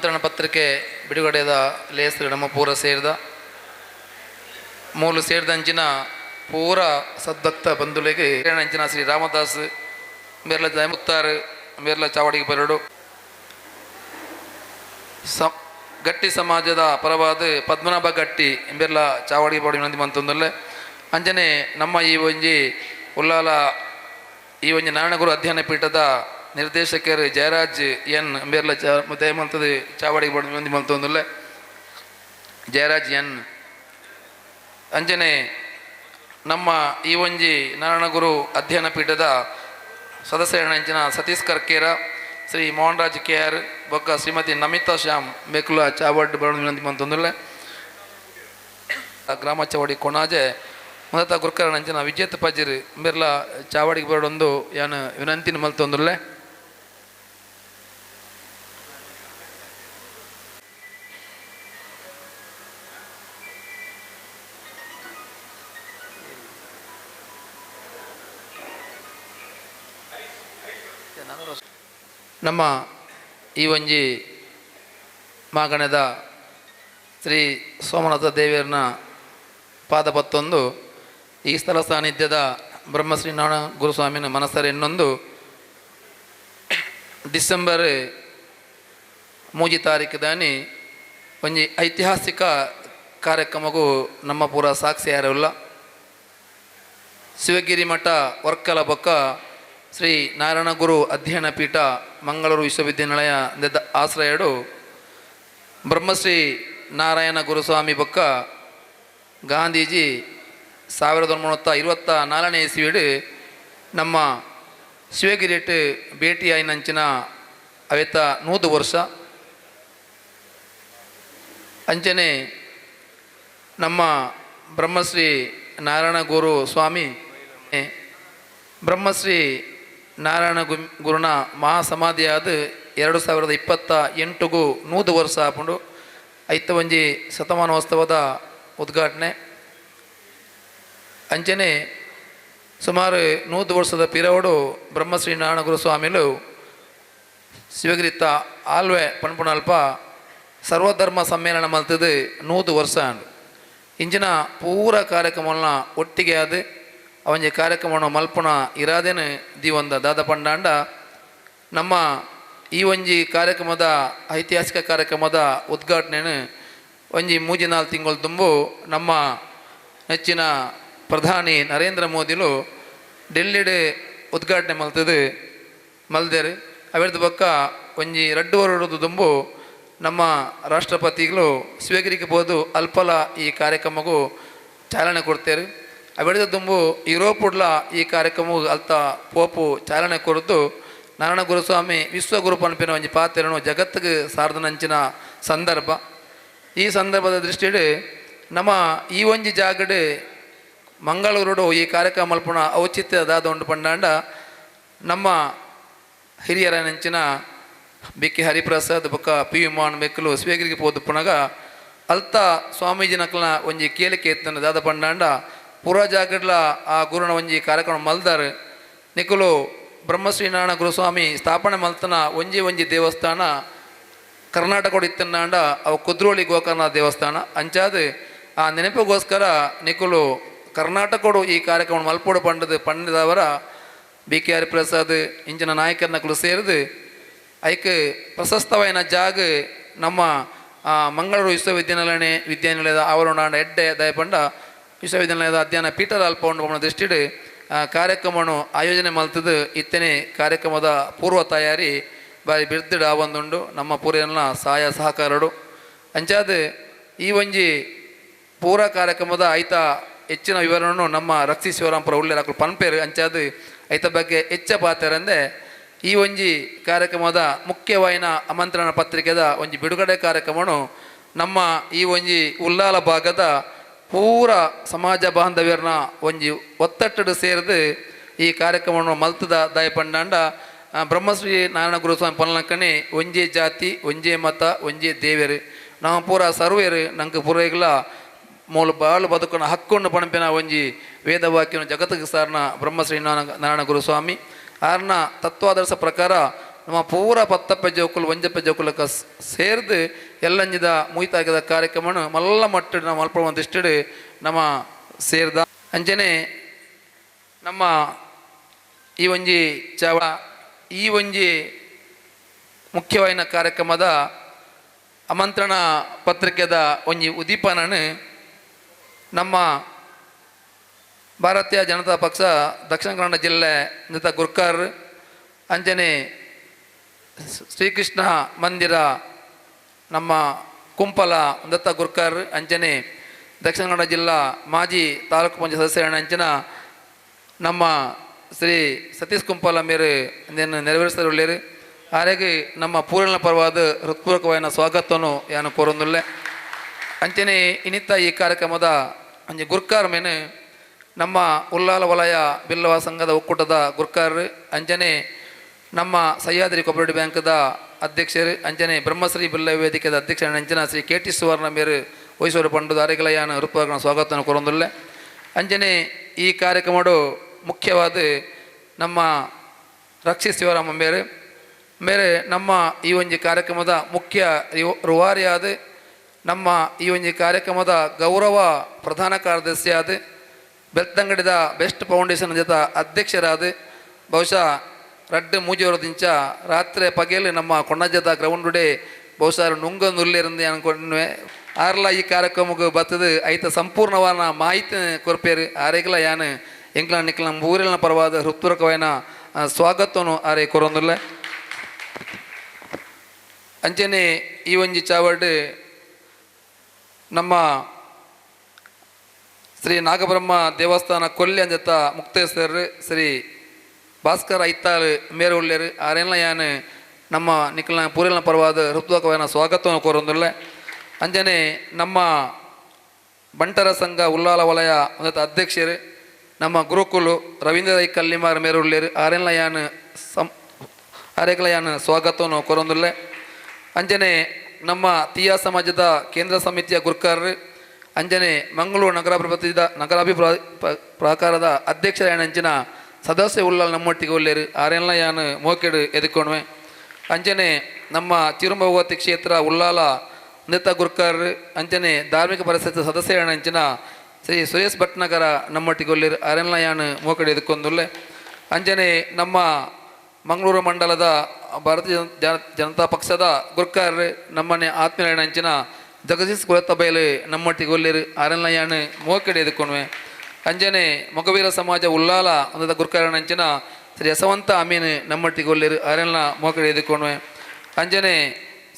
ಆಮಂತ್ರಣ ಪತ್ರಿಕೆ ಬಿಡುಗಡೆದ ಲೇಸ್ ನಮ್ಮ ಪೂರ ಸೇರಿದ ಮೂಲು ಸೇರಿದಂಚಿನ ಪೂರ ಸದ್ಭಕ್ತ ಬಂಧುಲೆಗೆ ಅಂಚಿನ ಶ್ರೀ ರಾಮದಾಸ್ ಮೇರ್ಲ ಜಯಮುತ್ತಾರ್ ಮೇರ್ಲ ಚಾವಡಿಗೆ ಬರಡು ಗಟ್ಟಿ ಸಮಾಜದ ಪರವಾದ ಪದ್ಮನಾಭ ಗಟ್ಟಿ ಎಂಬೆರ್ಲ ಚಾವಡಿಗೆ ಬರಡು ವಿನಂತಿ ಮಂತೊಂದಲ್ಲೇ. ಅಂಜನೆ ನಮ್ಮ ಈ ಒಂಜಿ ಉಲ್ಲಾಲ ಈ ಒಂಜಿ ನಾರಾಯಣಗುರು ಅಧ್ಯಯನ ಪೀಠದ ನಿರ್ದೇಶಕರು ಜಯರಾಜ್ ಎನ್ ಎಂಬೆರ್ಲ ದಯಮಂತದ ಚಾವಡಿಗೆ ಬರಡು ವಿನಂತಿ ಮಂತೊಂದಲ್ಲೇ ಜಯರಾಜ್ ಎನ್. ಅಂಜನೆ ನಮ್ಮ ಈ ಒಂಜಿ ನಾರಾಯಣಗುರು ಅಧ್ಯಯನ ಪೀಠದ ಸದಸ್ಯರ ಸತೀಶ್ ಕರ್ಕೇರ, ಶ್ರೀ ಮೋಹನ್ರಾಜ್ ಕೆ ಆರ್ ಬೊಕ್ಕ ಶ್ರೀಮತಿ ನಮಿತಾ ಶ್ಯಾಮ್ ಮೇಕುಲ ಚಾವಡ್ ಬರಡು ವಿನಂತಿ ಮಂತೊಂದುಲ್ಲೆ. ಗ್ರಾಮ ಚಾವಡಿ ಕೊಣಾಜೆ ಮೊದಲ ಗುರುಕರಣಂಚಿನ ವಿಜೇತ್ ಪಜಿರ್ ಮೇರ್ಲ ಚಾವಡಿಗೆ ಬರಡೊಂದು ಯಾನು ವಿನಂತಿನ ಮಲ್ತೊಂದುಲ್ಲೆ. ನಮ್ಮ ಈ ಒಂಜಿ ಮಾಗಣದ ಶ್ರೀ ಸೋಮನಾಥ ದೇವಿಯರನ ಪಾದಪತ್ತೊಂದು ಈ ಸ್ಥಳ ಸಾನ್ನಿಧ್ಯದ ಬ್ರಹ್ಮಶ್ರೀ ನಾರಾಯಣ ಗುರುಸ್ವಾಮಿನ ಮನಸ್ಸರ ಇನ್ನೊಂದು ಡಿಸೆಂಬರ್ 3 ತಾರೀಕು ದಾನಿ ಒಂಜಿ ಐತಿಹಾಸಿಕ ಕಾರ್ಯಕ್ರಮಗೂ ನಮ್ಮ ಪೂರ ಸಾಕ್ಷಿ ಯಾರಿಲ್ಲ. ಶಿವಗಿರಿ ಮಠ ವರ್ಕಲ ಬೊಕ್ಕ ಶ್ರೀ ನಾರಾಯಣಗುರು ಅಧ್ಯಯನ ಪೀಠ ಮಂಗಳೂರು ವಿಶ್ವವಿದ್ಯಾನಿಲಯ ಆಶ್ರಯಡು ಬ್ರಹ್ಮಶ್ರೀ ನಾರಾಯಣ ಗುರುಸ್ವಾಮಿ ಬೊಕ್ಕ ಗಾಂಧೀಜಿ 1924ನೇ ಇಸ್ವಿಡು ನಮ್ಮ ಶಿವಗಿರಿಟ್ ಭೇಟಿಯಾಯಿನಂಚಿನ ಅವೆತ 100 ವರ್ಷ. ಅಂಚನೆ ನಮ್ಮ ಬ್ರಹ್ಮಶ್ರೀ ನಾರಾಯಣ ಗುರು ಸ್ವಾಮಿ ಬ್ರಹ್ಮಶ್ರೀ ನಾರಾಯಣ ಗುರುನ ಮಹಾಸಮಾಧಿಯಾದ 2028ಗೂ 100 ವರ್ಷ ಆಪುಂಡು. ಐತ ಒಂಜಿ ಶತಮಾನೋತ್ಸವದ ಉದ್ಘಾಟನೆ. ಅಂಚನೆ ಸುಮಾರು 100 ವರ್ಷದ ಪಿರವಡು ಬ್ರಹ್ಮಶ್ರೀ ನಾರಾಯಣ ಗುರು ಸ್ವಾಮಿಲು ಶಿವಗಿರಿತ ಆಲ್ವೆ ಪನ್ಪುನಲ್ಪ ಸರ್ವಧರ್ಮ ಸಮ್ಮೇಳನ ಮಲ್ತದ್ದು 100 ವರ್ಷ ಅಂಡು. ಇಂಚಿನ ಪೂರ ಕಾರ್ಯಕ್ರಮಗಳನ್ನ ಒಟ್ಟಿಗೆ ಆದ ಅವಂಜಿ ಕಾರ್ಯಕ್ರಮವನ್ನು ಮಲ್ಪುನ ಇರಾದೇನು ದೀವೊಂದ ದಾದ ಪಂಡಾಂಡ ನಮ್ಮ ಈ ಒಂಜಿ ಕಾರ್ಯಕ್ರಮದ ಐತಿಹಾಸಿಕ ಕಾರ್ಯಕ್ರಮದ ಉದ್ಘಾಟನೆಯನ್ನು ಒಂಜಿ 3-4 ತಿಂಗಳು ತುಂಬು ನಮ್ಮ ನೆಚ್ಚಿನ ಪ್ರಧಾನಿ ನರೇಂದ್ರ ಮೋದಿಲು ಡೆಲ್ಲಿಡೆ ಉದ್ಘಾಟನೆ ಮಲ್ತದ್ದು ಮಲ್ದೇರು. ಅವೆರ್ದ ಬೊಕ್ಕ ಒಂಜಿ 2 ವರ್ಷದ ತುಂಬು ನಮ್ಮ ರಾಷ್ಟ್ರಪತಿಗಳು ಶಿವಗಿರಿಗೆ ಹೋದು ಅಲ್ಪಲ ಈ ಕಾರ್ಯಕ್ರಮಕ್ಕೂ ಚಾಲನೆ ಕೊಡ್ತೇವೆ. ಅವೆಡ್ದ ತುಂಬು ಯುರೋಪುಡ್ಲ ಈ ಕಾರ್ಯಕ್ರಮವು ಅಲ್ತ ಪೋಪು ಚಾಲನೆ ಕೊರತು ನಾರಾಯಣ ಗುರುಸ್ವಾಮಿ ವಿಶ್ವಗುರು ಪನ್ಪಿನ ಒಂಜಿ ಪಾತ್ರನು ಜಗತ್ತಿಗೆ ಸಾರ್ದನಂಚಿನ ಸಂದರ್ಭ. ಈ ಸಂದರ್ಭದ ದೃಷ್ಟಿಯಲ್ಲಿ ನಮ್ಮ ಈ ಒಂಜಿ ಜಾಗಡೆ ಮಂಗಳೂರುಡು ಈ ಕಾರ್ಯಕ್ರಮ ಮಲ್ಪುನ ಔಚಿತ್ಯ ದಾದ ಉಂಡು ಪಂಡಾಂಡ ನಮ್ಮ ಹಿರಿಯರ ನಂಚಿನ ಬಿ ಕೆ ಹರಿಪ್ರಸಾದ್ ಬೊಕ್ಕ ಪಿ ವಿ ಮೋಹನ್ ಮೆಕ್ಕಲು ಶಿವಗಿರಿಗೆ ಪೋದು ಪುನಗ ಅಲ್ತ ಸ್ವಾಮೀಜಿ ನಕಲ್ನ ಒಂಜಿ ಕೇಳಿಕೆ ಎತ್ತನ ದಾದ ಪಂಡಾಂಡ ಪೂರ ಜಾಗಡ್ಲ ಆ ಗುರುನ ಒಂಜಿ ಕಾರ್ಯಕ್ರಮ ಮಲ್ದಾರ್. ನಿಕುಲು ಬ್ರಹ್ಮಶ್ರೀ ನಾರಾಯಣ ಗುರುಸ್ವಾಮಿ ಸ್ಥಾಪನೆ ಮಲ್ತನ ಒಂಜಿ ಒಂಜಿ ದೇವಸ್ಥಾನ ಕರ್ನಾಟಕ ಇತ್ತನಾಂಡ ಅವು ಕುದ್ರೋಳಿ ಗೋಕರ್ಣ ದೇವಸ್ಥಾನ. ಅಂಚಾದ ಆ ನೆನಪಿಗೋಸ್ಕರ ನಿಕುಲು ಕರ್ನಾಟಕಡು ಈ ಕಾರ್ಯಕ್ರಮ ಮಲ್ಪೋಡು ಪಂಡದು ಪಂಡದವರ ಬಿ ಕೆ ಹರಿಪ್ರಸಾದ್ ಇಂಚಿನ ನಾಯಕರ ನಕಲು ಸೇರಿದು ಐಕ್ ಪ್ರಶಸ್ತವಾಯಿನ ಜಾಗ ನಮ್ಮ ಮಂಗಳೂರು ವಿಶ್ವವಿದ್ಯಾನಿಲಯದ ಆವರಣ ಎಡ್ಡೆ ದಯಪಂಡ ವಿಶ್ವವಿದ್ಯಾನಿಲಯದ ಅಧ್ಯಯನ ಪೀಠದ ಅಲ್ಪ ಉಂಡು ದೃಷ್ಟಿಡು ಕಾರ್ಯಕ್ರಮವನ್ನು ಆಯೋಜನೆ ಮಲ್ತದ್ದು. ಇತ್ತನೇ ಕಾರ್ಯಕ್ರಮದ ಪೂರ್ವ ತಯಾರಿ ಬಾರಿ ಬಿರ್ದಿಡು ಆವೊಂದುಂಡು ನಮ್ಮ ಪೂರ್ಯನ ಸಹಾಯ ಸಹಕಾರಡು. ಅಂಚಾದ ಈ ಒಂಜಿ ಪೂರ ಕಾರ್ಯಕ್ರಮದ ಐತ ಹೆಚ್ಚಿನ ವಿವರಣೆ ನಮ್ಮ ರಕ್ಷಿ ಶಿವರಾಂಪುರ ಉಳ್ಳೇರಾಕಲು ಪನ್ಪೇರು. ಅಂಚಾದ ಐತ ಬಗ್ಗೆ ಹೆಚ್ಚ ಪಾತೆರಂದೆ ಈ ಒಂಜಿ ಕಾರ್ಯಕ್ರಮದ ಮುಖ್ಯವಾಯಿನ ಆಮಂತ್ರಣ ಪತ್ರಿಕೆದ ಒಂಜಿ ಬಿಡುಗಡೆ ಕಾರ್ಯಕ್ರಮವನ್ನು ನಮ್ಮ ಈ ಒಂಜಿ ಉಲ್ಲಾಲ ಭಾಗದ ಪೂರ ಸಮಾಜ ಬಾಂಧವ್ಯರನ್ನ ಒಂಜಿ ಒತ್ತಟ್ಟಡು ಸೇರಿದು ಈ ಕಾರ್ಯಕ್ರಮವನ್ನು ಮಲ್ತದ ದಯಪಂಡಾಂಡ ಬ್ರಹ್ಮಶ್ರೀ ನಾರಾಯಣ ಗುರುಸ್ವಾಮಿ ಪನ್ಲಕ್ಕನೆ ಒಂಜೇ ಜಾತಿ ಒಂಜೇ ಮತ ಒಂಜೇ ದೇವರು ನಾವು ಪೂರ ಸರ್ವೇರು ನಂಗೆ ಪೂರೈಗ್ಲ ಮೂಲ ಬಾಳು ಬದುಕನ ಹಕ್ಕೊಂಡು ಪಣಪಿನ ಒಂಜಿ ವೇದವಾಕ್ಯನ ಜಗತ್ತಿಗೆ ಸಾರನ ಬ್ರಹ್ಮಶ್ರೀ ನಾರಾಯಣ ಗುರುಸ್ವಾಮಿ ಆರ್ನ ತತ್ವಾದರ್ಶ ಪ್ರಕಾರ ನಮ್ಮ ಪೂರ ಪತ್ತಪ್ಪ ಜೋಕುಲು ಒಂಜಪ್ಪ ಜೋಕುಲಕ ಸೇರ್ದು ಎಲ್ಲಂಜಿದ ಮುಯ್ತಾಗಿದ ಕಾರ್ಯಕ್ರಮನು ಮಲ್ಲ ಮಟ್ಟ ನಮ್ಮ ಅಲ್ಪ ಒಂದಿಷ್ಟು ನಮ್ಮ ಸೇರ್ದ. ಅಂಚನೆ ನಮ್ಮ ಈ ಒಂಜಿ ಚಾವ ಈ ಒಂಜಿ ಮುಖ್ಯವಾಯಿನ ಕಾರ್ಯಕ್ರಮದ ಆಮಂತ್ರಣ ಪತ್ರಿಕೆದ ಒಂಜಿ ಉದ್ದೀಪನನು ನಮ್ಮ ಭಾರತೀಯ ಜನತಾ ಪಕ್ಷ ದಕ್ಷಿಣ ಕನ್ನಡ ಜಿಲ್ಲೆ ನಿತ ಗುರ್ಕಾರ್ ಅಂಜನೆ ಶ್ರೀಕೃಷ್ಣ ಮಂದಿರ ನಮ್ಮ ಕುಂಪಲ ದತ್ತ ಗುರ್ಕಾರ್ ಅಂಜನೆ ದಕ್ಷಿಣ ಕನ್ನಡ ಜಿಲ್ಲಾ ಮಾಜಿ ತಾಲೂಕು ಪಂಚಾಯತ್ ಸದಸ್ಯರ ಅಂಚಿನ ನಮ್ಮ ಶ್ರೀ ಸತೀಶ್ ಕುಂಪಲ ಮೇರು ನೆರವೇರಿಸಲು ಹಾಗಾಗಿ ನಮ್ಮ ಪೂರ್ಣ ಪರವಾದ ಹೃತ್ಪೂರ್ವಕವಾದ ಸ್ವಾಗತವನ್ನು ಯಾನು ಕೋರೊಂದುಲ್ಲೆ. ಅಂಚನೆ ಇನ್ನಿತ ಈ ಕಾರ್ಯಕ್ರಮದ ಅಂಜೆ ಗುರ್ಕಾರ್ ಮೇನು ನಮ್ಮ ಉಲ್ಲಾಲ ವಲಯ ಬಿಲ್ಲವ ಸಂಘದ ಒಕ್ಕೂಟದ ಗುರ್ಕಾರ್ ಅಂಜನೆ ನಮ್ಮ ಸಹ್ಯಾದ್ರಿ ಕೋಪರೇಟಿವ್ ಬ್ಯಾಂಕ್ದ ಅಧ್ಯಕ್ಷರು ಅಂಜನೆ ಬ್ರಹ್ಮಶ್ರೀ ಬಿಲ್ಲ ವೇದಿಕೆದ ಅಧ್ಯಕ್ಷರ ಅಂಚನ ಶ್ರೀ ಕೆ ಟಿ ಸುವರ್ಣ ಮೇರು ವಹಿಸೋರು ಪಂಡು ದಾರಿಗಳ ಹೃತ್ಪೂರ್ವಕ ಸ್ವಾಗತವನ್ನು ಕೋರೊಂದುಲ್ಲೆ. ಅಂಜನೆ ಈ ಕಾರ್ಯಕ್ರಮಡು ಮುಖ್ಯವಾದ ನಮ್ಮ ರಕ್ಷಿ ಶಿವರಾಮ ಮೇರು ಮೇರೆ ನಮ್ಮ ಈ ಒಂಜಿ ಕಾರ್ಯಕ್ರಮದ ಮುಖ್ಯ ರೂವಾರಿಯಾದ ನಮ್ಮ ಈ ಒಂಜಿ ಕಾರ್ಯಕ್ರಮದ ಗೌರವ ಪ್ರಧಾನ ಕಾರ್ಯದರ್ಶಿಯಾದ ಬೆಳ್ತಂಗಡಿದ ಬೆಸ್ಟ್ ಫೌಂಡೇಶನ್ ಜೊತೆ ಅಧ್ಯಕ್ಷರಾದ ಬಹುಶಃ ರಡ್ಡು ಮೂಜಿವರದಿಂಚ ರಾತ್ರಿ ಪಗೆಲು ನಮ್ಮ ಕೊಣ್ಣಜದ ಗ್ರೌಂಡುಡೆ ಬಹುಶಃ ನುಂಗ ನುಲ್ಲೇರಂದು ಅನ್ಕೊಂಡ್ವೆ ಆರ್ಲ ಈ ಕಾರ್ಯಕ್ರಮಕ್ಕೆ ಬರ್ತದೆ ಐತ ಸಂಪೂರ್ಣವಾದ ಮಾಹಿತಿ ಕೊರ್ಪೇರು ಆರೇಗಲ ಯಾನು ಎಂಕ್ಲ ನಿಕ್ಲ ಊರಿನ ಪರವಾದ ಹೃತ್ಪೂರ್ವಕವಾದ ಸ್ವಾಗತವನ್ನು ಆರೆ ಕೊರೊಂದುಲ್ಲ. ಅಂಚನೆ ಈ ಒಂಜಿ ಚಾವಡ್ ನಮ್ಮ ಶ್ರೀ ನಾಗಬ್ರಹ್ಮ ದೇವಸ್ಥಾನ ಕೊಲ್ಲಿ ಅಂಜತ್ತ ಮುಕ್ತೇಶ್ವರ ಶ್ರೀ ಭಾಸ್ಕರ್ ಐತಾಲ್ ಮೇರು ಉಳ್ಳೇರು ಆರೆಲ್ಲ ಯಾನು ನಮ್ಮ ನಿಕ್ಲ ಪೂರಿನ ಪರವಾದ ಹೃತ್ಪೂರ್ವಕವಾದ ಸ್ವಾಗತವನ್ನು ಕೋರೊಂದುಲ್ಲ. ಅಂಜನೆ ನಮ್ಮ ಬಂಟರ ಸಂಘ ಉಲ್ಲಾಲ ವಲಯ ಒಂದತ್ತ ಅಧ್ಯಕ್ಷರು ನಮ್ಮ ಗುರುಕುಲು ರವೀಂದ್ರ ರೈ ಕಲ್ಲಿಮಾರ್ ಮೇರು ಉಳ್ಳೇರು ಆರೆಲ್ಲ ಯಾನು ಆರೆಗಳ ಯಾನು ಸ್ವಾಗತವನ್ನು ಕೋರೊಂದುಲ್ಲೆ. ಅಂಜನೆ ನಮ್ಮ ತೀಯಾ ಸಮಾಜದ ಕೇಂದ್ರ ಸಮಿತಿಯ ಗುರ್ಕಾರರು ಅಂಜನೆ ಮಂಗಳೂರು ನಗರಾಭಿವೃದ್ಧಿದ ನಗರಾಭಿಪ್ರಾ ಪ್ರಾಕಾರದ ಅಧ್ಯಕ್ಷರ ಅಂಚಿನ ಸದಸ್ಯ ಉಳ್ಳಾಲ್ ನಮ್ಮೊಟ್ಟಿಗೆ ಉಳ್ಳೇರು ಆರೆಲ್ಲ ಯಾನು ಮೋಕೆಡು ಎದುಕೊಂಡ್ವೆ. ಅಂಜನೆ ನಮ್ಮ ತಿರುಮಭಗವತಿ ಕ್ಷೇತ್ರ ಉಲ್ಲಾಲ ನೇತ ಗುರ್ಕಾರರು ಅಂಜನೆ ಧಾರ್ಮಿಕ ಪರಿಷತ್ ಸದಸ್ಯರ ಅಂಚಿನ ಶ್ರೀ ಸುರೇಶ್ ಭಟ್ನಗರ ನಮ್ಮೊಟ್ಟಿಗೆ ಉಳ್ಳೇರು ಆರೆಲ್ಲ ಯಾನು ಮೋಕೆಡು ಎದುಕೊಂದುಲ್ಲೆ. ಅಂಜನೆ ನಮ್ಮ ಮಂಗಳೂರು ಮಂಡಲದ ಭಾರತೀಯ ಜನತಾ ಪಕ್ಷದ ಗುರ್ಕಾರ್ ನಮ್ಮನೆ ಆತ್ಮೀಯ ಅಂಚಿನ ಜಗದೀಶ್ ಕುಲತಬೈಲು ನಮ್ಮೊಟ್ಟಿಗೆ ಒಲ್ಲೇರು ಆರೆಲ್ಲ ಯಾನು ಮೋಕೆಡೆ ಎದುಕೊಂಡ್ವೆ. ಅಂಜನೆ ಮೊಗವೀರ ಸಮಾಜ ಉಲ್ಲಾಲ ಒಂದದ ಗುರ್ಕಾರನ ಅಂಚಿನ ಶ್ರೀ ಯಶವಂತ ಅಮೀನ್ ನಮ್ಮೊಟ್ಟಿಗೆ ಒಲ್ಲೇರು ಆರೆಲ್ಲ ಮೋಕೆಡೆ ಎದುಕೊಂಡ್ವೆ. ಅಂಜನೆ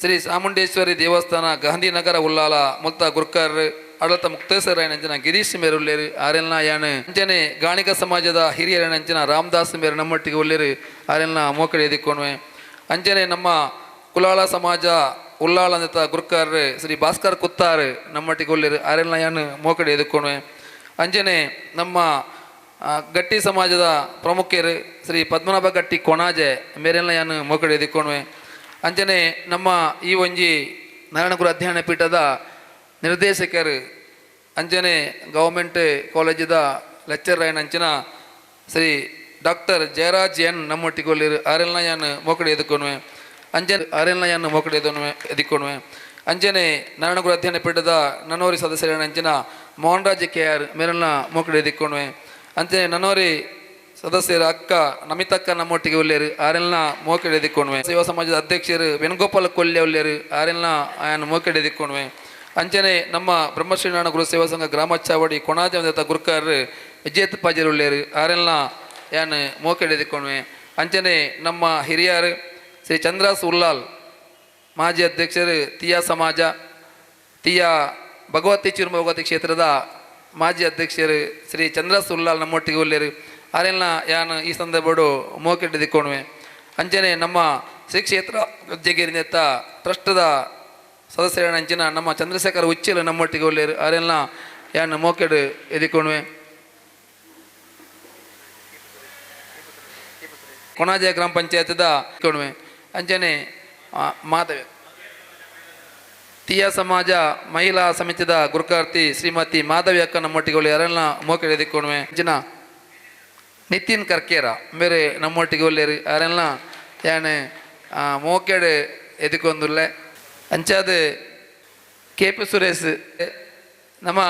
ಶ್ರೀ ಚಾಮುಂಡೇಶ್ವರಿ ದೇವಸ್ಥಾನ ಗಾಂಧಿನಗರ ಉಲ್ಲಾಲ ಮುಲ್ತ ಗುರ್ಕಾರ್ ಆಡಳಿತ ಮುಕ್ತೇಶ್ವರ ಅಂಚಿನ ಗಿರೀಶ್ ಮೇರು ಉಲ್ಲೇರು ಆರೆಲ್ಲ ಯಾನು. ಅಂಜನೆ ಗಾಣಿಕ ಸಮಾಜದ ಹಿರಿಯರ ಅಂಚಿನ ರಾಮದಾಸ್ ಮೇರು ನಮ್ಮೊಟ್ಟಿಗೆ ಉಲ್ಲೇರು ಆರೆಲ್ಲ ಮೋಕಡೆ ಎದಿಕೊಂಡ್ವೆ. ಅಂಜನೆ ನಮ್ಮ ಕುಲಾಳ ಸಮಾಜ ಉಲ್ಲಾಳ ಅಂತ ಗುರ್ಕಾರ್ ಶ್ರೀ ಭಾಸ್ಕರ್ ಕುತ್ತಾರ್ ನಮ್ಮೊಟ್ಟಿಗೆ ಉಲ್ಲೇರು ಆರೆಲ್ಲ ಯಾನು ಮೋಕಡೆ ಎದುಕೊಂಡ್ವೆ. ಅಂಜನೆ ನಮ್ಮ ಗಟ್ಟಿ ಸಮಾಜದ ಪ್ರಮುಖರು ಶ್ರೀ ಪದ್ಮನಾಭ ಗಟ್ಟಿ ಕೊಣಾಜೆ ಮೇರೆಲ್ಲ ಯಾನು ಮೋಕಡೆ ಎದುಕೊಂಡ್ವೆ. ಅಂಜನೆ ನಮ್ಮ ಈ ಒಂಜಿ ನಾರಾಯಣಗುರು ಅಧ್ಯಯನ ಪೀಠದ ನಿರ್ದೇಶಕರು ಅಂಜನೆ ಗೌರ್ಮೆಂಟ್ ಕಾಲೇಜಿದ ಲೆಕ್ಚರ್ ಅಂಚಿನ ಶ್ರೀ ಡಾಕ್ಟರ್ ಜಯರಾಜ್ ಎನ್ ನಮ್ಮೊಟ್ಟಿಗೆ ಒಲ್ಲಿರು ಆರೆಲ್ಲ ಯಾನು ಮೋಕಡೆ ಎದುಕೊಂಡ್ವೆ. ಅಂಜನೆ ಆರೆಲ್ಲ ಯಾನು ಮೋಕಡೆ ಎದುಕೊಂಡ್ವೆ. ಅಂಜನೆ ನಾರಾಯಣಗುರು ಅಧ್ಯಯನ ಪೀಠದ ನನ್ನೋರಿ ಸದಸ್ಯರ ಅಂಚಿನ ಮೋಹನ್ರಾಜ್ ಕೆ ಆರ್ ಮೇರೆಲ್ಲ ಮೋಕಡೆ ಎದಿಕೊಂಡ್ವೆ. ಅಂಚನೆ ನನ್ನೋರಿ ಸದಸ್ಯರ ಅಕ್ಕ ನಮಿತಕ್ಕ ನಮ್ಮೊಟ್ಟಿಗೆ ಒಲ್ಲೇರು ಆರೆಲ್ಲ ಮೋಕಡೆ ಎದಿಕೊಂಡ್ವೆ. ಸೇವಾ ಸಮಾಜದ ಅಧ್ಯಕ್ಷರು ವೇಣುಗೋಪಾಲ ಕೊಲ್ಯ ಒಲ್ಲೇರು ಆರೆಲ್ಲ ಆಯನ್ ಮೋಕಡೆ ಎದಿಕೊಂಡ್ವೆ. ಅಂಚನೆ ನಮ್ಮ ಬ್ರಹ್ಮಶ್ರೀ ಗುರು ಸೇವಾ ಸಂಘ ಗ್ರಾಮ ಚಾವಡಿ ಕೊಣಾಜ ಗುರ್ಕಾರ್ ವಿಜೇತ್ ಪಾಜರ್ ಉಳ್ಳೇರು ಆರೆಲ್ಲ ಯಾನ್ ಮೋಕೆಡೆ ಎದಿಕೊಂಡ್ವೆ. ಅಂಚನೆ ನಮ್ಮ ಹಿರಿಯರು ಶ್ರೀ ಚಂದ್ರಾಸ್ ಉಲ್ಲಾಲ್ ಮಾಜಿ ಅಧ್ಯಕ್ಷರು ತೀಯಾ ಸಮಾಜ ತೀಯಾ ಭಗವತಿ ಚಿರುಮ ಭಗವತಿ ಕ್ಷೇತ್ರದ ಮಾಜಿ ಅಧ್ಯಕ್ಷರು ಶ್ರೀ ಚಂದ್ರಾಸ್ ಉಲ್ಲಾಲ್ ನಮ್ಮೊಟ್ಟಿಗೆ ಉಳ್ಳೇರು ಆರೆಲ್ಲ ಯಾನ್ ಈ ಸಂದರ್ಭಡು ಮೋಕೆಡೆ ಎದಿಕೊಂಡ್ವೆ. ಅಂಚನೆ ನಮ್ಮ ಶ್ರೀ ಕ್ಷೇತ್ರ ಜಗಿರಿನೆತ್ತ ಟ್ರಸ್ಟ್ದ ಸದಸ್ಯರ ಅಂಚಿನ ನಮ್ಮ ಚಂದ್ರಶೇಖರ್ ಉಚ್ಚಿಲು ನಮ್ಮೊಟ್ಟಿಗೆ ಉಳ್ಳೇರು ಆರೆಲ್ಲ ಯಾನ್ ಮೋಕೆಡು ಎದಿಕೊಂಡ್ವೆ. ಕೊಣಾಜೆ ಗ್ರಾಮ ಪಂಚಾಯತ್ದ ಕೊಣುವೆ. ಅಂಚನೆ ಮಾಧವ ತೀಯಾ ಸಮಾಜ ಮಹಿಳಾ ಸಮಿತಿದ ಗುರುಕಾರ್ತಿ ಶ್ರೀಮತಿ ಮಾಧವಿ ಅಕ್ಕ ನಮ್ಮೊಟ್ಟಿಗೆ ಯಾರೆಲ್ಲ ಮೋಕೆಡು ಎದಿಕೊಂಡ್ವೆ. ಅಂಚಿನ ನಿತಿನ್ ಕರ್ಕೇರ ಬೇರೆ ನಮ್ಮೊಟ್ಟಿಗೆ ಒಲ್ಲೇರು ಯಾರೆಲ್ಲ ಯಾನೆ ಮೋಕೆಡ್ ಎದುಕೊಂದುಲ್ಲೆ. ಅಂಚಾದ ಕೆ ಪಿ ಸುರೇಶ್ ನಮ್ಮ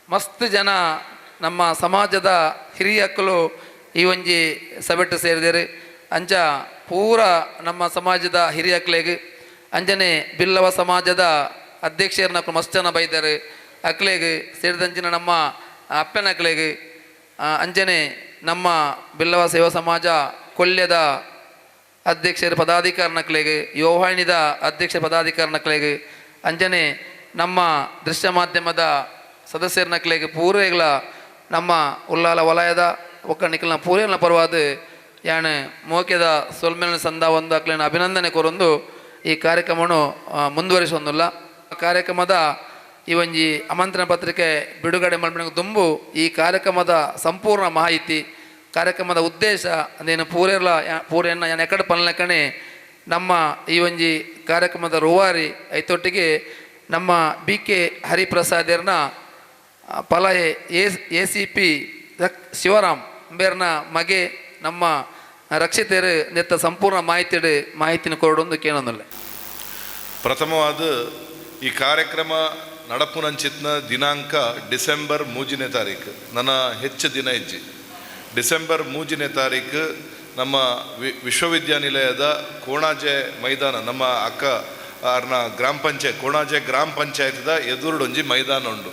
ಮಸ್ತ್ ಜನ ನಮ್ಮ ಸಮಾಜದ ಹಿರಿಯಕ್ಕಲು ಈ ಒಂಜಿ ಸಭೆಟ್ಟು ಸೇರಿದರು. ಅಂಚ ಪೂರ ನಮ್ಮ ಸಮಾಜದ ಹಿರಿಯಕ್ಲೆಗ್ ಅಂಚನೆ ಬಿಲ್ಲವ ಸಮಾಜದ ಅಧ್ಯಕ್ಷರನ್ನ ಮಸ್ತ್ ಜನ ಬೈದರು. ಅಕ್ಲೆಗ್ ಸೇರಿದಂಚಿನ ನಮ್ಮ ಅಪ್ಪನಕ್ಲೆಗ್ ಅಂಚನೆ ನಮ್ಮ ಬಿಲ್ಲವ ಸೇವಾ ಸಮಾಜ ಕೊಲ್ಯದ ಅಧ್ಯಕ್ಷರ ಪದಾಧಿಕಾರನಕ್ಲೆಗ್, ಯೋಹಾಣಿದ ಅಧ್ಯಕ್ಷ ಪದಾಧಿಕಾರನಕ್ಲೆಗ್, ಅಂಚನೆ ನಮ್ಮ ದೃಶ್ಯ ಮಾಧ್ಯಮದ ಸದಸ್ಯರನಕ್ಲೆಗ್ ಪೂರೆಗ್ಲ ನಮ್ಮ ಉಲ್ಲಾಲ ವಲಯದ ಒಕ್ಕಣಿಕಲ್ನ ಪೂರೆನ ಪರವಾದ ಯಾನ್ ಮೋಕೆದ ಸೊಲ್ಮೆನ ಸಂದ ಒಂದು ಅಕ್ಲೆನ ಅಭಿನಂದನೆ ಕೊರೊಂದು ಈ ಕಾರ್ಯಕ್ರಮವನ್ನು ಮುಂದುವರಿಸೊಂದುಲ್ಲ. ಕಾರ್ಯಕ್ರಮದ ಈ ಒಂಜಿ ಆಮಂತ್ರಣ ಪತ್ರಿಕೆ ಬಿಡುಗಡೆ ಮಲ್ಪನಗ ದುಂಬು ಈ ಕಾರ್ಯಕ್ರಮದ ಸಂಪೂರ್ಣ ಮಾಹಿತಿ, ಕಾರ್ಯಕ್ರಮದ ಉದ್ದೇಶ ಅಂದೇನು ಪೂರೆರ್ಲ ಪೂರೆಯನ್ನ ಯಾನ್ ಎಕಡೆ ಪನ್ಲಕನೆ ನಮ್ಮ ಈ ಒಂಜಿ ಕಾರ್ಯಕ್ರಮದ ರೂವಾರಿ ಐತೊಟ್ಟಿಗೆ ನಮ್ಮ ಬಿ ಕೆ ಹರಿಪ್ರಸಾದರ್ನ ಪಲಯೆ ಎ ಸಿ ಪಿ ಶಿವರಾಮ್ ಬೇರ್ನ ಮಗೆ ನಮ್ಮ ರಕ್ಷಿತರು ನೆತ್ತ ಸಂಪೂರ್ಣ ಮಾಹಿತಿ ಮಾಹಿತಿನ ಕೊರಡೊಂದು ಕೇಳೊಂದಿಲ್ಲ. ಪ್ರಥಮವಾದ ಈ ಕಾರ್ಯಕ್ರಮ ನಡಪುನಂಚಿತ್ನ ದಿನಾಂಕ ಡಿಸೆಂಬರ್ 3ನೇ ತಾರೀಕು, ನನ್ನ ಹೆಚ್ಚು ದಿನ ಇಜ್ಜಿ. ಡಿಸೆಂಬರ್ 3ನೇ ತಾರೀಕು ನಮ್ಮ ವಿಶ್ವವಿದ್ಯಾನಿಲಯದ ಕೋಣಾಜೆ ಮೈದಾನ, ನಮ್ಮ ಅಕ್ಕ ಅರ್ನ ಗ್ರಾಮ ಪಂಚಾಯತ್ ಕೋಣಾಜೆ ಗ್ರಾಮ ಪಂಚಾಯತ್ದ ಎದುರುಡೊಂಜಿ ಮೈದಾನ ಉಂಡು.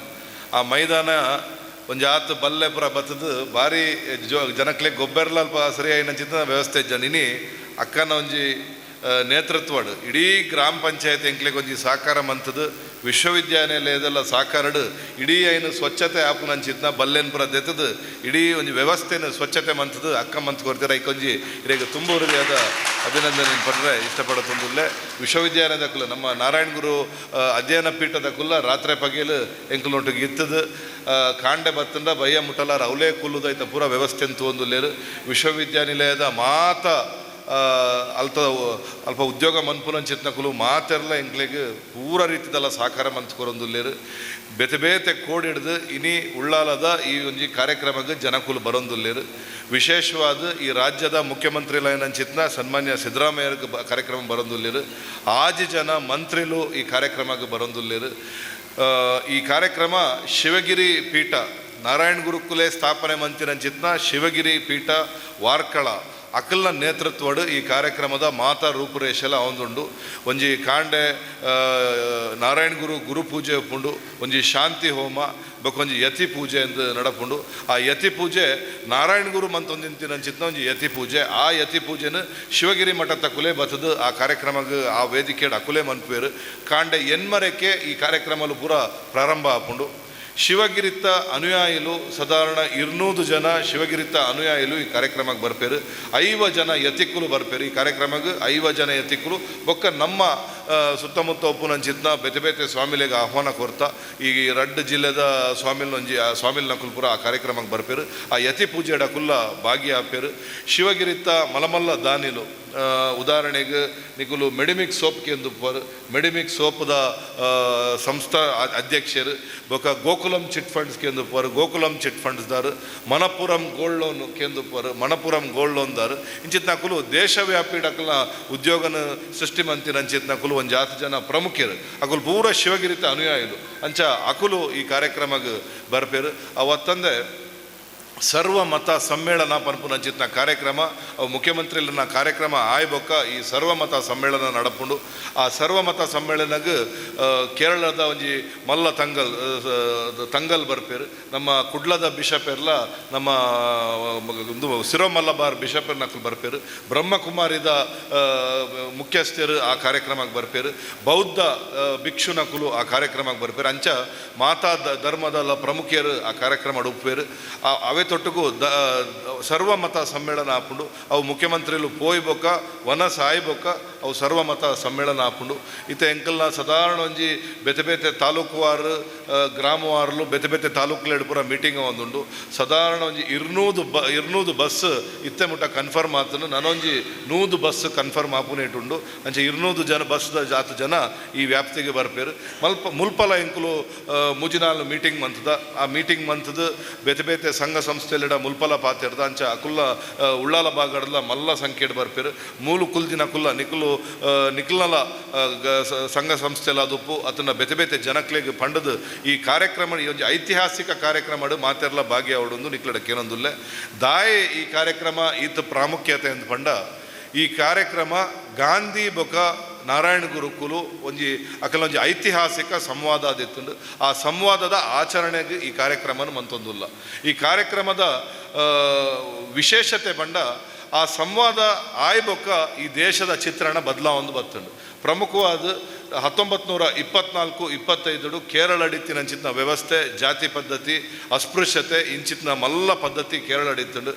ಆ ಮೈದಾನ ಒಂಜಿ ಆತು ಬಲ್ಲೆ ಪುರ ಬತ್ತದು ಭಾರಿ ಜನಕ್ಲೆ ಗೊಬ್ಬರಲ ಅಲ್ಪ ಸರಿಯಾಯಿನಂಚಿನ ವ್ಯವಸ್ಥೆ ಇಜ್ಜ. ನಿನಿ ಅಕ್ಕನ ಒಂಜಿ ನೇತೃತ್ವಡ್ ಇಡೀ ಗ್ರಾಮ ಪಂಚಾಯತ್ ಎಂಕ್ಲೆಗ್ ಒಂಜಿ ಸಹಕಾರ ಮಂತದು ವಿಶ್ವವಿದ್ಯಾನಿಲಯದಲ್ಲ ಸಹಕಾರಡ್ ಇಡೀ ಐನು ಸ್ವಚ್ಛತೆ ಆಪುನಂಚಿತ್ನ ಬಲ್ಲೆನ್ ಪುರ ದೆತ್ತದು ಇಡೀ ಒಂಜಿ ವ್ಯವಸ್ಥೆನ ಸ್ವಚ್ಛತೆ ಮಂತದು ಅಕ್ಕ ಮಂತ್ ಕೊರ್ತೀರ. ಐಕೊಂಜಿ ಇರೆಗ್ ತುಂಬ ಹೃದಯದ ಅಭಿನಂದನೆ ಪಂಡ್ರೆ ಇಷ್ಟಪಡತೊಂದುಲ್ಲೆ. ವಿಶ್ವವಿದ್ಯಾಲಯದ ಕುಲ್ಲ ನಮ್ಮ ನಾರಾಯಣ ಗುರು ಅಧ್ಯಯನ ಪೀಠದ ಕುಲ್ಲ ರಾತ್ರಿ ಪಗೇಲು ಎಂಕುಲೊಟ್ಟಿಗೆ ಇತ್ತದು. ಕಾಂಡೆ ಬತ್ತಂಡ ಬಯ್ಯ ಮುಟ್ಟಲಾರ ಅವಲೇ ಕುಲ್ಲುದೈತ ಪೂರ ವ್ಯವಸ್ಥೆ ಅಂತ ಒಂದುಲ್ಲೇರು. ವಿಶ್ವವಿದ್ಯಾನಿಲಯದ ಮಾತ ಅಲ್ಪ ಅಲ್ಪ ಉದ್ಯೋಗ ಮನ್ಪುನಂಚಿತ್ನಕುಲು ಮಾತೆರ್ಲ ಎಂಕ್ಲೆಗ್ ಪೂರ ರೀತಿದಲ್ಲ ಸಹಕಾರ ಮಂತ್ಕೊರೊಂದುಲ್ಲೇರು. ಬೇತೆ ಬೇತೆ ಕೋಡಿಡ್ದು ಇನಿ ಉಳ್ಳಾಲದ ಈ ಒಂಜಿ ಕಾರ್ಯಕ್ರಮಕ್ಕೆ ಜನಕುಲು ಬರೊಂದುಲ್ಲೇರು. ವಿಶೇಷವಾದ ಈ ರಾಜ್ಯದ ಮುಖ್ಯಮಂತ್ರಿಲೈನಂಚಿತ್ನ ಸನ್ಮಾನ್ಯ ಸಿದ್ದರಾಮಯ್ಯರ್ಗೆ ಕಾರ್ಯಕ್ರಮ ಬರೊಂದುಲ್ಲೇರು. 6 ಜನ ಮಂತ್ರಿಲು ಈ ಕಾರ್ಯಕ್ರಮಕ್ಕೆ ಬರೊಂದುಲ್ಲೇರು. ಈ ಕಾರ್ಯಕ್ರಮ ಶಿವಗಿರಿ ಪೀಠ ನಾರಾಯಣ ಗುರುಕುಲೆ ಸ್ಥಾಪನೆ ಮಂತಿನಂಚಿತ್ನ ಶಿವಗಿರಿ ಪೀಠ ವಾರ್ಕಳ ಅಕಲ್ನ ನೇತೃತ್ವಡು ಈ ಕಾರ್ಯಕ್ರಮದ ಮಾತಾ ರೂಪುರೇಷೆಲ ಅವಂದುಂಡು. ಒಂಜಿ ಕಾಂಡೆ ನಾರಾಯಣ ಗುರು ಗುರು ಪೂಜೆ ಉಪ್ಪುಂಡು, ಒಂಜಿ ಶಾಂತಿ ಹೋಮ ಬೊಕೊಂಜಿ ಯತಿ ಪೂಜೆ ಎಂದು ನಡಪುಂಡು. ಆ ಯತಿ ಪೂಜೆ ನಾರಾಯಣ ಗುರು ಮಂತೊಂದಿಂತಿನಂಚಿತ್ನ ಒಂಜಿ ಯತಿ ಪೂಜೆ. ಆ ಯತಿ ಪೂಜೆನು ಶಿವಗಿರಿ ಮಠದ ಕುಲೆ ಬತ್ತದು ಆ ಕಾರ್ಯಕ್ರಮಕ್ಕೆ ಆ ವೇದಿಕೆಡ್ ಅಕುಲೆ ಮನ್ಪೇರು. ಕಾಂಡೆ ಎನ್ಮರಕ್ಕೆ ಈ ಕಾರ್ಯಕ್ರಮಲು ಪೂರ ಪ್ರಾರಂಭ ಆಪುಂಡು. ಶಿವಗಿರಿತ ಅನುಯಾಯಿಲು ಸಾಧಾರಣ 200 ಜನ ಶಿವಗಿರಿತ ಅನುಯಾಯಿಲು ಈ ಕಾರ್ಯಕ್ರಮಕ್ಕೆ ಬರ್ಪೇರು. 50 ಜನ ಯತಿಕುಲು ಬರ್ಪೇರು ಈ ಕಾರ್ಯಕ್ರಮಕ್ಕೆ. 50 ಜನ ಯತಿಕುಲು ಬೊಕ್ಕ ನಮ್ಮ ಸುತ್ತಮುತ್ತ ಉಪ್ಪುನಂಚಿತ್ನ ಬೇತೆ ಬೇತೆ ಸ್ವಾಮಿಲೆಗೆ ಆಹ್ವಾನ ಕೊರ್ತಾ ಈ ರಡ್ಡು ಜಿಲ್ಲೆದ ಸ್ವಾಮಿಲೊಂಜಿ ಆ ಸ್ವಾಮಿಲ್ ನಕುಲ್ಪುರ ಆ ಕಾರ್ಯಕ್ರಮಕ್ಕೆ ಬರ್ಪೇರು. ಆ ಯತಿ ಪೂಜೆ ಕುಲ್ಲ ಭಾಗಿಯಾಪೇರು. ಶಿವಗಿರಿತ ಮಲಮಲ್ಲ ದಾನಿಲು ಉದಾಹರಣೆಗೆ ನಿಕುಲು ಮೆಡಿಮಿಕ್ ಸೋಪ್ ಕೆಂದುಪ್ಪರು, ಮೆಡಿಮಿಕ್ ಸೋಪ್ದ ಸಂಸ್ಥಾ ಅಧ್ಯಕ್ಷರು ಬೊಕ ಗೋಕುಲಂ ಚಿಟ್ ಫಂಡ್ಸ್ ಕೆಂದುಪ್ಪರು, ಗೋಕುಲಂ ಚಿಟ್ ಫಂಡ್ಸ್ದಾರು, ಮಣಪುರಂ ಗೋಲ್ಡ್ ಲೋನ್ ಕೆಂದುಪ್ಪರು, ಮಣಪುರಂ ಗೋಲ್ಡ್ ಲೋನ್ದಾರು. ಇಂಚಿತ್ನಕುಲು ದೇಶವ್ಯಾಪಿ ಡಕಲ್ನ ಉದ್ಯೋಗನ ಸೃಷ್ಟಿ ಮಂತಿನ ಅಂಚಿತ್ನಕುಲು ಒಂದು ಜಾತಿ ಜನ ಪ್ರಮುಖರು. ಅಕುಲು ಪೂರ ಶಿವಗಿರಿತ ಅನುಯಾಯಿಲು ಅಂಚ ಅಕುಲು ಈ ಕಾರ್ಯಕ್ರಮಕ್ಕೆ ಬರ್ಪೇರು. ಅವತ್ತಂದೆ ಸರ್ವ ಮತ ಸಮ್ಮೇಳನ ಪನ್ಪುನಂಚಿತ್ನ ಕಾರ್ಯಕ್ರಮ ಅವು ಮುಖ್ಯಮಂತ್ರಿಲನ ಕಾರ್ಯಕ್ರಮ ಆಯ್ಬೊಕ್ಕ ಈ ಸರ್ವಮತ ಸಮ್ಮೇಳನ ನಡಪುಂಡು. ಆ ಸರ್ವಮತ ಸಮ್ಮೇಳನಗ್ ಕೇರಳದ ಒಂಜಿ ಮಲ್ಲ ತಂಗಲ್ ತಂಗಲ್ ಬರ್ಪೇರು. ನಮ್ಮ ಕುಡ್ಲದ ಬಿಷಪ್ ಎರ್ಲ ನಮ್ಮ ಒಂದು ಸಿರೋ ಮಲಬಾರ್ ಬಿಷಪ್ ನಕಲು ಬರ್ಪೇರು. ಬ್ರಹ್ಮಕುಮಾರಿದ ಮುಖ್ಯಸ್ಥರು ಆ ಕಾರ್ಯಕ್ರಮಕ್ಕೆ ಬರ್ಪೇರು. ಬೌದ್ಧ ಭಿಕ್ಷುನಕುಲು ಆ ಕಾರ್ಯಕ್ರಮಕ್ಕೆ ಬರ್ಪೇರು. ಅಂಚ ಮಾತಾ ಧರ್ಮದ ಪ್ರಮುಖರು ಆ ಕಾರ್ಯಕ್ರಮ ಉಪ್ಪೇರು. ಅವೇ ತೊಟ್ಟುಗು ಸರ್ವಮತ ಸಮ್ಮೇಳನ ಆಪುಂಡು. ಅವು ಮುಖ್ಯಮಂತ್ರಿಲು ಪೋಯ್ಬೊಕ್ಕ ವನ ಸಾಯ್ಬೊಕ್ಕ ಅವು ಸರ್ವಮತ ಸಮ್ಮೇಳನ ಆಪುಂಡು. ಇತ್ತೆ ಎಂಕಲ್ನ ಸಾಧಾರಣ ಒಂಜಿ ಬೇತೆ ಬೇತೆ ತಾಲೂಕುವಾರು ಗ್ರಾಮವಾರ್ಲು ಬೇತೆ ಬೇತೆ ತಾಲೂಕುಲೆಡ್ ಪೂರ ಮೀಟಿಂಗ್ ಒಂದುಂಡು. ಸಾಧಾರಣ ಒಂಜಿ 200 ಬಸ್ ಇತ್ತೆ ಮುಟ್ಟ ಕನ್ಫರ್ಮ್ ಆತನು. ನನೊಂಜಿ 100 ಬಸ್ ಕನ್ಫರ್ಮ್ ಆಪುನೇಟುಂಡು. ಅಂಚೆ 200 ಜನ ಬಸ್ ಜಾತ ಜನ ಈ ವ್ಯಾಪ್ತಿಗೆ ಬರ್ಪೇರು. ಮುಲ್ಪಲ ಎಂಕುಲು ಮುಜಿನಾಲ್ ಮೀಟಿಂಗ್ ಮಂತದ ಆ ಮೀಟಿಂಗ್ ಮಂತದ ಬೇತೆ ಬೇತೆ ಸಂಘ ಸಂಸ್ಥೆಲೆಡ ಮುಲ್ಪಲ ಪಾತೆರ್ದ ಅಂಚ ಅಕುಲ್ಲ ಉಳ್ಳಾಲ ಭಾಗಡ್ಲ ಮಲ್ಲ ಸಂಖ್ಯೆಡ್ ಬರ್ಪೆರ್ ಮೂಲು ಕುಲ್ದಿನ ಕುಲ್ಲ ನಿಕುಲು ನಿಕ್ಲಲ ಸಂಘ ಸಂಸ್ಥೆಲ ದುಪ್ಪು ಅತನ ಬೇತೆ ಬೇತೆ ಜನಕ್ಲೆಗ್ ಪಂಡದು ಈ ಕಾರ್ಯಕ್ರಮ ಈ ಒಂಜಿ ಐತಿಹಾಸಿಕ ಕಾರ್ಯಕ್ರಮಡ್ ಮಾತೆರ್ಲ ಭಾಗಿಯಾವಡೊಂದು ನಿಕ್ಲಡ ಕೇನೊಂದುಲ್ಲೆ. ದಾಯೆ ಈ ಕಾರ್ಯಕ್ರಮ ಈತ ಪ್ರಾಮುಖ್ಯತೆ ಎಂದು ಪಂಡ ಈ ಕಾರ್ಯಕ್ರಮ ಗಾಂಧಿ ಬೊಕ ನಾರಾಯಣ ಗುರುಕುಲು ಒಂಜಿ ಅಕಲೊಂಜಿ ಐತಿಹಾಸಿಕ ಸಂವಾದ ಆದಿತ್ತುಂಡು. ಆ ಸಂವಾದದ ಆಚರಣೆಗೆ ಈ ಕಾರ್ಯಕ್ರಮನ ಮಂತೊಂದುಲ್ಲ. ಈ ಕಾರ್ಯಕ್ರಮದ ವಿಶೇಷತೆ ಪಂಡ ಆ ಸಂವಾದ ಆಯ್ ಬೊಕ್ಕ ಈ ದೇಶದ ಚಿತ್ರಣ ಬದಲಾವೊಂದು ಬತ್ತುಂಡು. ಪ್ರಮುಖವಾದ 1924-25 ಕೇರಳ ಅಡಿತ್ತಿನಂಚಿತ್ನ ವ್ಯವಸ್ಥೆ, ಜಾತಿ ಪದ್ಧತಿ, ಅಸ್ಪೃಶ್ಯತೆ ಇಂಚಿತ್ನ ಮಲ್ಲ ಪದ್ಧತಿ ಕೇರಳ ಅಡಿತ್ತುಂಡು.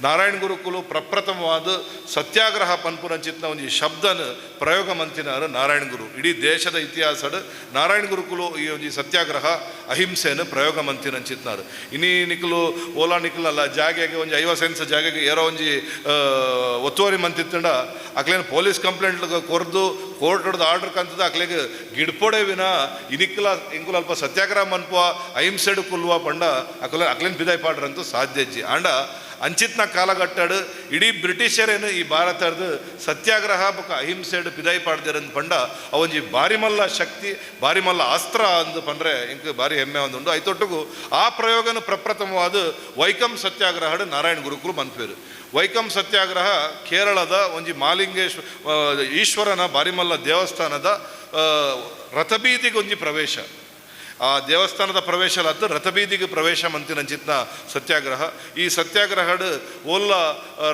ನಾರಾಯಣ ಗುರುಕುಲು ಪ್ರಪ್ರಥಮವಾದ ಸತ್ಯಾಗ್ರಹ ಪನ್ಪುನಂಚಿತ್ನ ಒಂಜಿ ಶಬ್ದನ ಪ್ರಯೋಗ ಮಂತಿನಾರು ನಾರಾಯಣ ಗುರು. ಇಡೀ ದೇಶದ ಇತಿಹಾಸಡ್ ನಾರಾಯಣ ಗುರುಕುಲು ಈ ಒಂಜಿ ಸತ್ಯಾಗ್ರಹ ಅಹಿಂಸೆಯನ್ನು ಪ್ರಯೋಗ ಮಂತಿನಂಚಿತ್ನಾರು. ಇನಿ ನಿಕುಲು ಓಲಾ ನಿಕುಲಲ್ಲ ಜಾಗೆಗೆ ಒಂಜಿ 50 ಸೆನ್ಸ್ ಜಾಗೆಗೆ ಏರೋ ಒಂಜಿ ಒತ್ತುವರಿ ಮಂತಿತ್ತಂಡ ಅಕ್ಲೇನು ಪೊಲೀಸ್ ಕಂಪ್ಲೇಂಟ್ ಕೊರ್ದು ಕೋರ್ಟ್ ಹೊಡೆದು ಆರ್ಡರ್ ಕಂತದ ಅಕ್ಲೆಗ್ ಗಿಡ್ಪೊಡೆ ವಿನ ಇನಿಕ್ಲ ಇಂಕುಲ ಅಲ್ಪ ಸತ್ಯಾಗ್ರಹ ಮನ್ಪುವ ಅಹಿಂಸೆಡು ಕುಲ್ವ ಪಂಡ ಅಕುಲ ಅಕ್ಲೇನು ಬಿದಾಯ್ ಪಾಡ್ರಂತೂ ಸಾಧ್ಯ ಇಜ್ಜಿ. ಆಂಡ ಅಂಚಿತ್ನ ಕಾಲಘಟ್ಟಡು ಇಡೀ ಬ್ರಿಟಿಷರೇನು ಈ ಭಾರತದ ಸತ್ಯಾಗ್ರಹ ಬೊಕ ಅಹಿಂಸೆಡು ಪಿದಾಯಿ ಪಾಡ್ದಿರಂದು ಪಂಡ ಅವೊಂಜಿ ಬಾರಿಮಲ್ಲ ಶಕ್ತಿ ಬಾರಿಮಲ್ಲ ಅಸ್ತ್ರ ಅಂದು ಪಂಡ್ರೆ ಇಂಕ್ ಬಾರಿ ಹೆಮ್ಮೆ ಒಂದುಂಡು. ಐತೊಟ್ಟುಗು ಆ ಪ್ರಯೋಗನ ಪ್ರಪ್ರಥಮವಾದ ವೈಕಂ ಸತ್ಯಾಗ್ರಹಡು ನಾರಾಯಣ ಗುರುಕುಲು ಮನ್ಪೇರು. ವೈಕಂ ಸತ್ಯಾಗ್ರಹ ಕೇರಳದ ಒಂಜಿ ಮಾಲಿಂಗೇಶ್ವ ಈಶ್ವರನ ಬಾರಿಮಲ್ಲ ದೇವಸ್ಥಾನದ ರಥಬೀದಿಗೆ ಒಂಜಿ ಪ್ರವೇಶ, ಆ ದೇವಸ್ಥಾನದ ಪ್ರವೇಶ ಅಲ್ಲ ರಥಬೀದಿಗೆ ಪ್ರವೇಶ ಮಂತಿನಂಚಿತ್ನ ಸತ್ಯಾಗ್ರಹ. ಈ ಸತ್ಯಾಗ್ರಹಡು ಓಲ್ಲ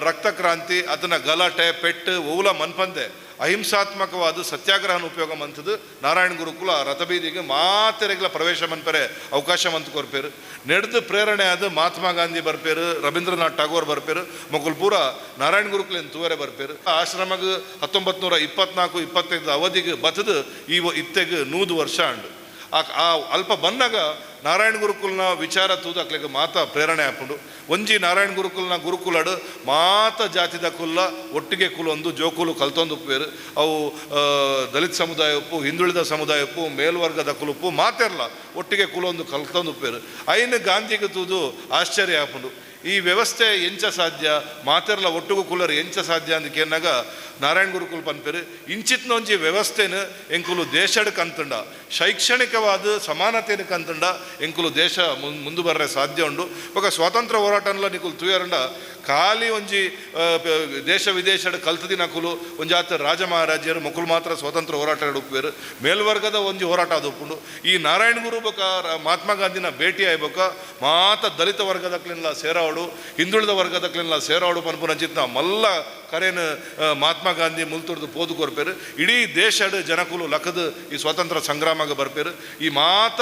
ರಕ್ತಕ್ರಾಂತಿ ಅದನ್ನು ಗಲಾಟೆ ಪೆಟ್ಟು ಓಲ ಮನ್ಪಂದೆ ಅಹಿಂಸಾತ್ಮಕವಾದ ಸತ್ಯಾಗ್ರಹನ ಉಪಯೋಗ ಮಂತದ್ದು ನಾರಾಯಣ ಗುರುಕುಲ ರಥಬೀದಿಗೆ ಮಾತೆರೆಗ್ಲ ಪ್ರವೇಶ ಮನ್ಪರೆ ಅವಕಾಶ ಮಂತ್ ಕೊರ್ಪೇರು. ನಡೆದು ಪ್ರೇರಣೆ ಆದ ಮಹಾತ್ಮ ಗಾಂಧಿ ಬರ್ಪೇರು, ರವೀಂದ್ರನಾಥ್ ಠಾಗೋರ್ ಬರ್ಪೇರು, ಮೊಕುಲ್ ಪೂರ ನಾರಾಯಣ ಗುರುಕುಲ ತೂವರೆ ಬರ್ಪೇರು. ಆಶ್ರಮಗ್ 1924-25 ಅವಧಿಗೆ ಬತ್ತದು ಈ ಇತ್ತೆಗೆ 100 ವರ್ಷ ಅಂಡು. ಆ ಅಲ್ಪ ಬಂದಾಗ ನಾರಾಯಣ ಗುರುಕುಲ್ನ ವಿಚಾರ ತೂದು ಅಕ್ಲೆಗ್ ಮಾತ ಪ್ರೇರಣೆ ಆಪುಂಡು. ಒಂಜಿ ನಾರಾಯಣ ಗುರುಕುಲ್ನ ಗುರುಕುಲಡು ಮಾತ ಜಾತಿದ ಕುಲ್ಲ ಒಟ್ಟಿಗೆ ಕುಲೊಂದು ಜೋಕುಲು ಕಲ್ತೊಂದು ಉಪ್ಪೇರು. ಅವು ದಲಿತ ಸಮುದಾಯ ಉಪ್ಪು, ಹಿಂದುಳಿದ ಸಮುದಾಯ ಉಪ್ಪು, ಮೇಲ್ವರ್ಗದ ಕುಲುಪ್ಪು ಮಾತೆರ್ಲ ಒಟ್ಟಿಗೆ ಕುಲೊಂದು ಕಲ್ತೊಂದು ಉಪ್ಪೇರು. ಐನು ಗಾಂಧಿಗೆ ತೂದು ಆಶ್ಚರ್ಯ ಆಪುಂಡು. ಈ ವ್ಯವಸ್ಥೆ ಎಂಚ ಸಾಧ್ಯ, ಮಾತೆರ್ಲ ಒಟ್ಟುಗು ಕುಲರು ಎಂಚ ಸಾಧ್ಯ ಅಂದ್ ಕೇನಾಗ ನಾರಾಯಣ ಗುರುಕುಲ್ ಪನ್ಪೇರು ಇಂಚಿತ್ನೊಂಜಿ ವ್ಯವಸ್ಥೆನ ಎಂಕುಲು ದೇಶಡ್ ಕಂತುಂಡ, ಶೈಕ್ಷಣಿಕವಾದ ಸಮಾನತೆನ ಕಂತುಂಡ ಎಂಕುಲು ದೇಶ ಮುಂದೆ ಬರ್ರೆ ಸಾಧ್ಯ ಉಂಡು. ಬೊಕ ಸ್ವಾತಂತ್ರ್ಯ ಹೋರಾಟನ್ಲ ನಿಕುಲು ತೂಯರಂಡ ಖಾಲಿ ಒಂಜಿ ದೇಶ ವಿದೇಶಡ್ ಕಲ್ತದಿನ ಕುಲು ಒಂಜಾತ ರಾಜ ಮಹಾರಾಜರು ಮೊಕುಲು ಮಾತ್ರ ಸ್ವಾತಂತ್ರ್ಯ ಹೋರಾಟ ಉಪ್ಪೇರು, ಮೇಲ್ವರ್ಗದ ಒಂಜಿ ಹೋರಾಟ ಅದು ಉಪ್ಪುಂಡು. ಈ ನಾರಾಯಣ ಗುರು ಬೊಕ ಮಹಾತ್ಮ ಗಾಂಧಿನ ಭೇಟಿ ಆಯ್ಬೊಕ ಮಾತ ದಲಿತ ವರ್ಗದಕ್ಲೆನ್ಲ ಸೇರಾವಡು, ಹಿಂದುಳಿದ ವರ್ಗದಕ್ಲೆನ್ಲ ಸೇರಾವಡು ಪನ್ಪುನಂಚಿತ್ನ ಮಲ್ಲ ಕರೇನ ಮಹಾತ್ಮ ಗಾಂಧಿ ಮುಲ್ತುರ್ದು ಪೋದು ಕೊರ್ಪೇರು. ಇಡೀ ದೇಶಡ್ ಜನಕುಲು ಲಕದ ಈ ಸ್ವಾತಂತ್ರ್ಯ ಸಂಗ್ರಾಮಗ ಬರ್ಪೇರು. ಈ ಮಾತ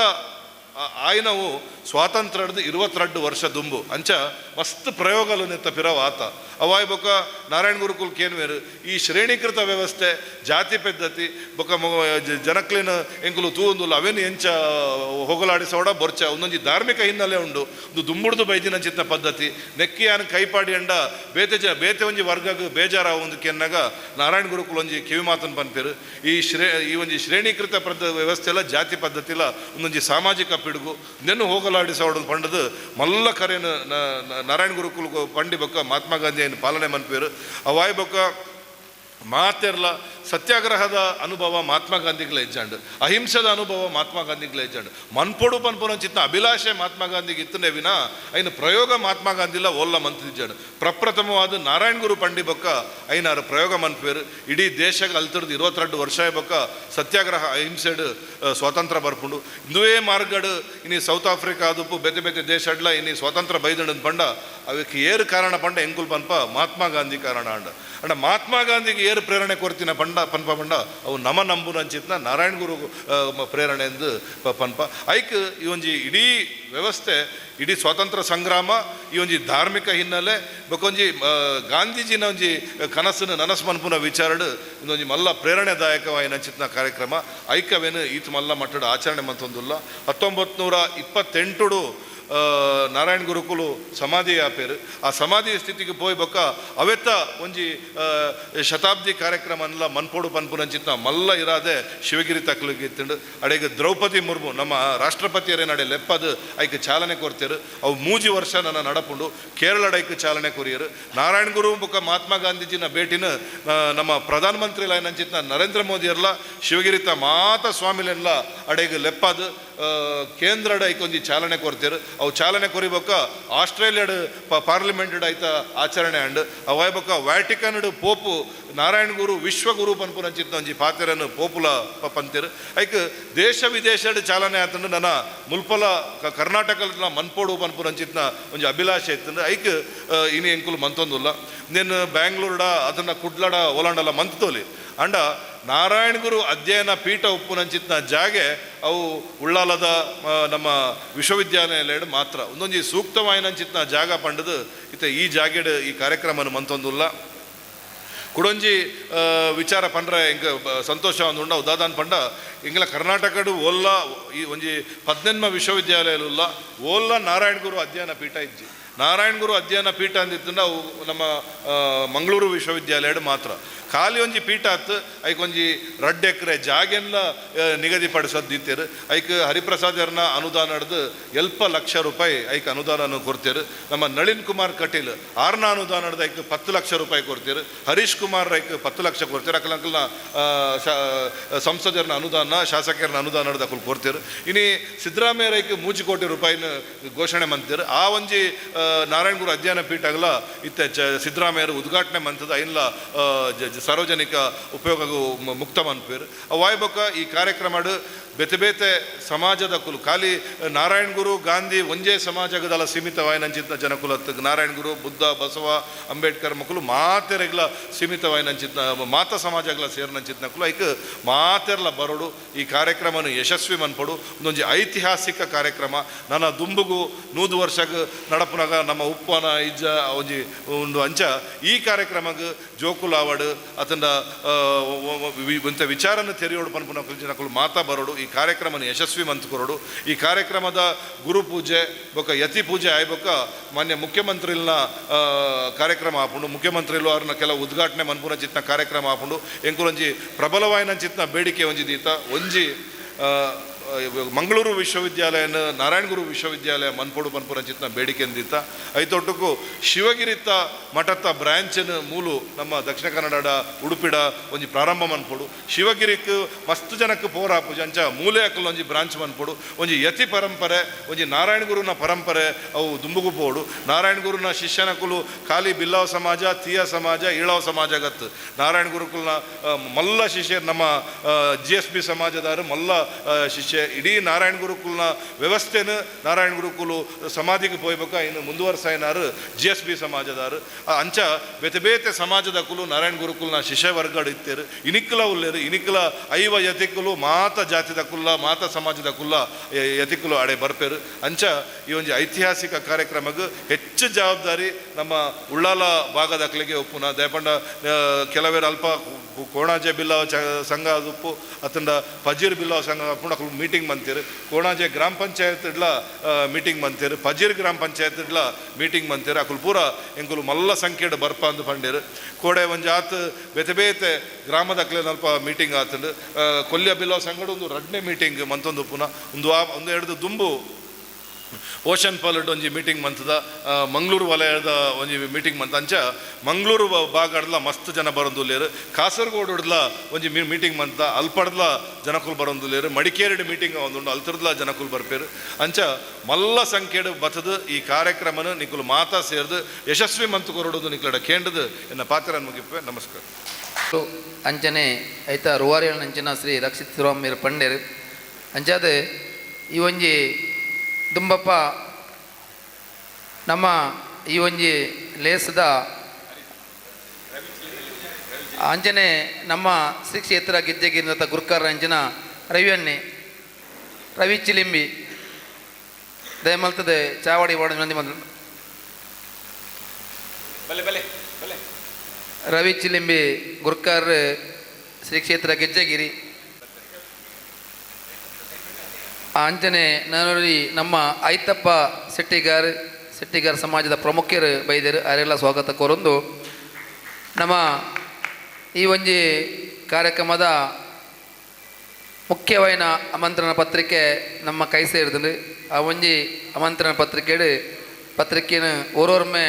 ಆಯ್ನವು ಸ್ವಾತಂತ್ರ್ಯದ 22 ವರ್ಷ ದುಂಬು ಅಂಚ ಮಸ್ತ್ ಪ್ರಯೋಗಲು ನೆತ್ತ ಪಿರವ ಆತ. ಅವಾಯ್ ಬೊಕ ನಾರಾಯಣ ಗುರುಕುಲ್ ಕೇನ್ವೇರು ಈ ಶ್ರೇಣೀಕೃತ ವ್ಯವಸ್ಥೆ ಜಾತಿ ಪದ್ಧತಿ ಬೊಕ ಜನಕ್ಲೇನ ಎಂಕುಲು ತೂಂದುಲ್ಲ ಅವೇನು ಎಂಚ ಹೋಗಲಾಡಿಸೋಡ ಬೊರ್ಚ ಒಂದೊಂಜಿ ಧಾರ್ಮಿಕ ಹಿನ್ನೆಲೆ ಉಂಡು ಒಂದು ದುಂಬುಡ್ದು ಬೈದಿನ ಚಿತ್ತ ಪದ್ಧತಿ ನೆಕ್ಕಿಯಾನ ಕೈಪಾಡಿ ಅಂಡ ಬೇತೆ ಬೇತೆ ಒಂಜಿ ವರ್ಗಗ್ ಬೇಜಾರ ಒಂದು ಕೆನ್ನಾಗ ನಾರಾಯಣ ಗುರುಕುಲ್ ಒಂಜಿ ಕಿವಿ ಮಾತನ್ನು ಪನ್ಪೇರು. ಈ ಒಂಜಿ ಶ್ರೇಣೀಕೃತ ವ್ಯವಸ್ಥೆ ಎಲ್ಲ ಜಾತಿ ಪದ್ಧತಿಲ ಒಂದೊಂಜಿ ಸಾಮಾಜಿಕ ಪಿಡುಗು ನೆನ್ನು ಹೋಗಲಾಡಿಸೋಡು ಪಂಡದು ಮಲ್ಲ ಕರೇನ ನಾರಾಯಣ ಗುರುಕುಲ್ ಪಂಡಿ ಬೊಕ್ಕ ಮಹಾತ್ಮ ಗಾಂಧಿಯನ್ನು ಪಾಲನೆ ಮನ್ಪೇರು. ಅವಾಯ್ ಬೊಕ್ಕ ಮಾತೆರ್ಲ ಸತ್ಯಾಗ್ರಹದ ಅನುಭವ ಮಹಾತ್ಮ ಗಾಂಧಿಗಳ ಹೆಜ್ಜಾಂಡು, ಅಹಿಂಸದ ಅನುಭವ ಮಹಾತ್ಮ ಗಾಂಧಿಗಳ ಹೆಜ್ಜಾಂಡು, ಮನ್ಪೊಡು ಪನ್ಪುನ ಚಿತ್ತ ಅಭಿಲಾಷೆ ಮಹಾತ್ಮ ಗಾಂಧಿಗೆ ಇತ್ತನೇ ವಿನ ಐನ ಪ್ರಯೋಗ ಮಹಾತ್ಮ ಗಾಂಧಿಲ ಓಲ್ಲ ಮಂತಿಜ್ಜಾಂಡು. ಪ್ರಪ್ರಥಮವಾದ ನಾರಾಯಣ ಗುರು ಪಂಡಿ ಬೊಕ್ಕ ಐನಾರು ಪ್ರಯೋಗ ಮನ್ಪೇರು. ಇಡೀ ದೇಶಕ್ಕೆ ಅಲ್ತರ್ದು 22 ವರ್ಷ ಬೊಕ್ಕ ಸತ್ಯಾಗ್ರಹ ಅಹಿಂಸೆಡು ಸ್ವಾತಂತ್ರ್ಯ ಬರ್ಪುಂಡು. ಇಂದುವೇ ಮಾರ್ಗಡು ಇನಿ ಸೌತ್ ಆಫ್ರಿಕಾ ಅದುಪ್ಪು ಬೇತೆ ಬೇತೆ ದೇಶ ಅಡ್ಲ ಇನಿ ಸ್ವಾತಂತ್ರ್ಯ ಬೈದಂಡು ಪಂಡ ಅವಕ್ಕೆ ಏರು ಕಾರಣ ಪಂಡ ಎಂಕುಲ್ ಪನ್ಪ ಮಹಾತ್ಮ ಗಾಂಧಿ ಕಾರಣ ಅಂಡ. ಅಂಡ ಮಹಾತ್ಮ ಗಾಂಧಿಗೆ ಏರು ಪ್ರೇರಣೆ ಕೊರ್ತಿನ ಪಂಡ ಪನ್ಪ ಪಂಡ ಅವು ನಮ ನಂಬುನಂಚಿತ್ನ ನಾರಾಯಣ ಗುರು ಪ್ರೇರಣೆ ಎಂದು ಪನ್ಪ. ಐಕ್ ಈ ಒಂಜಿ ಇಡೀ ವ್ಯವಸ್ಥೆ ಇಡೀ ಸ್ವಾತಂತ್ರ್ಯ ಸಂಗ್ರಾಮ ಈ ಒಂಜಿ ಧಾರ್ಮಿಕ ಹಿನ್ನೆಲೆ ಬೊಕೊಂಜಿ ಗಾಂಧೀಜಿನ ಒಂಜಿ ಕನಸನ್ನು ನನಸು ಮನ್ಪುನ ವಿಚಾರಡು ಒಂದೊಂಜಿ ಮಲ್ಲ ಪ್ರೇರಣೆದಾಯಕವಾಯಿನಂಚಿತ್ನ ಕಾರ್ಯಕ್ರಮ ಐಕವೇನು ಈತ ಮಲ್ಲ ಮಟ್ಟದ ಆಚರಣೆ ಮಂತೊಂದುಲ್ಲ. 1928 ನಾರಾಯಣ ಗುರುಕುಲು ಸಮಾಧಿ ಆಪೇರು. ಆ ಸಮಾಧಿ ಸ್ಥಿತಿಗೆ ಪೋಯ್ ಬೊಕ್ಕ ಅವೆತ್ತ ಒಂಜಿ ಶತಾಬ್ದಿ ಕಾರ್ಯಕ್ರಮನ್ಲ ಮನ್ಪೋಡು ಪನ್ಪುನಂಚಿತ್ನ ಮಲ್ಲ ಇರಾದೆ ಶಿವಗಿರಿ ತಕ್ಲಿಗೆ ಇತ್ತಂಡು. ಅಡೆಗೆ ದ್ರೌಪದಿ ಮುರ್ಮು ನಮ್ಮ ರಾಷ್ಟ್ರಪತಿಯರೇನಡೆ ಲೆಪ್ಪದು ಐಕ್ ಚಾಲನೆ ಕೊರ್ತೀರು. ಅವು 3 ವರ್ಷ ನನ್ನ ನಡಪುಂಡು. ಕೇರಳಡ ಐಕ್ ಚಾಲನೆ ಕೊರಿಯರು. ನಾರಾಯಣ ಗುರು ಬೊಕ್ಕ ಮಹಾತ್ಮ ಗಾಂಧೀಜಿನ ಭೇಟಿನ ನಮ್ಮ ಪ್ರಧಾನಮಂತ್ರಿ ಲೈನಂಚಿತ್ನ ನರೇಂದ್ರ ಮೋದಿಯರ್ಲ ಶಿವಗಿರಿತ ಮಾತ ಸ್ವಾಮಿಲೆಲ್ಲ ಅಡೆಗೆ ಲೆಪ್ಪದು ಕೇಂದ್ರಡ ಐಕೊಂಜಿ ಚಾಲನೆ ಕೊರ್ತೀರು. ಅವು ಚಾಲನೆ ಕೊರಿಬೊಕ್ಕ ಆಸ್ಟ್ರೇಲಿಯಾಡ್ ಪಾರ್ಲಿಮೆಂಟ್ ಐತ ಆಚರಣೆ ಅಂಡ್ ಅವು ಬೊಕ್ಕ ವ್ಯಾಟಿಕನ್ ಪೋಪು ನಾರಾಯಣ ಗುರು ವಿಶ್ವಗುರು ಪನ್ಪುನಂಚಿತ್ನ ಒಂಜಿ ಪಾತೆರನ್ನು ಪೋಪುಲ ಪಂತಿರು. ಐಕ್ ದೇಶ ವಿದೇಶಡ್ ಚಾಲನೆ ಆತಂಡು ನನ್ನ ಮುಲ್ಪಲ ಕರ್ನಾಟಕದ ಮನ್ಪೋಡು ಪನ್ಪುನಂಚಿತ್ನ ಒಂಜಿ ಅಭಿಲಾಷೆ ಇತ್ತಂಡು. ಐಕ್ ಇನಿ ಎಂಕುಲು ಮಂತೊಂದುಲ್ಲ. నేను ಬ್ಯಾಂಗ್ಳೂರ್ಡ ಅದನ್ನ ಕುಡ್ಲಡ ಓಲಾಂಡಲ ಮಂತೋಲಿ ಅಂಡ ನಾರಾಯಣ ಗುರು ಅಧ್ಯಯನ ಪೀಠ ಉಪ್ಪುನಂಚಿತ್ನ ಜಾಗೆ ಅವು ಉಳ್ಳಾಲದ ನಮ್ಮ ವಿಶ್ವವಿದ್ಯಾಲಯ ಮಾತ್ರ ಒಂದೊಂಜಿ ಸೂಕ್ತವಾಯಿನಂಚಿತ್ನ ಜಾಗ ಪಂಡದು ಇತ್ತೆ ಈ ಜಾಗೆಡ್ ಈ ಕಾರ್ಯಕ್ರಮನ ಮಂತೊಂದುಲ್ಲ. ಕುಡೊಂಜಿ ವಿಚಾರ ಪಂಡ್ರೆ ಎಂಕ್ ಸಂತೋಷ ಒಂದು ಉಂಡ ಉದಾದಾನ್ ಪಂಡ ಎಂಗ್ಲ ಕರ್ನಾಟಕಡು ಓಲ್ಲ ಈ ಒಂಜಿ 18 ವಿಶ್ವವಿದ್ಯಾಲಯಲುಲ್ಲ ಓಲ್ಲ ನಾರಾಯಣ ಗುರು ಅಧ್ಯಯನ ಪೀಠ ಇಜ್ಜಿ. ನಾರಾಯಣ ಗುರು ಅಧ್ಯಯನ ಪೀಠ ಅಂದಿತ್ತಂಡ ಅವು ನಮ್ಮ ಮಂಗಳೂರು ವಿಶ್ವವಿದ್ಯಾಲಯಡ್ ಮಾತ್ರ ಖಾಲಿ ಒಂಜಿ ಪೀಠ ಆತು. ಐಕ್ ಒಂಜಿ 2 ಎಕರೆ ಜಾಗೆಲ್ಲ ನಿಗದಿಪಡಿಸೋದಿತ್ತೇರು. ಐಕ್ ಹರಿಪ್ರಸಾದರ್ನ ಅನುದಾನ ಹಿಡ್ದು 7 ಲಕ್ಷ ರೂಪಾಯಿ ಐಕ್ ಅನುದಾನ ಕೊಡ್ತೇರು. ನಮ್ಮ ನಳಿನ್ ಕುಮಾರ್ ಕಟೀಲ್ ಆರ್ನ ಅನುದಾನ ಹಿಡ್ದು ಐಕ್ 10 ಲಕ್ಷ ರೂಪಾಯಿ ಕೊಡ್ತೇರು. ಹರೀಶ್ ಕುಮಾರ್ ಐಕ್ 10 ಲಕ್ಷ ಕೊಡ್ತೇರು. ಅಕಲಂಕಲ್ನ ಸಂಸದರ್ನ ಅನುದಾನ ಶಾಸಕರನ್ನ ಅನುದಾನ ಹಿಡ್ದು ಅಕಲ್ ಕೊಡ್ತೇರು. ಇನಿ ಸಿದ್ದರಾಮಯ್ಯರ ಐಕ್ 3 ಕೋಟಿ ರೂಪಾಯಿನ ಘೋಷಣೆ ಮಂತೇರು. ಆ ಒಂಜಿ ನಾರಾಯಣ ಗುರು ಅಧ್ಯಯನ ಪೀಠ ಆಗಲ ಇತ್ತೆ ಸಿದ್ದರಾಮಯ್ಯರು ಉದ್ಘಾಟನೆ ಮಂತದ ಐನ್ಲ ಸಾರ್ವಜನಿಕ ಉಪಯೋಗ ಮುಕ್ತ ಮನ್ಪೇರು. ವಾಯ್ಬೊಕ್ಕ ಈ ಕಾರ್ಯಕ್ರಮ ಬೇತೆ ಬೇತೆ ಸಮಾಜದ ಕುಲು ಖಾಲಿ ನಾರಾಯಣ ಗುರು ಗಾಂಧಿ ಒಂಜೇ ಸಮಾಜಗದಲ್ಲ ಸೀಮಿತವಾಯಿನಂಚಿತ್ನ ಜನಕುಲತ್ ನಾರಾಯಣ ಗುರು ಬುದ್ಧ ಬಸವ ಅಂಬೇಡ್ಕರ್ ಮಕ್ಕಳು ಮಾತೆರೆಗ್ಲ ಸೀಮಿತವಾಯಿನಂಚಿತ್ನ ಮಾತ ಸಮಾಜಗಳ ಸೇರಿನಂಚಿತ್ನ ಕುಲು ಐಕ್ ಮಾತೆರ್ಲ ಬರೋಡು ಈ ಕಾರ್ಯಕ್ರಮನ ಯಶಸ್ವಿ ಮನ್ಪಡು. ಒಂದೊಂಜಿ ಐತಿಹಾಸಿಕ ಕಾರ್ಯಕ್ರಮ. ನನ್ನ ದುಂಬುಗು 100 ವರ್ಷಗ್ ನಡಪುನಾಗ ನಮ್ಮ ಉಪ್ಪನ ಇಜ್ಜ ಒಂಜಿ ಒಂದು ಅಂಚ ಈ ಕಾರ್ಯಕ್ರಮಗ್ ಜೋಕುಲಾವಡು ಅತಂಡ ಇಂಥ ವಿಚಾರನ ತೆರೆಯೋಡು ಪನ್ಪುನ ಜನಕುಲು ಮಾತಾ ಬರೋಡು ಈ ಕಾರ್ಯಕ್ರಮನ ಯಶಸ್ವಿ ಮಂತ್ಕೊರಡು. ಈ ಕಾರ್ಯಕ್ರಮದ ಗುರು ಪೂಜೆ ಬೊಕ್ಕ ಯತಿ ಪೂಜೆ ಆಯ್ಬೊಕ್ಕ ಮಾನ್ಯ ಮುಖ್ಯಮಂತ್ರಿಲ್ನ ಕಾರ್ಯಕ್ರಮ ಆಪುಂಡು. ಮುಖ್ಯಮಂತ್ರಿಲು ಅವ್ರನ್ನ ಕೆಲವು ಉದ್ಘಾಟನೆ ಮನ್ಪುನ ಚಿತ್ನ ಕಾರ್ಯಕ್ರಮ ಆಪುಂಡು. ಎಂಕುಲೊಂಜಿ ಪ್ರಬಲವಾಯಿನ ಚಿತ್ನ ಬೇಡಿಕೆ ಒಂಜಿ ದೀತ ಒಂಜಿ ಮಂಗಳೂರು ವಿಶ್ವವಿದ್ಯಾಲಯನ ನಾರಾಯಣ ಗುರು ವಿಶ್ವವಿದ್ಯಾಲಯ ಮನ್ಪೋಡು ಪನ್ಪುನ ಚಿತ್ನ ಬೇಡಿಕೆ ಅಂದಿತ್ತ. ಐತೊಟ್ಟುಕು ಶಿವಗಿರಿತ ಮಠತ್ತ ಬ್ರಾಂಚನ್ ಮೂಲು ನಮ್ಮ ದಕ್ಷಿಣ ಕನ್ನಡ ಉಡುಪಿಡ ಒಂಜಿ ಪ್ರಾರಂಭ ಮನ್ಪೋಡು. ಶಿವಗಿರಿಕ್ ಮಸ್ತ್ ಜನಕ್ಕೆ ಪೋರಾಪುಜಿ ಅಂಚ ಮೂಲೆ ಅಕಲ್ ಒಂಜಿ ಬ್ರಾಂಚ್ ಮನ್ಪೋಡು. ಒಂಜಿ ಯತಿ ಪರಂಪರೆ ಒಂಜಿ ನಾರಾಯಣ ಗುರುನ ಪರಂಪರೆ ಅವು ದುಂಬುಗು ಪೋಡು. ನಾರಾಯಣ ಗುರುನ ಶಿಷ್ಯನಕುಲು ಖಾಲಿ ಬಿಲ್ಲವ ಸಮಾಜ ತೀಯ ಸಮಾಜ ಈಳವ ಸಮಾಜ ಗತ್ತು. ನಾರಾಯಣ ಗುರುಕುಲ್ನ ಮಲ್ಲ ಶಿಷ್ಯರು ನಮ್ಮ GSB ಸಮಾಜದಾರು ಮಲ್ಲ ಶಿಷ್ಯ. ಇಡೀ ನಾರಾಯಣ ಗುರುಕುಲ್ನ ವ್ಯವಸ್ಥೆನ ನಾರಾಯಣ ಗುರುಕುಲು ಸಮಾಧಿಗೆ ಪೋಯ್ಬೇಕ ಇನ್ನು ಮುಂದುವರ್ಸಾಯಿನಾರು GSB ಸಮಾಜದಾರು. ಅಂಚ ಬೇತೆ ಬೇತೆ ಸಮಾಜದ ಕುಲು ನಾರಾಯಣ ಗುರುಕುಲ್ನ ಶಿಷ್ಯ ವರ್ಗಡು ಇತ್ತೇರು. ಇನಿಕ್ಕಲ ಉಲ್ಲೇರು ಇನಿಕ್ಕಲ 5 ಯತಿಕುಲು ಮಾತ ಜಾತಿದ ಕುಲ್ಲ ಮಾತ ಸಮಾಜದ ಕುಲ್ಲ ಯತಿಕುಲು ಅಡೆ ಬರ್ಪೇರು. ಅಂಚ ಈ ಒಂಜಿ ಐತಿಹಾಸಿಕ ಕಾರ್ಯಕ್ರಮಕ್ಕೆ ಹೆಚ್ಚು ಜವಾಬ್ದಾರಿ ನಮ್ಮ ಉಳ್ಳಾಲ ಭಾಗದ ಅಕ್ಲಿಗೆ ಒಪ್ಪುನ. ದಯಪಂಡ ಕೆಲವೇರು ಅಲ್ಪ ಕೋಣಾಜೆ ಬಿಲ್ಲವ ಸಂಘ ಉಪ್ಪು ಅತಂಡ ಪಜೀರ್ ಬಿಲ್ಲವ ಸಂಘ ಅಪ್ಪುಂಡ ಮೀಟಿಂಗ್ ಮಂತೀರು. ಕೋಣಾಜೆ ಗ್ರಾಮ ಪಂಚಾಯತ್ ಇಡ್ಲ ಮೀಟಿಂಗ್ ಮಂತೀರು. ಪಜೀರ್ ಗ್ರಾಮ ಪಂಚಾಯತ್ ಇಡ್ಲ ಮೀಟಿಂಗ್ ಮಂತೀರು. ಅಕುಲು ಪೂರ ಎಂಕುಲು ಮಲ್ಲ ಸಂಖ್ಯೆಡ್ ಬರ್ಪ ಅಂದು ಪಂಡೇರು. ಕೋಡೆ ಒಂಜಾತ್ ಬೇತೆ ಬೇತೆ ಗ್ರಾಮದ ಅಕ್ಲೆ ಅಲ್ಪ ಮೀಟಿಂಗ್ ಆತಂಡು. ಕೊಲ್ಯ ಬಿಲ್ಲವ ಸಂಘಡ್ ಒಂದು ರಡ್ನೇ ಮೀಟಿಂಗ್ ಮಂತೊಂದು ಪುನಃ ಒಂದು ಒಂದು ಎರಡು ದುಂಬು ಓಷನ್ ಪಾಲಡ್ ಒಂಜಿ ಮೀಟಿಂಗ್ ಮಂತದ ಮಂಗಳೂರು ವಲಯದ ಒಂಜಿ ಮೀಟಿಂಗ್ ಮಂತ ಅಂಚ ಮಂಗಳೂರು ಭಾಗಡ್ಲ ಮಸ್ತ್ ಜನ ಬರೊಂದುಲ್ಲೇರು. ಕಾಸರಗೋಡುಡ್ಲ ಒಂಜಿ ಮೀಟಿಂಗ್ ಮಂತ ಅಲ್ಪಡ್ಲ ಜನಕುಲು ಬರೊಂದುಲ್ಲೇರು. ಮಡಿಕೇರಿಡ್ ಮೀಟಿಂಗ್ ಒಂದುಂಡು ಅಲ್ತರ್ದ್ಲ ಜನಕುಲು ಬರ್ಪೇರು. ಅಂಚ ಮಲ್ಲ ಸಂಖ್ಯೆಡ್ ಬತ್ತದು ಈ ಕಾರ್ಯಕ್ರಮನ ನಿಕುಲು ಮಾತಾ ಸೇರ್ದು ಯಶಸ್ವಿ ಮಂತು ಕೊರಡುದು ನಿಕ್ಲಡ ಕೇಂದ್ರದು ಎನ್ನ ಪಾತ್ರ ಮುಗಿಪೆ. ನಮಸ್ಕಾರ. ಅಂಚನೆ ಐತ ರುವಾರಿಯಲ್ ಅಂಚಿನ ಶ್ರೀ ರಕ್ಷಿತ್ ರಾಮ್ ಪಂಡೇರು ಅಂಚಾದ ಈ ಒಂಜಿ ದುಂಬಪ್ಪ ನಮ್ಮ ಈ ಒಂಜಿ ಲೇಸದ ಅಂಚನೆ ನಮ್ಮ ಶ್ರೀ ಕ್ಷೇತ್ರ ಗೆಜ್ಜೆಗಿರಿನ ಗುರುಕಾರ ಅಂಚಿನ ರವಿಯಣ್ಣೆ ರವಿ ಚಿಲಿಂಬಿ ದಯಮಲ್ತದೆ ಚಾವಡಿ ವಾರ್ಡ್ ಮಂದಿ ರವಿ ಚಿಲಿಂಬಿ ಗುರ್ಕಾರ್ ಶ್ರೀ ಕ್ಷೇತ್ರ ಗೆಜ್ಜೆಗಿರಿ. ಅಂಚನೆ ನಾನೊರಿ ನಮ್ಮ ಐತಪ್ಪ ಶೆಟ್ಟಿಗಾರ್ ಶೆಟ್ಟಿಗಾರ್ ಸಮಾಜದ ಪ್ರಮುಖರು ಬೈದರು ಅರೆಲ್ಲ ಸ್ವಾಗತ ಕೋರೊಂದು ನಮ್ಮ ಈ ಒಂಜಿ ಕಾರ್ಯಕ್ರಮದ ಮುಖ್ಯವಾಯಿನ ಆಮಂತ್ರಣ ಪತ್ರಿಕೆ ನಮ್ಮ ಕೈ ಸೇರಿದಂಡು. ಆ ಒಂಜಿ ಆಮಂತ್ರಣ ಪತ್ರಿಕೆಡು ಪತ್ರಿಕೆನ ಓರೋರ್ಮೆ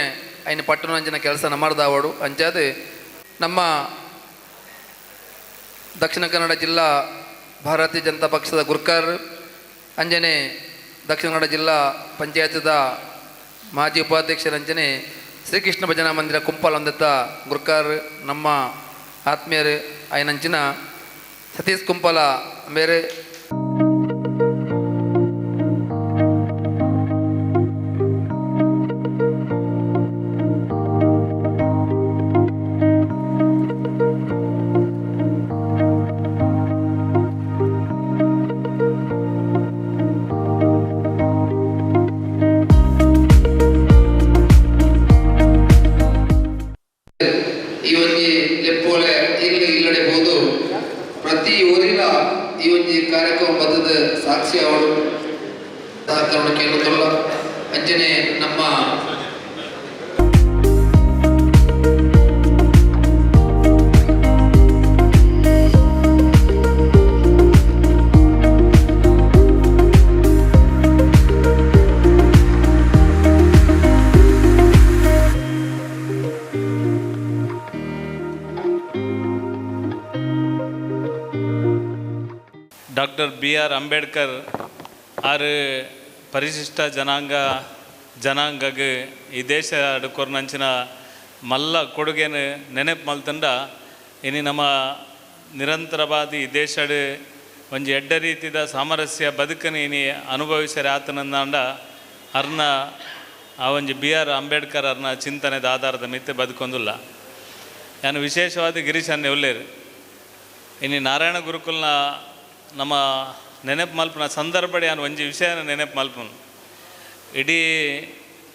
ಐನ ಪಟ್ಟಣಂಚಿನ ಕೆಲಸ ನಮ್ಮದಾವಡು. ಅಂಚಾದ ನಮ್ಮ ದಕ್ಷಿಣ ಕನ್ನಡ ಜಿಲ್ಲಾ ಭಾರತೀಯ ಜನತಾ ಪಕ್ಷದ ಗುರ್ಕಾರ್ ಅಂಜನೆ ದಕ್ಷಿಣ ಕನ್ನಡ ಜಿಲ್ಲಾ ಪಂಚಾಯತ್ದ ಮಾಜಿ ಉಪಾಧ್ಯಕ್ಷರ ಅಂಜನೆ ಶ್ರೀಕೃಷ್ಣ ಭಜನಾ ಮಂದಿರ ಕುಂಪಾಲ್ ಗುರ್ಕಾರ್ ನಮ್ಮ ಆತ್ಮೀಯರು ಐನಂಚಿನ ಸತೀಶ್ ಕುಂಪಾಲ ಬೇರೆ. ಈ ಒಂಜಿ ಲೆಪ್ಪೋಲೆ ಇಲ್ಲಿ ಇಲ್ಲಡೆ ಬೋದು ಪ್ರತಿ ಊರಿನ ಈ ಒಂಜಿ ಕಾರ್ಯಕ್ರಮ ಬದ್ಧದ ಸಾಕ್ಷಿ ಅವಳು ಸಹಕರಣ ಕೇಳುತ್ತಲ್ಲ. ಅಂಚನೆ ನಮ್ಮ ಡಾಕ್ಟರ್ ಬಿ ಆರ್ ಅಂಬೇಡ್ಕರ್ ಆರು ಪರಿಶಿಷ್ಟ ಜನಾಂಗಗ್ ಈ ದೇಶ ಕೊರ್ನಂಚಿನ ಮಲ್ಲ ಕೊಡುಗೆನು ನೆನಪು ಮಲ್ತಂಡ ಇನಿ ನಮ್ಮ ನಿರಂತರವಾದ ಈ ದೇಶಡ್ ಒಂಜಿ ಎಡ್ಡ ರೀತಿದ ಸಾಮರಸ್ಯ ಬದುಕನ್ನು ಇನಿ ಅನುಭವಿಸರೆ ಆತನಂದಾಂಡ ಅರ್ನ ಆ ಒಂಜಿ ಬಿ ಆರ್ ಅಂಬೇಡ್ಕರ್ ಅರ್ನ ಚಿಂತನೆದ ಆಧಾರದ ಮಿತ್ತೆ ಬದುಕೊಂದುಲ್ಲ. ನಾನು ವಿಶೇಷವಾದ ಗಿರೀಶ್ ಅನ್ನೆ ಉಲ್ಲೇರು. ಇನಿ ನಾರಾಯಣ ಗುರುಕುಲ್ನ ನಮ್ಮ ನೆನಪು ಮಲ್ಪುನ ಸಂದರ್ಭಡೆ ನಾನು ಒಂಜಿ ವಿಷಯನ ನೆನಪು ಮಲ್ಪುನು. ಇಡೀ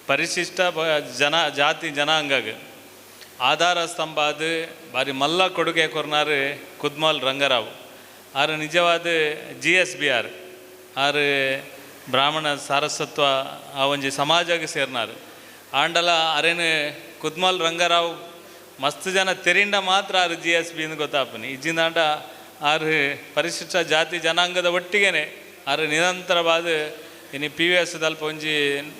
ಪರಿಶಿಷ್ಟ ಜನ ಜಾತಿ ಜನಾಂಗಗ್ ಆಧಾರ ಸ್ತಂಭ ಅದು ಬಾರಿ ಮಲ್ಲ ಕೊಡುಗೆ ಕೊರ್ನಾರು ಕುದ್ಮಾಲ್ ರಂಗರಾವ್. ಆರು ನಿಜವಾದ ಜಿ ಎಸ್ ಬಿ ಆರ್ ಆರು ಬ್ರಾಹ್ಮಣ ಸಾರಸ್ವತ್ವ ಆ ಒಂಜಿ ಸಮಾಜಕ್ಕೆ ಸೇರ್ನಾರು. ಆಂಡಲ ಅರೇನು ಕುದ್ಮಾಲ್ ರಂಗರಾವ್ ಮಸ್ತ್ ಜನ ತೆರಿಂಡ ಮಾತ್ರ ಆರು ಜಿ ಎಸ್ ಬಿ ಅಂದ್ ಗೊತ್ತಾಪನಿ. ಇಜ್ಜಿಂದಾಂಡ ಆರು ಪರಿಶಿಷ್ಟ ಜಾತಿ ಜನಾಂಗದ ಒಟ್ಟಿಗೆನೆ ಆರು ನಿರಂತರವಾದ ಇನಿ ಪಿ ವಿ ಎಸ್ ದಲ್ಪ ಒಂಜಿ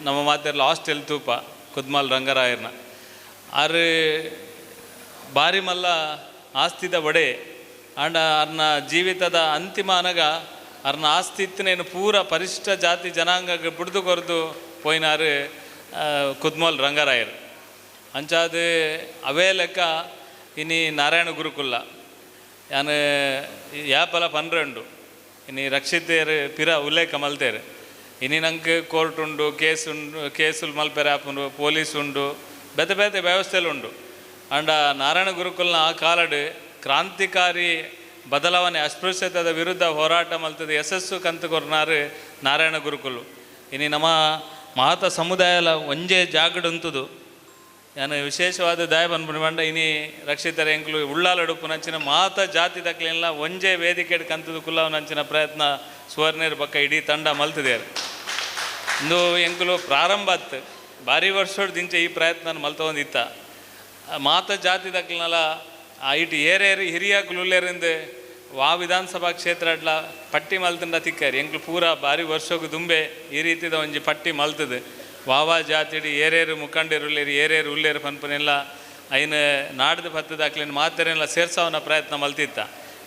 ನಮ್ಮ ಮಾತೆರ್ಲ ಹಾಸ್ಟೆಲ್ ತೂಪ ಕುದ್ಮಾಲ್ ರಂಗರಾಯರ್ನ. ಆರು ಬಾರಿ ಮಲ್ಲ ಆಸ್ತಿದ ಒಡೆ ಆಂಡ ಅರ್ನ ಜೀವಿತದ ಅಂತಿಮ ಅನಗ ಅರ್ನ ಆಸ್ತಿ ಇತ್ತನೇನು ಪೂರ ಪರಿಶಿಷ್ಟ ಜಾತಿ ಜನಾಂಗಕ್ಕೆ ಬುಡ್ದು ಕೊರ್ದು ಪೋಯಿನಾರು ಕುದ್ಮಾಲ್ ರಂಗರಾಯರ್. ಅಂಚಾದ ಅವೇ ಲೆಕ್ಕ ಇನಿ ನಾರಾಯಣ ಗುರುಕುಲ್ಲ ಯಾನ್ ಯಾಪಲ ಪನ್ರೆಂಡು ಇನಿ ರಕ್ಷಿತೇರು ಪಿರ ಉಲ್ಲೇಖ ಮಲ್ತೇರು. ಇನಿ ನಂಗೆ ಕೋರ್ಟ್ ಉಂಡು, ಕೇಸ್ ಉಂಡು, ಕೇಸುಲು ಮಲ್ಪೆರೆ ಆಪುಂಡು, ಪೊಲೀಸ್ ಉಂಡು, ಬೇತೆ ಬೇತೆ ವ್ಯವಸ್ಥೆಲು ಉಂಡು. ಆಂಡ ನಾರಾಯಣ ಗುರುಕುಲ್ನ ಆ ಕಾಲಡ್ ಕ್ರಾಂತಿಕಾರಿ ಬದಲಾವಣೆ ಅಸ್ಪೃಶ್ಯತೆದ ವಿರುದ್ಧ ಹೋರಾಟ ಮಲ್ತದ ಯಶಸ್ಸು ಕಂತು ಕೊರ್ನಾರು ನಾರಾಯಣ ಗುರುಕುಲು. ಇನಿ ನಮ್ಮ ಮಾತ ಸಮುದಾಯಲ ಒಂಜೇ ಜಾಗಡುಂತುದು ಯಾನು ವಿಶೇಷವಾದ ದಯ ಪನ್ಪುನಿ ಪಂಡ ಇನಿ ರಕ್ಷಿತರ ಎಂಕ್ಲು ಉಳ್ಳಾಲಡುಪುನಂಚಿನ ಮಾತ ಜಾತಿ ದಕ್ಲೆಲ್ಲ ಒಂಜೇ ವೇದಿಕೆ ಕಂತುದು ಕುಲ್ಲವನಂಚಿನ ಪ್ರಯತ್ನ ಸುವರ್ಣೇರ್ ಬಕ್ಕ ಇಡೀ ತಂಡ ಮಲ್ತದೇರು. ಇಂದು ಎಂಕುಲು ಪ್ರಾರಂಭ ಆತ್ ಭಾರಿ ವರ್ಷೋಡ್ ದಿಂಚೆ ಈ ಪ್ರಯತ್ನ ಮಲ್ತೊಂದಿತ್ತ. ಮಾತ ಜಾತಿ ದಕ್ಲೆಲ್ಲ ಆ ಇಟ್ಟು ಏರೇರು ಹಿರಿಯ ಕುಲುಲ್ಲೇರಿಂದ ವಾ ವಿಧಾನಸಭಾ ಕ್ಷೇತ್ರ ಅಡ್ಲ ಪಟ್ಟಿ ಮಲ್ತಂಡ ತಿಕ್ಕಾರಿ ಎಂಕ್ಲು ಪೂರ ಭಾರಿ ವರ್ಷಕ್ಕೆ ದುಂಬೆ ಈ ರೀತಿದ ಒಂಜಿ ಪಟ್ಟಿ ಮಲ್ತದೆ. ವಾವಾ ಜಾತಿಡಿ ಏರೇರು ಮುಖಂಡರು ಉಲ್ಲೇರು ಏರೇರು ಉಲ್ಲೇರು ಪನ್ಪನೆಲ್ಲ ಐನ ನಾಡ್ದು ಪತ್ತದಾಕ್ಲಿನ ಮಾತರೆಲ್ಲ ಸೇರ್ಸಾವನ ಪ್ರಯತ್ನ ಮಲ್ತಿತ್ತ.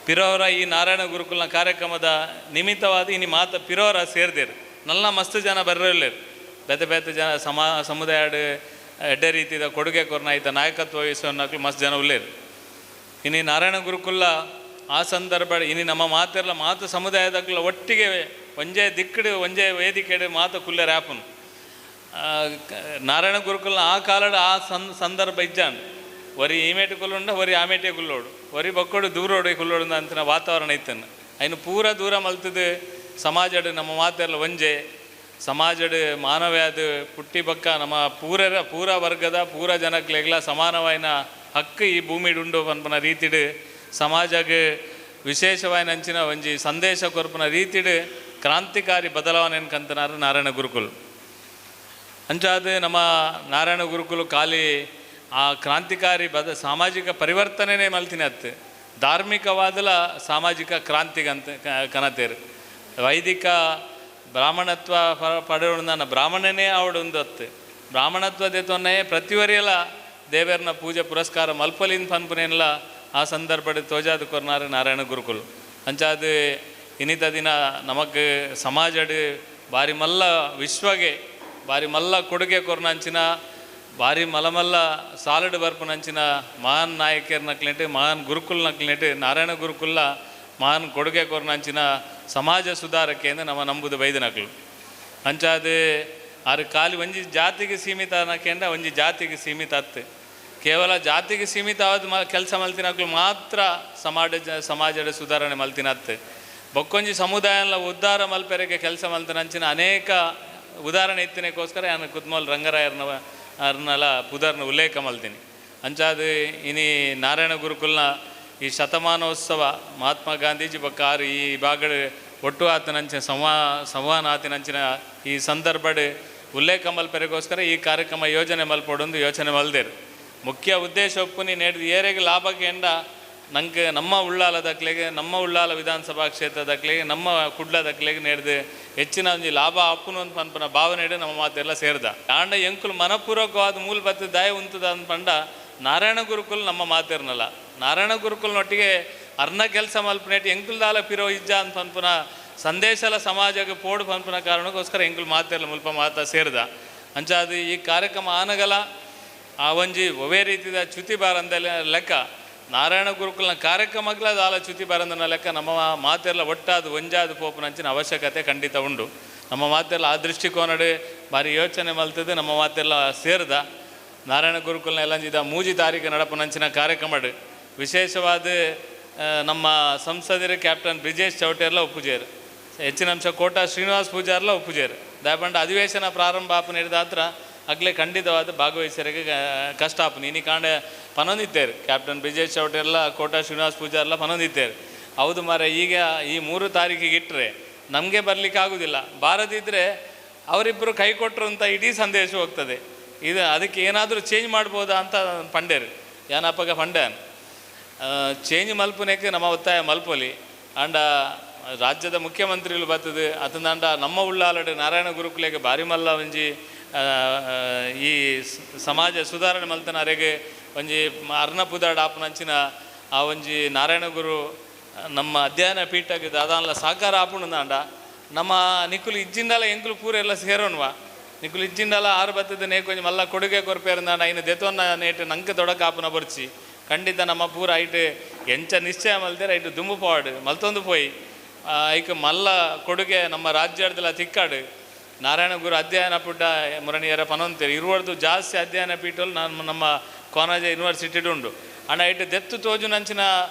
ಪಿರೋರ ಈ ನಾರಾಯಣ ಗುರುಕುಲ್ನ ಕಾರ್ಯಕ್ರಮದ ನಿಮಿತ್ತವಾದ ಇನಿ ಮಾತ ಪಿರೋರ ಸೇರ್ದೇರು. ನಲ್ಲ ಮಸ್ತ್ ಜನ ಬರ್ರಲ್ಲೇರು ಬೇತೆ ಬೇತೆ ಜನ ಸಮುದಾಯಡ್ ಎಡ್ಡೆ ರೀತಿದ ಕೊಡುಗೆ ಕೊರ್ನ ಐತ ನಾಯಕತ್ವ ವಹಿಸೋನಕ್ಲು ಮಸ್ತ್ ಜನ ಉಲ್ಲೇರು. ಇನಿ ನಾರಾಯಣ ಗುರುಕುಲ್ಲ ಆ ಸಂದರ್ಭ ಇನಿ ನಮ್ಮ ಮಾತೆಲ್ಲ ಮಾತು ಸಮುದಾಯದಕ್ಲ ಒಟ್ಟಿಗೆ ಒಂಜೇ ದಿಕ್ಕಡು ಒಂಜೇ ವೇದಿಕೆಡು ಮಾತು ಕುಲ್ಲೇರು ಆಪುನು. ನಾರಾಯಣ ಗುರುಕುಲ್ನ ಆ ಕಾಲಡ್ ಆ ಸಂದರ್ಭ ಇಜ್ಜಾಂಡ್ ಒರಿ ಈಮೇಟು ಕುಲ್ಲುಂಡ ಒರಿ ಆಮೇಟೆ ಕುಲ್ಲೋಡು ಒರಿ ಬಕ್ಕೋಡು ದೂರೋಡು ಕುಲ್ಲೋಡು ಅಂತಿನ ವಾತಾವರಣ ಇತ್ತನ್ನು ಐನು ಪೂರ ದೂರ ಮಲ್ತದು ಸಮಾಜಡ್ ನಮ್ಮ ಮಾತೆಲ್ಲ ಒಂಜೆ ಸಮಾಜಡ್ ಮಾನವ್ಯಾದ ಪುಟ್ಟಿ ಬಕ್ಕ ನಮ್ಮ ಪೂರ ವರ್ಗದ ಪೂರ ಜನಕ್ಲೆಗ್ಲ ಸಮಾನವಾಯಿನ ಹಕ್ಕು ಈ ಭೂಮಿಡ್ ಉಂಡು ಪನ್ಪನ ರೀತಿಡ್ ಸಮಾಜಗ್ ವಿಶೇಷವಾಯಿನ ಅಂಚಿನ ಒಂಜಿ ಸಂದೇಶ ಕೊರ್ಪುನ ರೀತಿಡ್ ಕ್ರಾಂತಿಕಾರಿ ಬದಲಾವಣೆಯನ್ನು ಕಂತನಾರು ನಾರಾಯಣ ಗುರುಕುಲ್. ಅಂಚಾದ ನಮ್ಮ ನಾರಾಯಣ ಗುರುಕುಲು ಖಾಲಿ ಆ ಕ್ರಾಂತಿಕಾರಿ ಸಾಮಾಜಿಕ ಪರಿವರ್ತನೆನೇ ಮಲ್ತಿನ ಅತ್ತು, ಧಾರ್ಮಿಕವಾದಲ ಸಾಮಾಜಿಕ ಕ್ರಾಂತಿಗಂತ ಕನತೇರು. ವೈದಿಕ ಬ್ರಾಹ್ಮಣತ್ವ ಪಡೆಯೋಣ ಬ್ರಾಹ್ಮಣನೇ ಅವಡೊಂದು ಅತ್ತು, ಬ್ರಾಹ್ಮಣತ್ವ ದೇತೊನ್ನೇ ಪ್ರತಿವರಿಯಲ ದೇವರನ್ನ ಪೂಜೆ ಪುರಸ್ಕಾರ ಮಲ್ಪಲಿನ ಪನ್ಪುನೆಲ್ಲ ಆ ಸಂದರ್ಭದ ತೋಜಾದ ಕೊರ್ನಾರು ನಾರಾಯಣ ಗುರುಕುಲು. ಅಂಚಾದ ಇನ್ನಿತ ದಿನ ನಮಗೆ ಸಮಾಜಡ್ ಬಾರಿ ಮಲ್ಲ ವಿಶ್ವಗೆ ಬಾರಿ ಮಲ್ಲ ಕೊಡುಗೆ ಕೊರ್ನಂಚಿನ ಬಾರಿ ಮಲಮಲ್ಲ ಸಾಲಡ್ ಬರ್ಪುನಂಚಿನ ಮಹಾನ್ ನಾಯಕರ ನಕ್ಲೆಂಟು ಮಹಾನ್ ಗುರುಕುಲ್ ನಕ್ಲೆಂಟು ನಾರಾಯಣ ಗುರುಕುಲ್ಲ ಮಹಾನ್ ಕೊಡುಗೆ ಕೊರ್ನಂಚಿನ ಸಮಾಜ ಸುಧಾರಕ್ಕೆ ನಮ್ಮ ನಂಬುದು ಬೈದನಕ್ಲು. ಅಂಚಾದ ಆರು ಖಾಲಿ ಒಂಜಿ ಜಾತಿಗೆ ಸೀಮಿತ ಅನ್ನಕೇಂಡ ಒಂಜಿ ಜಾತಿಗೆ ಸೀಮಿತ ಅತ್ತು, ಕೇವಲ ಜಾತಿಗೆ ಸೀಮಿತ ಆದ ಕೆಲಸ ಮಲ್ತಿನಕ್ಲು ಮಾತ್ರ ಸಮಾಜದ ಸುಧಾರಣೆ ಮಲ್ತಿನತ್ತು. ಬೊಕ್ಕೊಂಜಿ ಸಮುದಾಯನ ಉದ್ಧಾರ ಮಲ್ಪೆರೆಗೆ ಕೆಲಸ ಮಲ್ತಿನಂಚಿನ ಅನೇಕ ಉದಾಹರಣೆ ಇತ್ತಿನಕ್ಕೋಸ್ಕರ ನಾನು ಕುದ್ಮೋಲ್ ರಂಗರಾಯರ್ನ ಅರ್ನಲ ಪುದರ್ನ ಉಲ್ಲೇಖ ಮಲ್ತೀನಿ. ಅಂಚಾದ ಇನಿ ನಾರಾಯಣ ಗುರುಕುಲ್ನ ಈ ಶತಮಾನೋತ್ಸವ ಮಹಾತ್ಮ ಗಾಂಧೀಜಿ ಬೊಕ್ಕ ಆರು ಈ ಭಾಗಡ್ ಒಟ್ಟು ಆತನಂಚಿನ ಸಂವಹನ ಆತನಂಚಿನ ಈ ಸಂದರ್ಭಡ್ ಉಲ್ಲೇಖ ಮಲ್ಪೆರೆಗೋಸ್ಕರ ಈ ಕಾರ್ಯಕ್ರಮ ಯೋಜನೆ ಮಲ್ಪೊಡೊಂದು ಯೋಚನೆ ಮಲ್ದೇರು. ಮುಖ್ಯ ಉದ್ದೇಶ ಒಪ್ಪುನಿ ನೇಡ್ದು ಏರೆಗೆ ಲಾಭಕ್ಕೆ ಎಂಡ ನಂಗೆ ನಮ್ಮ ಉಳ್ಳಾಲ ದಕ್ಲೆಗೆ, ನಮ್ಮ ಉಳ್ಳಾಲ ವಿಧಾನಸಭಾ ಕ್ಷೇತ್ರ ದಕ್ಲೆಗೆ, ನಮ್ಮ ಕುಡ್ಲ ದಕ್ಲೆಗೆ ನೇಡ್ದು ಹೆಚ್ಚಿನ ಒಂಜಿ ಲಾಭ ಅಪ್ಪುನು ಅಂತ ಪನ್ಪುನ ಭಾವನೆ ನಮ್ಮ ಮಾತೆಲ್ಲ ಸೇರ್ದ. ಆಂಡ ಎಂಕುಲು ಮನಪೂರ್ವಕವಾದ ಮೂಲ ಬತ್ತು ದಾಯ ಉಂತದ ಅಂದ್ಪಂಡ ನಾರಾಯಣ ಗುರುಕುಲ್ ನಮ್ಮ ಮಾತಿರ್ನಲ್ಲ. ನಾರಾಯಣ ಗುರುಕುಲ್ನೊಟ್ಟಿಗೆ ಅರ್ನ ಕೆಲಸ ಮಲ್ಪನೇಟ್ ಎಂಕುಲ್ದಾಲ ಪಿರೋ ಇಜ್ಜ ಅಂತ ಪನ್ಪುನ ಸಂದೇಶಲ ಸಮಾಜಕ್ಕೆ ಪೋಡು ಪನ್ಪುನ ಕಾರಣಕ್ಕೋಸ್ಕರ ಎಂಕುಲು ಮಾತಿರ್ಲ ಮುಲ್ಪ ಮಾತಾ ಸೇರ್ದ. ಅಂಚಾದ ಈ ಕಾರ್ಯಕ್ರಮ ಆನಗಲ ಆ ಒಂಜಿ ಒವೇ ರೀತಿಯ ಚ್ಯುತಿ ಬಾರಂದ ಲೆಕ್ಕ ನಾರಾಯಣ ಗುರುಕುಲ್ನ ಕಾರ್ಯಕ್ರಮಗಳ ದಾಲ ಚ್ಯುತಿ ಬಾರಂದನ ಲೆಕ್ಕ ನಮ್ಮ ಮಾತೆಲ್ಲ ಒಟ್ಟಾದ ಒಂಜಾದ ಪೋಪುನಂಚಿನ ಅವಶ್ಯಕತೆ ಖಂಡಿತ ಉಂಡು. ನಮ್ಮ ಮಾತೆಲ್ಲ ಆ ದೃಷ್ಟಿಕೋನಡೆ ಭಾರಿ ಯೋಚನೆ ಮಲ್ತದೆ ನಮ್ಮ ಮಾತೆಲ್ಲ ಸೇರ್ದ. ನಾರಾಯಣ ಗುರುಕುಲ್ನ ಎಲ್ಲಂಜಿದ 3 ತಾರೀಕು ನಡಪುನಂಚಿನ ಕಾರ್ಯಕ್ರಮ ವಿಶೇಷವಾದ ನಮ್ಮ ಸಂಸದರು ಕ್ಯಾಪ್ಟನ್ ಬ್ರಿಜೇಶ್ ಚೌಟೆರ್ಲ ಒಪ್ಪುಜೇರು, ಹೆಚ್ಚಿನ ಅಂಶ ಕೋಟಾ ಶ್ರೀನಿವಾಸ್ ಪೂಜಾರ್ಲ ಒಪ್ಪುಜೇರು. ದಯಪಂಡ ಅಧಿವೇಶನ ಪ್ರಾರಂಭ ಆಪು ನೀಡಿದ ಹತ್ರ ಅಗ್ಲೇ ಖಂಡಿತವಾದ ಭಾಗವಹಿಸರಿಗೆ ಕಷ್ಟ ಆಪುನಿ. ಇನಿ ಕಾಂಡ ಪನೊಂದಿತ್ತೇರು ಕ್ಯಾಪ್ಟನ್ ಬ್ರಿಜೇಶ್ ಚೌಟೆರ್ಲ ಕೋಟಾ ಶ್ರೀನಿವಾಸ್ ಪೂಜಾರ್ಲ ಪನೊಂದಿತ್ತೇರು. ಹೌದು ಮಾರೆ, ಈಗ ಈ 3 ತಾರೀಕಿಗೆ ಇಟ್ಟರೆ ನಮಗೆ ಬರಲಿಕ್ಕೆ ಆಗೋದಿಲ್ಲ. ಬಾರದಿದ್ದರೆ ಅವರಿಬ್ಬರು ಕೈ ಕೊಟ್ಟರು ಅಂತ ಇಡೀ ಸಂದೇಶ ಹೋಗ್ತದೆ. ಇದು ಅದಕ್ಕೆ ಏನಾದರೂ ಚೇಂಜ್ ಮಾಡ್ಬೋದಾ ಅಂತ ಪಂಡೇರು ಯಾನಪ್ಪಗ ಪಂಡ್ಯಾನ್ ಚೇಂಜ್ ಮಲ್ಪುನೇಕೆ ನಮ್ಮ ಒತ್ತಾಯ ಮಲ್ಪೊಲಿ. ಅಂಡ ರಾಜ್ಯದ ಮುಖ್ಯಮಂತ್ರಿಗಳು ಬರ್ತದೆ ಅತಂದಾಂಡ ನಮ್ಮ ಉಳ್ಳಾಲಡೆ ನಾರಾಯಣ ಗುರುಕುಲೆಗೆ ಬಾರಿ ಮಲ್ಲ ಒಂಜಿ ಈ ಸಮಾಜ ಸುಧಾರಣೆ ಮಲ್ತನರೆಗೆ ಒಂಜಿ ಅರ್ನ ಪುದಾಡ ಆಪುನಂಚಿನ ಆ ಒಂಜಿ ನಾರಾಯಣ ಗುರು ನಮ್ಮ ಅಧ್ಯಯನ ಪೀಠಕ್ಕೆ ದಾದಾನ್ಲ ಸಹಕಾರ ಆಪುಣದಾಂಡ ನಮ್ಮ ನಿಕ್ಕುಲು ಇಜ್ಜಿಂದಲ ಎಂಕುಲು ಪೂರ ಎಲ್ಲ ಸೇರೋನ್ವ ನಿಕ್ಕುಲು ಇಜ್ಜಿಂದಲ ಆರು ಬತ್ತದ ನೇ ಕೊಂಚ ಮಲ್ಲ ಕೊಡುಗೆ ಕೊರ್ಪೇರಂದಾಂಡ ಐನು ದೆತೊನ್ನ ನೇಟು ನಂಗೆ ತೊಡಕ ಆಪುನ ಬರ್ಚಿ ಖಂಡಿತ ನಮ್ಮ ಪೂರ ಐಟ್ ಎಂಚ ನಿಶ್ಚಯ ಮಲ್ತೇರೆ ಐಟು ದುಂಬು ಪೋವಾಡು ಮಲ್ತೊಂದು ಪೋಯಿ ಐಕ್ ಮಲ್ಲ ಕೊಡುಗೆ ನಮ್ಮ ರಾಜ್ಯದಲ್ಲ ತಿಕ್ಕಾಡು. ನಾರಾಯಣ ಗುರು ಅಧ್ಯಯನ ಪೀಠ ಮುರಣಿಯರ ಪನೊಂತೇರಿ ಇರುವರ್ದು ಜಾಸ್ತಿ ಅಧ್ಯಯನ ಪೀಠలు ನಾನು ನಮ್ಮ ಕಾನಾಜ ಯೂನಿವರ್ಸಿಟಿ ಉಂಡು. ಅಣ್ಣ ಇಟ್ಟು ದೆತ್ತು ತೋಜುನಂಚಿನ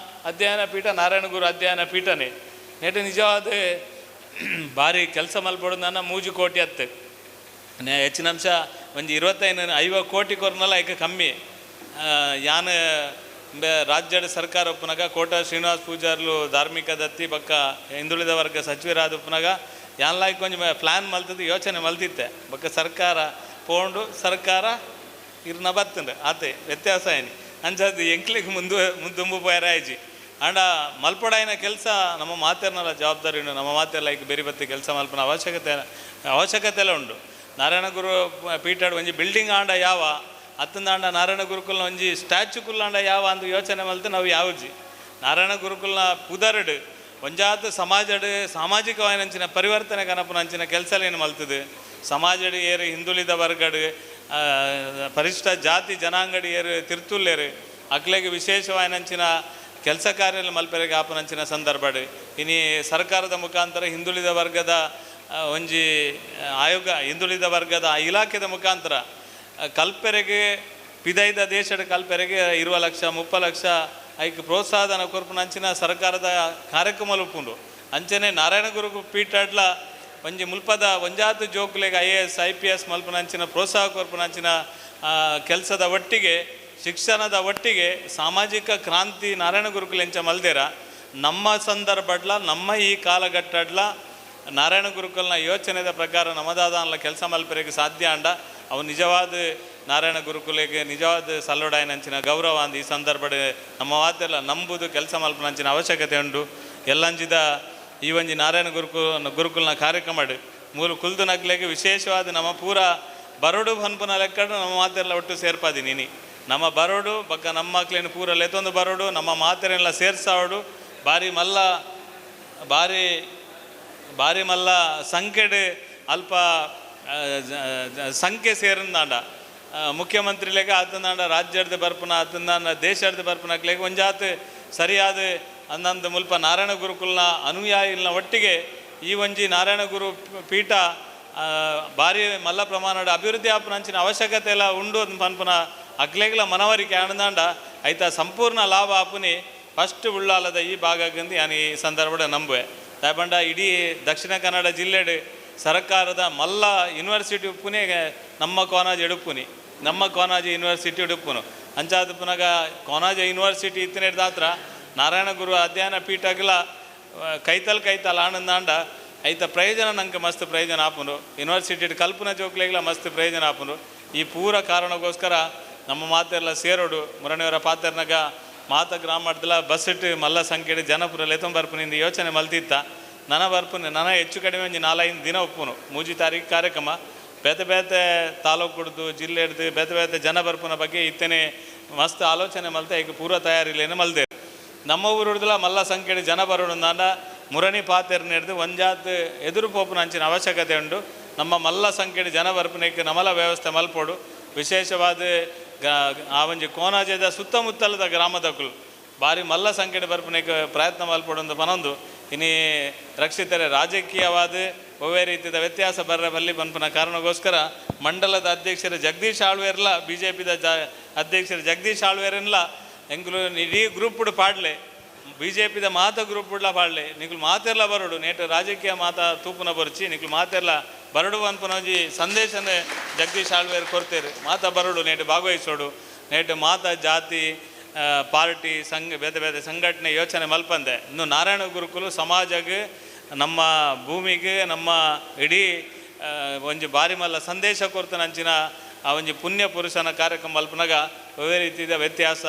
ಅಧ್ಯಯನ ಪೀಠ ನಾರಾಯಣ ಗುರು ಅಧ್ಯಯನ ಪೀಠನೇ ನೆಟ್ಟು ನಿಜವಾದ ಭಾರಿ ಕೆಲಸ ಮಲ್ಪೊಡು ನನ್ನ 3 ಕೋಟಿ ಹತ್ತು ಹೆಚ್ಚಿನ ಅಂಶ ಒಂಜಿ 25-50 ಕೋಟಿ ಕೊರ್ನಲ್ಲ ಐಕ ಕಮ್ಮಿ. ಯಾನ್ ರಾಜ್ಯದ ಸರ್ಕಾರ ಒಪ್ಪನಾಗ ಕೋಟಾ ಶ್ರೀನಿವಾಸ್ ಪೂಜಾರ್ಲು ಧಾರ್ಮಿಕ ದತ್ತಿ ಬಕ್ಕ ಹಿಂದುಳಿದ ವರ್ಗ ಸಚಿವರಾದ ಒಪ್ಪನಾಗ ಯಾನ್ಲಾಯ್ಕ ಒಂಜಿ ಪ್ಲ್ಯಾನ್ ಮಲ್ತದ್ದು ಯೋಚನೆ ಮಲ್ತಿತ್ತೆ. ಬಕ್ಕ ಸರ್ಕಾರ ಪೋಂಡು ಸರ್ಕಾರ ಇರ್ನ ಬತ್ತಂಡು ಆತೆ ವ್ಯತ್ಯಾಸ ಏನಿ ಅಂಚಾದ ಎಂಕ್ಲಿಗೆ ಮುಂದೆ ಮುಂದುಂಬು ಪೋಯರಾಯ್ಜಿ. ಅಂಡ ಮಲ್ಪಡಾಯಿನ ಕೆಲಸ ನಮ್ಮ ಮಾತೆರ್ನಲ್ಲ ಜವಾಬ್ದಾರಿ ಉಂಡು. ನಮ್ಮ ಮಾತೆಲ್ಲ ಈಗ ಬೇರೆ ಬತ್ತಿ ಕೆಲಸ ಮಲ್ಪನ ಅವಶ್ಯಕತೆ ಎಲ್ಲ ಉಂಡು. ನಾರಾಯಣ ಗುರು ಪೀಠಾಡು ಒಂಜಿ ಬಿಲ್ಡಿಂಗ್ ಆಂಡ ಯಾವ ಅತ್ತಂದಾಂಡ ನಾರಾಯಣ ಗುರುಕುಲ್ನ ಒಂಜಿ ಸ್ಟ್ಯಾಚು ಕುಲ್ಲಾಂಡ ಯಾವ ಅಂದು ಯೋಚನೆ ಮಲ್ತು ನಾವು ಯಾವಜಿ. ನಾರಾಯಣ ಗುರುಕುಲ್ನ ಪುದರಡು ಒಂಜಾತ ಸಮಾಜಡ್ ಸಾಮಾಜಿಕವಾಯಿನಂಚಿನ ಪರಿವರ್ತನೆ ಕನಪುನಂಚಿನ ಕೆಲಸಲೇನು ಮಲ್ತದೆ. ಸಮಾಜಡ್ ಏರು ಹಿಂದುಳಿದ ವರ್ಗಡ್ ಪರಿಶಿಷ್ಟ ಜಾತಿ ಜನಾಂಗಡಿ ಏರು ತಿರ್ತುಲ್ಲೇರು ಅಕ್ಲೆಗೆ ವಿಶೇಷವಾಯಿನಂಚಿನ ಕೆಲಸ ಕಾರ್ಯ ಮಲ್ಪೆರೆಗೆ ಆಪುನಂಚಿನ ಸಂದರ್ಭಡ್ ಇನಿ ಸರ್ಕಾರದ ಮುಖಾಂತರ ಹಿಂದುಳಿದ ವರ್ಗದ ಒಂಜಿ ಆಯೋಗ ಹಿಂದುಳಿದ ವರ್ಗದ ಇಲಾಖೆದ ಮುಖಾಂತರ ಕಲ್ಪೆರೆಗೆ ಪಿದೈದ ದೇಶದ ಕಲ್ಪೆರೆಗೆ 20 ಲಕ್ಷ 30 ಲಕ್ಷ ಐಕ್ ಪ್ರೋತ್ಸಾಹಧನ ಕೊರ್ಪುನಂಚಿನ ಸರ್ಕಾರದ ಕಾರ್ಯಕ್ರಮ ಉಪ್ಪುಂಡು. ಅಂಚನೆ ನಾರಾಯಣ ಗುರು ಪೀಠಾಡ್ಲ ಒಂಜಿ ಮುಲ್ಪದ ಒಂಜಾತು ಜೋಕುಲೆಗೆ IAS IPS ಮಲ್ಪುನಂಚಿನ ಪ್ರೋತ್ಸಾಹ ಕೊರ್ಪುನಂಚಿನ ಕೆಲಸದ ಒಟ್ಟಿಗೆ ಶಿಕ್ಷಣದ ಒಟ್ಟಿಗೆ ಸಾಮಾಜಿಕ ಕ್ರಾಂತಿ ನಾರಾಯಣ ಗುರುಕುಲ ಎಂಚ ಮಲ್ದೇರ ನಮ್ಮ ಸಂದರ್ಭಡ್ಲ ನಮ್ಮ ಈ ಕಾಲಘಟ್ಟಡ್ಲ ನಾರಾಯಣ ಗುರುಕುಲ್ನ ಯೋಚನೆದ ಪ್ರಕಾರ ನಮದಾದಾನ್ಲ ಕೆಲಸ ಮಲ್ಪರೆಗೆ ಸಾಧ್ಯ ಅಂಡ ಅವು ನಿಜವಾದ ನಾರಾಯಣ ಗುರುಕುಲಿಗೆ ನಿಜವಾದ ಸಲ್ಲೋಡಾಯನಂಚಿನ ಗೌರವ ಅಂದ ಈ ಸಂದರ್ಭಡ್ ನಮ್ಮ ವಾತೆಲ್ಲ ನಂಬುದು ಕೆಲಸ ಮಲ್ಪನಂಚಿನ ಅವಶ್ಯಕತೆ ಉಂಟು. ಎಲ್ಲಂಚಿದ ಈ ಒಂಜಿ ನಾರಾಯಣ ಗುರುಕುಲ್ನ ಕಾರ್ಯಕ್ರಮ ಮೂಲು ಕುಲ್ದು ನಗ್ಲೆಗೆ ವಿಶೇಷವಾದ ನಮ್ಮ ಪೂರ ಬರೋಡು ಪನ್ಪುನ ಲೆಕ್ಕಡು ನಮ್ಮ ಮಾತೆಲ್ಲ ಒಟ್ಟು ಸೇರ್ಪಾದಿ ನೀನಿ ನಮ್ಮ ಬರೋಡು ಬಕ್ಕ ನಮ್ಮ ಮಕ್ಳೇನು ಪೂರ ಲೆತ್ತೊಂದು ಬರೋಡು ನಮ್ಮ ಮಾತೆರೆಲ್ಲ ಸೇರ್ಸಾವಡು ಬಾರಿ ಮಲ್ಲ ಬಾರಿ ಬಾರಿ ಮಲ್ಲ ಸಂಖ್ಯೆಡ್ ಅಲ್ಪ ಸಂಖ್ಯೆ ಸೇರಿಂದಾಂಡ ಮುಖ್ಯಮಂತ್ರಿಲೆಗೆ ಆತಂದಾಂಡ ರಾಜ್ಯದ ಬರ್ಪುನ ಆತಂದಾಂಡ ದೇಶದ ಬರ್ಪುನಕ್ಲೆಗೆ ಒಂಜಾತ್ ಸರಿಯಾದ ಅಂದಂದು ಮುಲ್ಪ ನಾರಾಯಣ ಗುರುಕುಲ್ನ ಅನುಯಾಯಿಲ್ನ ಒಟ್ಟಿಗೆ ಈ ಒಂಜಿ ನಾರಾಯಣ ಗುರು ಪೀಠ ಭಾರಿ ಮಲ್ಲ ಪ್ರಮಾಣದ ಅಭಿವೃದ್ಧಿ ಆಪುನಂಚಿನ ಅವಶ್ಯಕತೆ ಎಲ್ಲ ಉಂಡು ಪನ್ಪುನ ಅಕ್ಲೆಗ್ಲ ಮನವರಿಕೆ ಆನಂದಾಂಡ ಐತ ಸಂಪೂರ್ಣ ಲಾಭ ಆಪುನಿ ಫಸ್ಟ್ ಉಳ್ಳಾಲದ ಈ ಭಾಗದಿಂದ ನಾನು ಈ ಸಂದರ್ಭದ ನಂಬುವೆ. ದಾಯಪಂಡ ಇಡೀ ದಕ್ಷಿಣ ಕನ್ನಡ ಜಿಲ್ಲೆಡ್ ಸರ್ಕಾರದ ಮಲ್ಲ ಯೂನಿವರ್ಸಿಟಿ ಉಪ್ಪುನೇ ನಮ್ಮ ಕೋನಾಜಿ ಎಡುಪುನಿ ನಮ್ಮ ಕೋನಾಜಿ ಯೂನಿವರ್ಸಿಟಿ ಉಡುಪುನು ಅಂಚಾದ ಪುನಗ ಕೋನಾಜ ಯೂನಿವರ್ಸಿಟಿ ಇತ್ತಿನ ನಾರಾಯಣ ಗುರು ಅಧ್ಯಯನ ಪೀಠಗ್ಲ ಕೈತಲ್ ಕೈತಲ್ ಆನಂದಾಂಡ ಐತ ಪ್ರಯೋಜನ ನಂಗೆ ಮಸ್ತ್ ಪ್ರಯೋಜನ ಆಪುನು ಯೂನಿವರ್ಸಿಟಿ ಕಲ್ಪನಾ ಜೋಕ್ಲೆಗ್ಲ ಮಸ್ತ್ ಪ್ರಯೋಜನ ಆಪುನು. ಈ ಪೂರ ಕಾರಣಕ್ಕೋಸ್ಕರ ನಮ್ಮ ಮಾತೆಲ್ಲ ಸೇರೋಡು ಮುರಣಿಯವರ ಪಾತ್ರನಾಗ ಮಾತ ಗ್ರಾಮಡ್ದಲ ಬಸ್ ಇಟ್ಟು ಮಲ್ಲ ಸಂಖ್ಯೆ ಜನಪುರ ಲೆತ್ತೊಂದು ಬರ್ಪುನಿಂದ ಯೋಚನೆ ಮಲ್ತಿತ್ತ ನನ ಬರ್ಪುನಿ ನನ ಹೆಚ್ಚು ಕಡಿಮೆ ಒಂಜಿ 4-5 ದಿನ ಒಪ್ಪುನು 3 ತಾರೀಕು ಕಾರ್ಯಕ್ರಮ ಬೇತೆ ಬೇತೆ ತಾಲೂಕು ಜಿಲ್ಲೆ ಹಿಡ್ದು ಬೇತೆ ಬೇತೆ ಜನ ಬರ್ಪುನ ಬಗ್ಗೆ ಇತ್ತನೇ ಮಸ್ತ್ ಆಲೋಚನೆ ಮಲ್ತೆ ಈಗ ಪೂರ್ವ ತಯಾರಿಲೇನು ಮಲ್ದೆ ನಮ್ಮ ಊರು ಹಿಡ್ದಲ ಮಲ್ಲ ಸಂಖ್ಯೆ ಜನ ಬರೋಣ ಮುರಣಿ ಪಾತೆರ್ನ ಹಿಡ್ದು ಒಂಜಾತ್ ಎದುರು ಪೋಪುನ ಅಂಚಿನ ಅವಶ್ಯಕತೆ ಉಂಟು. ನಮ್ಮ ಮಲ್ಲ ಸಂಖ್ಯೆ ಜನ ಬರ್ಪುನಕ್ಕೆ ನಮಲ ವ್ಯವಸ್ಥೆ ಮಲ್ಪೋಡು ವಿಶೇಷವಾದ ಆ ಒಂಜಿ ಕೋನಾಜದ ಸುತ್ತಮುತ್ತಲದ ಗ್ರಾಮದಕ್ಕಲು ಭಾರಿ ಮಲ್ಲ ಸಂಖ್ಯೆ ಬರ್ಪುನಕ್ಕೆ ಪ್ರಯತ್ನ ಮಲ್ಪೋಡು ಅಂತ ಪನೊಂದು ಇನಿ ರಕ್ಷಿತರೆ ರಾಜಕೀಯವಾದ ಒವ್ವೇ ರೀತಿಯ ವ್ಯತ್ಯಾಸ ಬರ್ರ ಬಲ್ಲಿ ಪನ್ಪುನ ಕಾರಣಕ್ಕೋಸ್ಕರ ಮಂಡಲದ ಅಧ್ಯಕ್ಷರು ಜಗದೀಶ್ ಆಳ್ವೇರ್ಲ ಬಿ ಜೆ ಪಿದ ಅಧ್ಯಕ್ಷರು ಜಗದೀಶ್ ಆಳ್ವೇರನ್ಲ ಎಂಗುಲು ಇಡೀ ಗ್ರೂಪ್ ಪಾಡ್ಲೆ ಬಿ ಜೆ ಪಿದ ಮಾತ ಗ್ರೂಪ್ ಉಡ್ಲ ಪಾಡ್ಲೆ ನಿಕ್ಲು ಮಾತೆರ್ಲ ಬರೋಡು ನೇಟ ರಾಜಕೀಯ ಮಾತ ತೂಪುನ ಬರುಚಿ ನಿಕ್ಲು ಮಾತೆರ್ಲ ಬರಡು ಅನ್ಪುನ ಒಂಜಿ ಸಂದೇಶನೇ ಜಗದೀಶ್ ಆಳ್ವೇರ್ ಕೊಡ್ತೇರು ಮಾತ ಬರೋಡು ನೇಟು ಭಾಗವಹಿಸೋಡು ನೇಟು ಮಾತ ಜಾತಿ ಪಾರ್ಟಿ ಸಂಘ ಬೇತೆ ಬೇತೆ ಸಂಘಟನೆ ಯೋಚನೆ ಮಲ್ಪಂದೆ ಇನ್ನು ನಾರಾಯಣ ಗುರುಕುಲು ಸಮಾಜಕ್ಕೆ ನಮ್ಮ ಭೂಮಿಗೆ ನಮ್ಮ ಇಡೀ ಒಂಜಿ ಬಾರಿ ಮಲ್ಲ ಸಂದೇಶ ಕೊರ್ತನ ಅಂಚಿನ ಆ ಒಂಜಿ ಪುಣ್ಯ ಪುರುಷನ ಕಾರ್ಯಕ್ರಮ ಮಲ್ಪನಾಗ ಒವ್ವೇ ರೀತಿಯ ವ್ಯತ್ಯಾಸ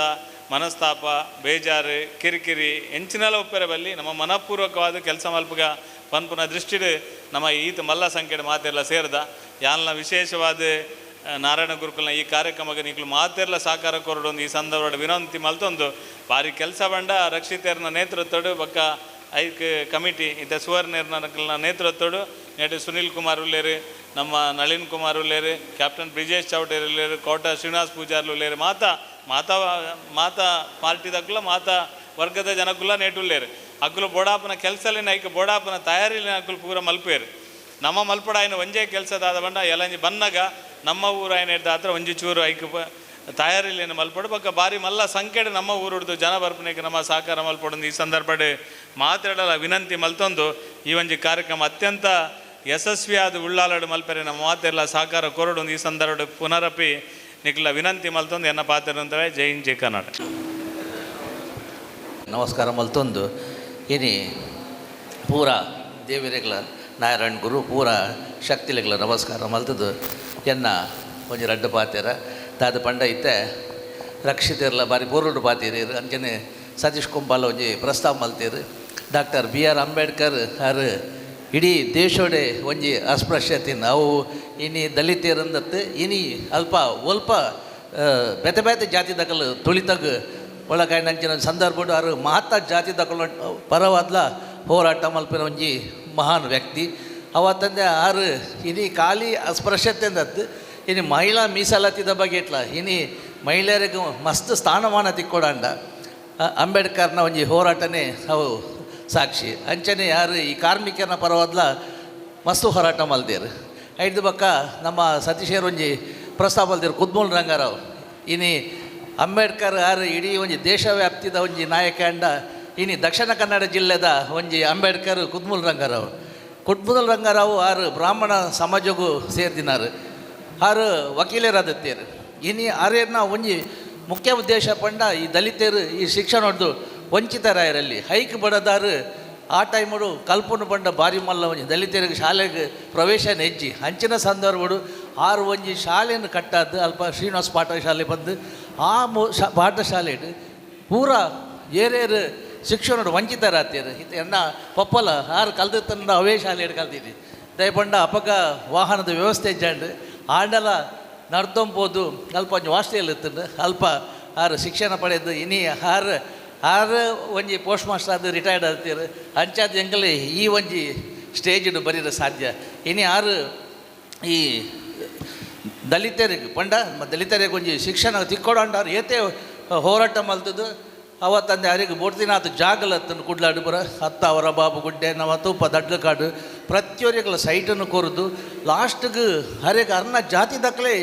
ಮನಸ್ತಾಪ ಬೇಜಾರು ಕಿರಿಕಿರಿ ಎಂಚಿನೆಲ್ಲ ಒಪ್ಪರೆ ಬಲ್ಲಿ ನಮ್ಮ ಮನಪೂರ್ವಕವಾದ ಕೆಲಸ ಮಲ್ಪಗ ಪನ್ಪುನ ದೃಷ್ಟಿಡ್ ನಮ್ಮ ಈತ ಮಲ್ಲ ಸಂಖ್ಯೆ ಮಾತೆಲ್ಲ ಸೇರಿದ ಯಾಲ್ನ ವಿಶೇಷವಾದ ನಾರಾಯಣ ಗುರುಕುಲ್ನ ಈ ಕಾರ್ಯಕ್ರಮಕ್ಕೆ ನಿಕ್ಲು ಮಾತೆರ್ಲ ಸಹಕಾರ ಕೊರಡೊಂದು ಈ ಸಂದರ್ಭ ವಿನಂತಿ ಮಲ್ತೊಂದು ಭಾರಿ ಕೆಲಸ ಬಂಡ ರಕ್ಷಿತರ್ನ ನೇತೃತ್ವಡು ಬಕ್ಕ ಐಕ್ ಕಮಿಟಿ ಇತ್ತ ಸುವರ್ಣರ್ನ ನೇತೃತ್ವಡು ನೆಟ್ಟು ಸುನಿಲ್ ಕುಮಾರ್ ಉಲ್ಲೇರು ನಮ್ಮ ನಳಿನ್ ಕುಮಾರ್ ಉಲ್ಲೇರು ಕ್ಯಾಪ್ಟನ್ ಬ್ರಿಜೇಶ್ ಚೌಟೇರ್ ಉಲ್ಲೇರು ಕೋಟ ಶ್ರೀನಿವಾಸ್ ಪೂಜಾರ್ಲು ಉಲ್ಲೇರು ಮಾತಾ ಮಾತಾ ಮಾತಾ ಪಾರ್ಟಿದಕ್ಕುಲ ಮಾತಾ ವರ್ಗದ ಜನಕ್ಕುಲ ನೇಟುಲ್ಲೇರು ಅಕ್ಕಲು ಬೋಡಾಪನ ಕೆಲಸಲಿನ ಐಕ್ ಬೋಡಾಪನ ತಯಾರಿಲಿನ ಅಕ್ಕಲು ಪೂರ ಮಲ್ಪೇರು ನಮ್ಮ ಮಲ್ಪಡ ಆಯ್ನ ಒಂಜೇ ಕೆಲಸದಾದ ಬಂಡ ಎಲ್ಲಂಜಿ ಬನ್ನಗ ನಮ್ಮ ಊರು ಆಯ್ನ ಹಿಡ್ದ ಹತ್ರ ಒಂಜಿ ಚೂರು ಐಕ್ ತಯಾರಿಲೇನು ಮಲ್ಪಡು ಬಕ್ಕ ಭಾರಿ ಮಲ್ಲ ಸಂಖ್ಯೆ ನಮ್ಮ ಊರುಡ್ದು ಜನ ಬರ್ಪನೆಗೆ ನಮ್ಮ ಸಹಕಾರ ಮಲ್ಪಡೊಂದು ಈ ಸಂದರ್ಭ ಮಾತಾಡಲ್ಲ ವಿನಂತಿ ಮಲ್ತೊಂದು ಈ ಒಂಜಿ ಕಾರ್ಯಕ್ರಮ ಅತ್ಯಂತ ಯಶಸ್ವಿಯಾದ ಉಳ್ಳಾಲಡು ಮಲ್ಪೆರೆ ನಮ್ಮ ಮಾತೆಲ್ಲ ಸಹಕಾರ ಕೊರಡೊಂದು ಈ ಸಂದರ್ಭ ಪುನರಪಿ ನಿಕ್ಲ ವಿನಂತಿ ಮಲ್ತೊಂದು ಎನ್ನ ಪಾತ್ರ ಜೈ ಹಿಂದ್ ಜೈ ಕರ್ನಾಟಕ. ನಮಸ್ಕಾರ ಮಲ್ತೊಂದು ಇನಿ ಪೂರ ದೇವಿರೆಗ್ಲ ನಾರಾಯಣ ಗುರು ಪೂರ ಶಕ್ತಿಲೆಗ್ಲ ನಮಸ್ಕಾರ ಮಲ್ತದ್ದು ಎನ್ನ ಒಂಜಿ ರಡ್ಡು ಪಾತೆರ ದಾದ ಪಂಡ ಇತ್ತೆ ರಕ್ಷಿತಿರ್ಲ ಬಾರಿ ಬೋರುಡು ಪಾತೀರಿ ಅಂಚನೆ ಸತೀಶ್ ಕುಂಬಾಲ ಒಂಜಿ ಪ್ರಸ್ತಾವ ಮಲ್ತೀರು ಡಾಕ್ಟರ್ ಬಿ ಆರ್ ಅಂಬೇಡ್ಕರ್ ಆರ್ ಇಡೀ ದೇಶೋಡೆ ಒಂಜಿ ಅಸ್ಪೃಶ್ಯತೆ ಅವು ಇನಿ ದಲಿತರಂದತ್ತು ಇನಿ ಅಲ್ಪ ಒಲ್ಪ ಬೇತೆ ಬೇತೆ ಜಾತಿ ದಕಲು ತುಳಿತಗ್ ಒಳಗಾಯಿನಂಚಿನ ಸಂದರ್ಭಡು ಆರು ಮಹತ್ತ ಜಾತಿ ದಕಲು ಪರವಾದ್ಲ ಹೋರಾಟ ಮಲ್ಪಿನ ಒಂಜಿ ಮಹಾನ್ ವ್ಯಕ್ತಿ ಅವತ್ತಂದೆ ಆರು ಇನಿ ಖಾಲಿ ಅಸ್ಪೃಶ್ಯತೆ ಅಂದತ್ತು ಇನಿ ಮಹಿಳಾ ಮೀಸಲಾತಿದ ಬಗ್ಗೆ ಇಟ್ಲ ಇನಿ ಮಹಿಳೆಯರಿಗೆ ಮಸ್ತ್ ಸ್ಥಾನಮಾನ ತಿಕ್ಕೊಡಂಡ ಅಂಬೇಡ್ಕರ್ನ ಒಂಜಿ ಹೋರಾಟನೇ ಅವು ಸಾಕ್ಷಿ ಅಂಚನೆ ಯಾರು ಈ ಕಾರ್ಮಿಕರನ್ನ ಪರವಾದ್ಲ ಮಸ್ತು ಹೋರಾಟ ಮಲ್ದೇರು ಐದು ಬಕ್ಕ ನಮ್ಮ ಸತೀಶರು ಒಂಜಿ ಪ್ರಸ್ತಾಪ ಮಲ್ದೇರು ಕುದ್ಮೂಲ್ ರಂಗಾರಾವ್ ಇನಿ ಅಂಬೇಡ್ಕರ್ ಆರು ಇಡೀ ಒಂಜಿ ದೇಶವ್ಯಾಪ್ತಿದ ಒಂಜಿ ನಾಯಕ ಅಂಡ ಇನಿ ದಕ್ಷಿಣ ಕನ್ನಡ ಜಿಲ್ಲೆದ ಒಂಜಿ ಅಂಬೇಡ್ಕರ್ ಕುದ್ಮೂಲ್ ರಂಗಾರಾವ್ ಕುದ್ಮೂಲ್ ರಂಗಾರಾವ್ ಆರು ಬ್ರಾಹ್ಮಣ ಸಮಾಜಕ್ಕೂ ಸೇರ್ದಿನಾರು ಆರು ವಕೀಲರಾದತ್ತೇರು ಇನಿ ಆರೇರ್ನ ಒಂಜಿ ಮುಖ್ಯ ಉದ್ದೇಶ ಪಂಡ ಈ ದಲಿತರು ಈ ಶಿಕ್ಷಣ ಹೊಡೆದು ವಂಚಿತರಾಯರಲ್ಲಿ ಹೈಕ್ ಬಡದಾರು ಆ ಟೈಮುಡು ಕಲ್ಪುನು ಪಂಡ ಬಾರಿ ಮಲ್ಲ ಒಂಜಿ ದಲಿತರಿಗೆ ಶಾಲೆಗೆ ಪ್ರವೇಶ ನೆಜ್ಜಿ ಅಂಚಿನ ಸಂದರ್ಭಡು ಆರು ಒಂಜಿ ಶಾಲೆಯನ್ನು ಕಟ್ಟಾದ್ದು ಅಲ್ಪ ಶ್ರೀನಿವಾಸ ಪಾಠಶಾಲೆ ಬಂದು ಆ ಪಾಠಶಾಲೆಡು ಪೂರ ಏರೇರು ಶಿಕ್ಷಣಡು ವಂಚಿತರಾಗ್ತೀರು ಇತ್ತು ಎನ್ನ ಪಪ್ಪಲ ಆರು ಕಲ್ದ ಅವೇ ಶಾಲೆಡು ಕಲ್ತಿದ್ದಿ ದಯಪಂಡ ಅಪಗ ವಾಹನದ ವ್ಯವಸ್ಥೆ ಇಜ್ಜಾಂಡ್ ಆಂಡಲ ನಡ್ದೊಂಬೋದು ಅಲ್ಪ ಒಂಜಿ ಹಾಸ್ಟೆಲ್ ಇತ್ತಂಡು ಅಲ್ಪ ಆರು ಶಿಕ್ಷಣ ಪಡೆದು ಇನಿ ಆರು ಆರು ಒಂಜಿ ಪೋಸ್ಟ್ ಮಾಸ್ಟರ್ ಆದ ರಿಟೈರ್ಡ್ ಆಗ್ತೀರು ಅಂಚಾದ ಎಂಕಲೆ ಈ ಒಂಜಿ ಸ್ಟೇಜ್ಡ್ ಬರೀರ ಸಾಧ್ಯ ಇನಿ ಆರು ಈ ದಲಿತರಿಗೆ ಪಂಡ ದಲಿತರಿಗೆ ಒಂಜಿ ಶಿಕ್ಷಣ ತಿಕ್ಕೊಡಂಡಾರು ಏತೆ ಹೋರಾಟ ಮಲ್ತದ್ದು ಅವತ್ತಂದೆ ಅರಿಗೆ ಬೋಡ್ತಿನಾಥ ಜಾಗಲತ್ತನ್ನು ಕುಡ್ಲಾಡು ಬರ ಹತ್ತ ಅವರ ಬಾಬು ಗುಡ್ಡೆ ನಮ್ಮ ತೂಪ ದಡ್ಲಕಾಡು ಪ್ರತಿಯೊರಿಗಳ ಸೈಟನ್ನು ಕೊರದು ಲಾಸ್ಟ್ಗೆ ಹರಿಗೆ ಅರ್ನ ಜಾತಿ ದಕ್ಕಲೆ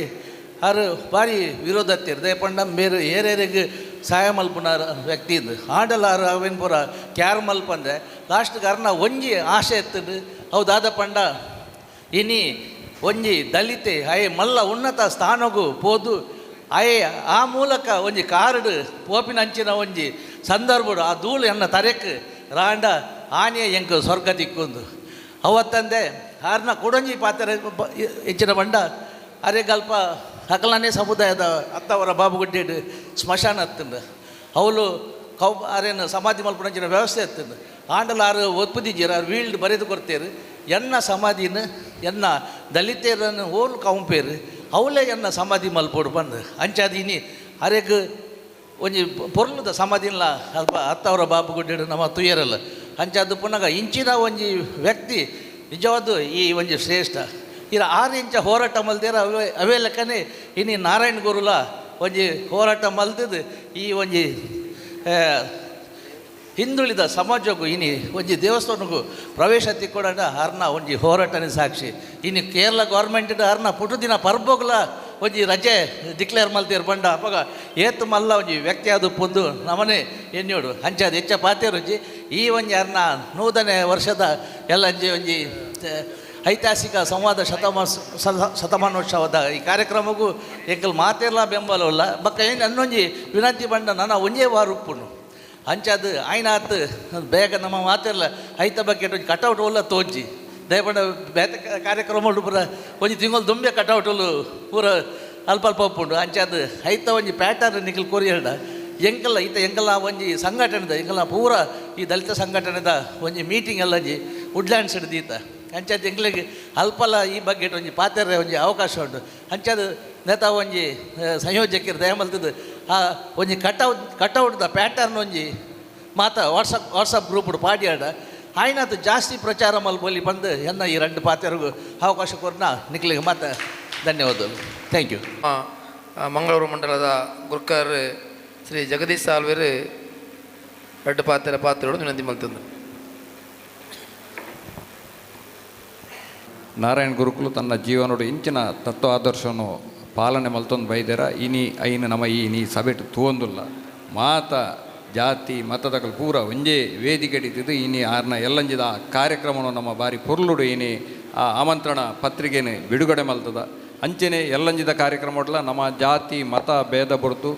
ಆರು ಭಾರಿ ವಿರೋಧ ಹತ್ತಿರ ದಯಪಂಡ ಬೇರೆ ಏರೇರಿಗೆ ಸಹಾಯ ಮಲ್ಪುನ ವ್ಯಕ್ತಿ ಇದು ಆಡಲ ಆರು ಅವೇನು ಪೂರ ಕ್ಯಾರ್ ಮಲ್ಪಂದೆ ಲಾಸ್ಟ್ಗೆ ಅರ್ನ ಒಂಜಿ ಆಸೆ ಎತ್ತದು ಹೌದಾದ ಪಂಡ ಇನಿ ಒಂಜಿ ದಲಿತೆ ಅಯೆ ಮಲ್ಲ ಉನ್ನತ ಸ್ಥಾನಗೂ ಪೋದು ಅಯೆ ಆ ಮೂಲಕ ಒಂಜಿ ಕಾರುಡು ಪೋಪಿನ ಅಂಚಿನ ಒಂಜಿ ಸಂದರ್ಭಡು ಆ ಧೂಳು ಎನ್ನ ತರೆಕ್ ರಾಂಡ ಆನೆ ಎಂಕ್ ಸ್ವರ್ಗ ದಿಕ್ಕೊಂದು ಅವತ್ತಂದೆ ಆರ್ನ ಕೊಡೊಂಜಿ ಪಾತ್ರ ಹೆಚ್ಚಿನ ಬಂಡ ಅರೆಗಲ್ಪ ಹಕಲನೇ ಸಮುದಾಯದ ಅತ್ತವರ ಬಾಬುಗುಡ್ಡೆಡು ಸ್ಮಶಾನ ಹತ್ತಂಡು ಅವಳು ಕೌ ಅರೇನು ಸಮಾಧಿ ಮಲ್ಪುನಂಚಿನ ವ್ಯವಸ್ಥೆ ಇತ್ತಂಡು ಆಂಡಲ ಆರು ಒಪ್ಪುದಿದ್ದೀರ ಆರು ವೀಲ್ಡ್ ಬರೆದು ಕೊಡ್ತೇರು ಎನ್ನ ಸಮಾಧಿನ ಎನ್ನ ದಲಿತರನ್ನು ಓಲ್ ಕೌಂಪೇರು ಅವಳೇ ಎನ್ನ ಸಮಾಧಿ ಮಲ್ಪೋಡು ಬಂದು ಅಂಚಾದೀನಿ ಅರೆಗ್ ಒಂಜಿ ಪೊರ್ಲುದ ಸಮಾಧಿಲ್ಲ ಅಲ್ಪ ಅತ್ತವರ ಬಾಬುಗುಡ್ಡೆಡು ನಮ್ಮ ತುಯರಲ್ಲ ಅಂಚಾದ ಪುನಗ ಇಂಚಿನ ಒಂಜಿ ವ್ಯಕ್ತಿ ನಿಜವಾದ ಈ ಒಂಜಿ ಶ್ರೇಷ್ಠ ಇರ 6 ಇಂಚ ಹೋರಾಟ ಮಲ್ದೇರ ಅವೇ ಅವೇ ಲೆಕ್ಕನೆ ಇನಿ ನಾರಾಯಣ ಗುರುಲ ಒಂಜಿ ಹೋರಾಟ ಮಲ್ದದು ಈ ಒಂಜಿ ಹಿಂದುಳಿದ ಸಮಾಜಕ್ಕೂ ಇನಿ ಒಂಜಿ ದೇವಸ್ಥಾನಕ್ಕೂ ಪ್ರವೇಶ ತಿಕ್ಕೊಡಂಡ ಹರ್ನ ಒಂಜಿ ಹೋರಾಟನೇ ಸಾಕ್ಷಿ ಇನ್ನು ಕೇರಳ ಗೌರ್ಮೆಂಟ್ ಹರ್ನ ಪುಟು ದಿನ ಪರ್ಬೋಗ್ಲ ಒಂಜಿ ರಜೆ ಡಿಕ್ಲೇರ್ ಮಲ್ತೇರು ಬಂಡ ಅಪಗ ಏತು ಮಲ್ಲ ಒಂಜಿ ವ್ಯಕ್ತಿ ಅದು ಪೊಂದು ನಮನೆ ಎನ್ಯೋಡು ಅಂಚಾದ ಹೆಚ್ಚ ಪಾತೇರುಂಜಿ ಈ ಒಂಜಿ ಹರ್ನ 100ನೇ ವರ್ಷದ ಎಲ್ಲ ಅಂಜಿ ಒಂಜಿ ಐತಿಹಾಸಿಕ ಸಂವಾದ ಶತಮಾನೋತ್ಸವದ ಈ ಕಾರ್ಯಕ್ರಮಕ್ಕೂ ಎಂಕಲ್ ಮಾತೆಲ್ಲ ಬೆಂಬಲವಲ್ಲ ಬಕ್ಕ ಏನು ಅನ್ನೊಂಜಿ ವಿನಂತಿ ಬಂಡ ನನ್ನ ಒಂಜೇ ವಾರ ಉಪ್ಪುನು ಅಂಚಾದ ಆಯ್ನಾತ್ ಬೇಗ ನಮ್ಮ ಮಾತೆಲ್ಲ ಐತ ಬಗ್ಗೆ ಒಂಜಿ ಕಟೌಟ್ ಒಲ್ಲ ತೋಜಿ ದಯಪಂಡ ಬೇತ ಕಾರ್ಯಕ್ರಮ ಪೂರ ಒಂಜಿ ತಿಂಗಳು ದುಂಬೆ ಕಟೌಟ್ ಪೂರ ಅಲ್ಪ ಅಲ್ಪ ಉಪ್ಪುಂಡು ಅಂಚಾದ ಐತ ಒಂಜಿ ಪ್ಯಾಟರ್ನ್ ನಿಖಲ್ ಕೊರಿಯಡ ಎಂಕಲ್ಲ ಈತ ಎಂಕಲ್ಲ ಒಂಜಿ ಸಂಘಟನೆದ ಎಂಕಲ್ಲ ಪೂರ ಈ ದಲಿತ ಸಂಘಟನೆದ ಒಂಜಿ ಮೀಟಿಂಗ್ ಎಲ್ಲ ಒಂಜಿ ವುಡ್ಲ್ಯಾಂಡ್ಸ್ ಹಿಡ್ದೀತ ಅಂಚಾದ ಎಂಕ್ಲೆಗ್ ಅಲ್ಪಲ ಈ ಬಗ್ಗೆ ಒಂಜಿ ಪಾತೆರೆ ಒಂಜಿ ಅವಕಾಶ ಉಂಟು ಅಂಚಾದ ನೇತಾ ಒಂಜಿ ಸಂಯೋಜಕರು ದಯಮಲ್ತದ್ದು ಆ ಒಂಜಿ ಕಟೌಟ್ದ ಪ್ಯಾಟರ್ನ್ ಒಂಜಿ ಮಾತ ವಾಟ್ಸಪ್ ಗ್ರೂಪ್ ಪಾಡಿಯಾಡ ಆಯ್ನಾತು ಜಾಸ್ತಿ ಪ್ರಚಾರ ಮಲ್ಪೊಲಿ ಬಂದು ಎನ್ನ ಈ 2 ಪಾತೆರಿಗೂ ಅವಕಾಶ ಕೊರ್ನ ನಿಕ್ಲಿಗೆ ಮಾತ ಧನ್ಯವಾದಗಳು. Thank you. Mangaluru ಮಂಡಲದ ಗುರ್ಕರ್ ಶ್ರೀ ಜಗದೀಶ್ ಸಾಲ್ವೇರು 2 ಪಾತೆರ ಪಾತ್ರೆಗಳು ವಿನಂತಿ ಮಲ್ತಂದು. ನಾರಾಯಣ ಗುರುಕುಲು ತನ್ನ ಜೀವನೋಡು ಇಂಚಿನ ತತ್ವ ಆದರ್ಶವನ್ನು ಪಾಲನೆ ಮಲ್ತೊಂದು ಬೈದೇರ ಇನಿ ಐನ ನಮ ಈ ನೀ ಸಭೆಟು ತೂವೊಂದುಲ್ಲ ಮಾತ ಜಾತಿ ಮತದಕಲು ಪೂರ ಒಂಜೇ ವೇದಿಕೆ ಇಟ್ಟಿದ್ದು ಇನಿ ಆರ್ನ ಎಲ್ಲಂಜಿದ ಆ ಕಾರ್ಯಕ್ರಮವನ್ನು ನಮ್ಮ ಬಾರಿ ಪೊರ್ಲುಡು ಇನಿ ಆ ಆಮಂತ್ರಣ ಪತ್ರಿಕೆನೆ ಬಿಡುಗಡೆ ಮಲ್ತದ ಅಂಚನೆ ಎಲ್ಲಂಜಿದ ಕಾರ್ಯಕ್ರಮ ನಮ್ಮ ಜಾತಿ ಮತ ಭೇದ ಬೊರ್ತು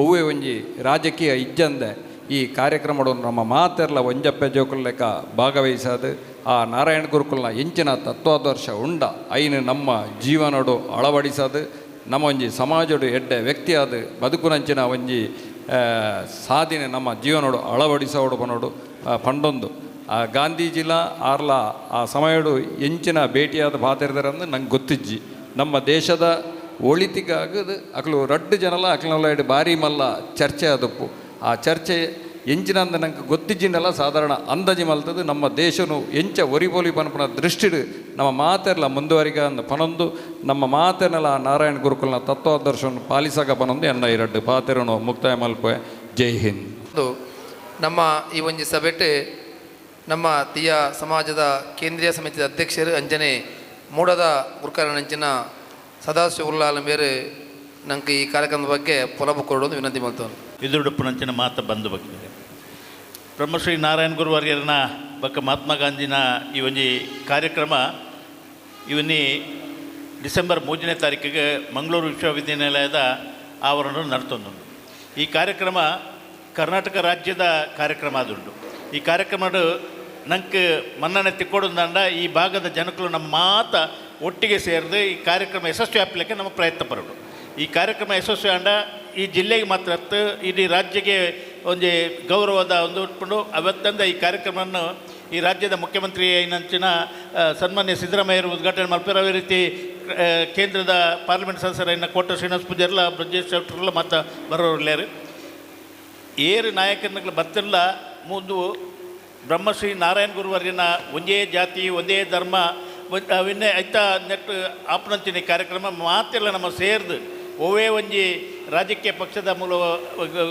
ಒವ್ವೇ ಒಂಜಿ ರಾಜಕೀಯ ಇಜ್ಜಂದೆ ಈ ಕಾರ್ಯಕ್ರಮವನ್ನು ನಮ್ಮ ಮಾತೆರ್ಲ ಒಂಜಪ್ಪೆ ಜೋಕುಲ್ ಲೆಕ್ಕ ಭಾಗವಹಿಸದು ಆ ನಾರಾಯಣ ಗುರುಕುಲ್ನ ಎಂಚಿನ ತತ್ವಾದರ್ಶ ಉಂಡ ಐನು ನಮ್ಮ ಜೀವನೋಡು ಅಳವಡಿಸದು ನಮ್ಮ ಒಂಜಿ ಸಮಾಜೋಡು ಎಡ್ಡೆ ವ್ಯಕ್ತಿಯಾದ ಬದುಕುನಂಚಿನ ಒಂಜಿ ಸಾಧನೆ ನಮ್ಮ ಜೀವನೋಡು ಅಳವಡಿಸೋಡು ಪನೋಡು ಪಂಡೊಂದು ಆ ಗಾಂಧೀಜಿಲ ಆರ್ಲ ಆ ಸಮಯಡು ಎಂಚಿನ ಭೇಟಿಯಾದ ಪಾತಿರ್ದಾರಂದು ನಂಗೆ ಗೊತ್ತಿಜ್ಜಿ. ನಮ್ಮ ದೇಶದ ಒಳಿತಿಗಾಗದು ಅಕ್ಲು ರಡ್ಡು ಜನಲ ಅಕ್ಲನಲ್ಲ ಭಾರಿ ಮಲ್ಲ ಚರ್ಚೆ ಆದಪ್ಪು ಆ ಚರ್ಚೆ ಎಂಚಿನಂದ ನಂಗೆ ಗೊತ್ತಿಜ್ಜಿನಲ್ಲ ಸಾಧಾರಣ ಅಂದಾಜಿ ಮಲ್ತದ್ದು ನಮ್ಮ ದೇಶನು ಎಂಚ ಒರಿಪೊಲಿ ಪನ್ಪುನ ದೃಷ್ಟಿಡು ನಮ್ಮ ಮಾತೆರ್ಲ ಮುಂದುವರಿಗ ಅಂದ ಪನೊಂದು ನಮ್ಮ ಮಾತೆರ್ನಲ ನಾರಾಯಣ ಗುರುಕುಲ್ನ ತತ್ವಾದರ್ಶವನ್ನು ಪಾಲಿಸಾಗ ಪನೊಂದು ಎನ್ನ ಈ ರಡ್ಡು ಪಾತೆರನು ಮುಕ್ತಾಯ ಮಲ್ಪೆ. ಜೈ ಹಿಂದ್. ನಮ್ಮ ಈ ಒಂಜಿ ಸಭೆಟೆ ನಮ್ಮ ತೀಯ ಸಮಾಜದ ಕೇಂದ್ರೀಯ ಸಮಿತಿಯ ಅಧ್ಯಕ್ಷರು ಅಂಜನೆ ಮೂಡದ ಗುರುಕರನಂಚಿನ ಸದಾಶಿವ ಉಲ್ಲಾಲ ಮೇರೆ ನಂಗೆ ಈ ಕಾರ್ಯಕ್ರಮದ ಬಗ್ಗೆ ಪೊಲಬು ಕೊಡೋದು ವಿನಂತಿ ಮಾಡ್ತೇನೆ. ಎದುರುಡುಪ್ಪುನಂಚಿನ ಮಾತ ಬಂದು ಬಗ್ಗೆ ಬ್ರಹ್ಮಶ್ರೀ ನಾರಾಯಣ ಗುರುವಾರ್ಯರನ ಬಕ್ಕ ಮಹಾತ್ಮ ಗಾಂಧಿನ ಈ ಒಂಜಿ ಕಾರ್ಯಕ್ರಮ ಇವನ್ನಿ ಡಿಸೆಂಬರ್ 3ನೇ ತಾರೀಕಿಗೆ ಮಂಗಳೂರು ವಿಶ್ವವಿದ್ಯಾನಿಲಯದ ಆವರಣ ನಡ್ತೊಂದುಂಡು. ಈ ಕಾರ್ಯಕ್ರಮ ಕರ್ನಾಟಕ ರಾಜ್ಯದ ಕಾರ್ಯಕ್ರಮ ಆದುಂಡು. ಈ ಕಾರ್ಯಕ್ರಮದ ನಂಗೆ ಮನ್ನಣೆ ತಿಕ್ಕೊಡುಂದಂಡ ಈ ಭಾಗದ ಜನಕಲು ನಮ್ಮ ಮಾತ ಒಟ್ಟಿಗೆ ಸೇರಿದು ಈ ಕಾರ್ಯಕ್ರಮ ಯಶಸ್ವಿ ಆಗಲಿಕ್ಕೆ ನಮ್ಮ ಪ್ರಯತ್ನ ಪಡೋದು. ಈ ಕಾರ್ಯಕ್ರಮ ಯಶಸ್ವಿ ಆಂಡ ಈ ಜಿಲ್ಲೆಗೆ ಮಾತ್ರ ಅತ್ತು ಇಡೀ ರಾಜ್ಯಕ್ಕೆ ಒಂದು ಗೌರವದ ಒಂದು ಉಟ್ಕೊಂಡು ಅವತ್ತಂದ ಈ ಕಾರ್ಯಕ್ರಮವನ್ನು ಈ ರಾಜ್ಯದ ಮುಖ್ಯಮಂತ್ರಿ ಏನಂಚಿನ ಸನ್ಮಾನ್ಯ ಸಿದ್ದರಾಮಯ್ಯರು ಉದ್ಘಾಟನೆ ಮಾಡ್ತಾರೆ. ಅದೇ ರೀತಿ ಕೇಂದ್ರದ ಪಾರ್ಲಿಮೆಂಟ್ ಸದಸ್ಯರನ್ನ ಕೋಟ ಶ್ರೀನಿವಾಸ ಪೂಜಾರ್ಲ, ಬ್ರಜೇಶ್ ಶೆಟ್ಟರ್ಲ ಮತ್ತು ಬರೋರ್ಲ್ಯಾರು ಏರು ನಾಯಕನ ಬತ್ತಿಲ್ಲ. ಮುಂದು ಬ್ರಹ್ಮಶ್ರೀ ನಾರಾಯಣ ಗುರುವರ್ಯನ ಒಂದೇ ಜಾತಿ ಒಂದೇ ಧರ್ಮ ಅವನ್ನೇ ಐತಾ ನೆಟ್ ಆಪನಂಚಿನ ಕಾರ್ಯಕ್ರಮ ಮಾತೆಲ್ಲ ನಮ್ಮ ಸೇರ್ದು ಒವೇ ಒಂಜಿ ರಾಜಕೀಯ ಪಕ್ಷದ ಮೂಲ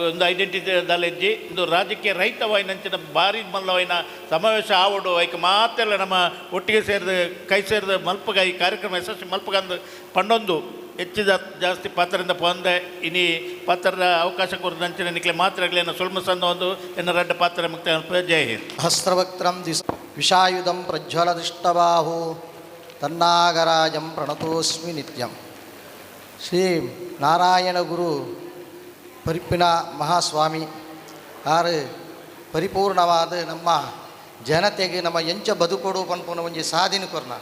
ಒಂದು ಐಡೆಂಟಿಟಿ ದಾಲೆಜ್ಜಿ ಇಂದು ರಾಜಕೀಯ ರಹಿತವಾಯಿನಂಚಿನ ಭಾರಿ ಮಲ್ಲವಾಯಿನ ಸಮಾವೇಶ ಆವಡು ಐಕ ಮಾತೆಲ್ಲ ನಮ್ಮ ಒಟ್ಟಿಗೆ ಸೇರಿದ ಕೈ ಸೇರಿದ ಮಲ್ಪಗ ಈ ಕಾರ್ಯಕ್ರಮ ಯಶಸ್ವಿ ಮಲ್ಪಗಂದು ಪಂಡೊಂದು ಹೆಚ್ಚು ಜಾಸ್ತಿ ಪಾತ್ರದಿಂದ ಪೊಂದೆ ಇನಿ ಪಾತ್ರದ ಅವಕಾಶ ಕೊರದಂಚಿನ ನಿಕ್ಲೆ ಮಾತ್ರ ಸುಲ್ಮ ಸಂದ ಒಂದು ಎನ್ನ ರಡ್ಡ ಪಾತ್ರ ಮುಕ್ತ. ಜೈ ಹಿಂದ್. ಸಹಸ್ರವಕ್ತ್ರಂ ದಿಸ ವಿಷಾಯುಧಂ ಪ್ರಜ್ವಲದಿಷ್ಟಬಾಹು ತನ್ನಾಗರಾಜಂ ಪ್ರಣತೋಸ್ಮಿ ನಿತ್ಯಂ. ಶ್ರೀ ನಾರಾಯಣ ಗುರು ಪರಿಪಿನ ಮಹಾಸ್ವಾಮಿ ಆರು ಪರಿಪೂರ್ಣವಾದ ನಮ್ಮ ಜನತೆಗೆ ನಮ್ಮ ಎಂಚ ಬದುಕೊಡು ಪನ್ಪುನ ಒಂಜಿ ಸಾಧಿನ ಕೊರ್ನ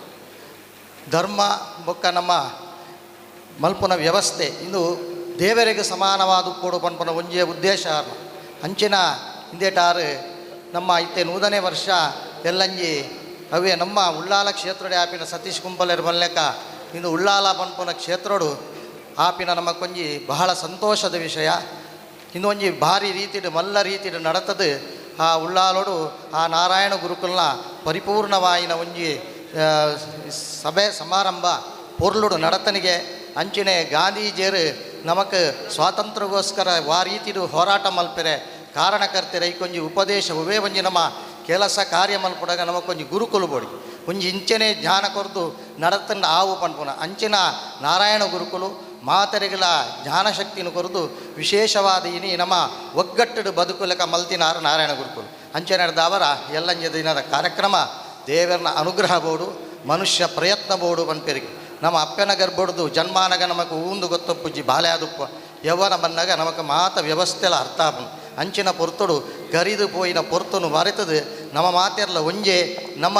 ಧರ್ಮ ಬೊಕ್ಕ ನಮ್ಮ ಮಲ್ಪುನ ವ್ಯವಸ್ಥೆ ಇಂದು ದೇವರಿಗೆ ಸಮಾನವಾದ ಕೊಡು ಪನ್ಪುನ ಒಂಜಿಯ ಉದ್ದೇಶ ಅಂಚಿನ ಹಿಂದೇಟಾರು ನಮ್ಮ ಇತ್ತೆ 100ನೇ ವರ್ಷ ಎಲ್ಲಂಜಿ ಅವೇ ನಮ್ಮ ಉಳ್ಳಾಲ ಕ್ಷೇತ್ರಡೆ ಆಪಿನ ಸತೀಶ್ ಕುಂಪಲೆರ್ ಮಲ್ಲೆಕ ಇಂದು ಉಳ್ಳಾಲ ಪನ್ಪುನ ಕ್ಷೇತ್ರಡು ಆಪಿನ ನಮ್ಮ ಕೊಂಜಿ ಬಹಳ ಸಂತೋಷದ ವಿಷಯ. ಇನ್ನೊಂಜಿ ಭಾರಿ ರೀತಿಡು ಮಲ್ಲ ರೀತಿಡು ನಡತದು ಆ ಉಳ್ಳಾಲೋಡು ಆ ನಾರಾಯಣ ಗುರುಕುಲ್ನ ಪರಿಪೂರ್ಣವಾಯಿನ ಒಂಜಿ ಸಭೆ ಸಮಾರಂಭ ಪೊರ್ಲುಡು ನಡತನಿಗೆ ಅಂಚಿನೆ ಗಾಂಧೀಜಿಯರು ನಮಕ್ ಸ್ವಾತಂತ್ರ್ಯಗೋಸ್ಕರ ವಾ ರೀತಿಡು ಹೋರಾಟ ಮಲ್ಪೆರೆ ಕಾರಣಕರ್ತೆರೆ ಐಕೊಂಜಿ ಉಪದೇಶ ಉವೇ ಒಂಜಿ ನಮ್ಮ ಕೆಲಸ ಕಾರ್ಯ ಮಲ್ಪುಡಗ ನಮಕೊಂಜಿ ಗುರುಕುಲು ಬೋಡಿ ಒಂಜಿ ಇಂಚನೆ ಜ್ಞಾನ ಕೊರ್ದು ನಡತಂಡ ಆವು ಪನ್ಪುನ ಅಂಚಿನ ನಾರಾಯಣ ಗುರುಕುಲು ಮಾತರಿಗಳ ಜ್ಞಾನಶಕ್ತಿನ ಕೊರದು ವಿಶೇಷವಾದ ಇನಿ ನಮ್ಮ ಒಗ್ಗಟ್ಟಡು ಬದುಕುಲಕ ಮಲ್ತಿನಾರು ನಾರಾಯಣ ಗುರುಕುಲು ಅಂಚೆ ನಡೆದವರ ಎಲ್ಲಂಜ ದಿನದ ಕಾರ್ಯಕ್ರಮ ದೇವರನ ಅನುಗ್ರಹ ಬೋಡು ಮನುಷ್ಯ ಪ್ರಯತ್ನ ಬೋಡು ಪನ್ಪೆರಿಗೆ ನಮ್ಮ ಅಪ್ಪನ ಗರ್ಭೊಡ್ದು ಜನ್ಮಾನಗ ನಮಕ್ ಊಂದು ಗೊತ್ತೊಪ್ಪುಜ್ಜಿ ಬಾಲೆ ಆದುಪ್ಪ ಯವ್ವನ ಬನ್ನಾಗ ನಮಕ್ ಮಾತ ವ್ಯವಸ್ಥೆಲ ಅರ್ಥ ಆಪುಂಡು ಅಂಚಿನ ಪೊರ್ತುಡು ಕರಿದು ಪೋಯಿನ ಪೊರ್ತುನು ಮರೆತದು ನಮ್ಮ ಮಾತೆರ್ಲ ಒಂಜೆ ನಮ್ಮ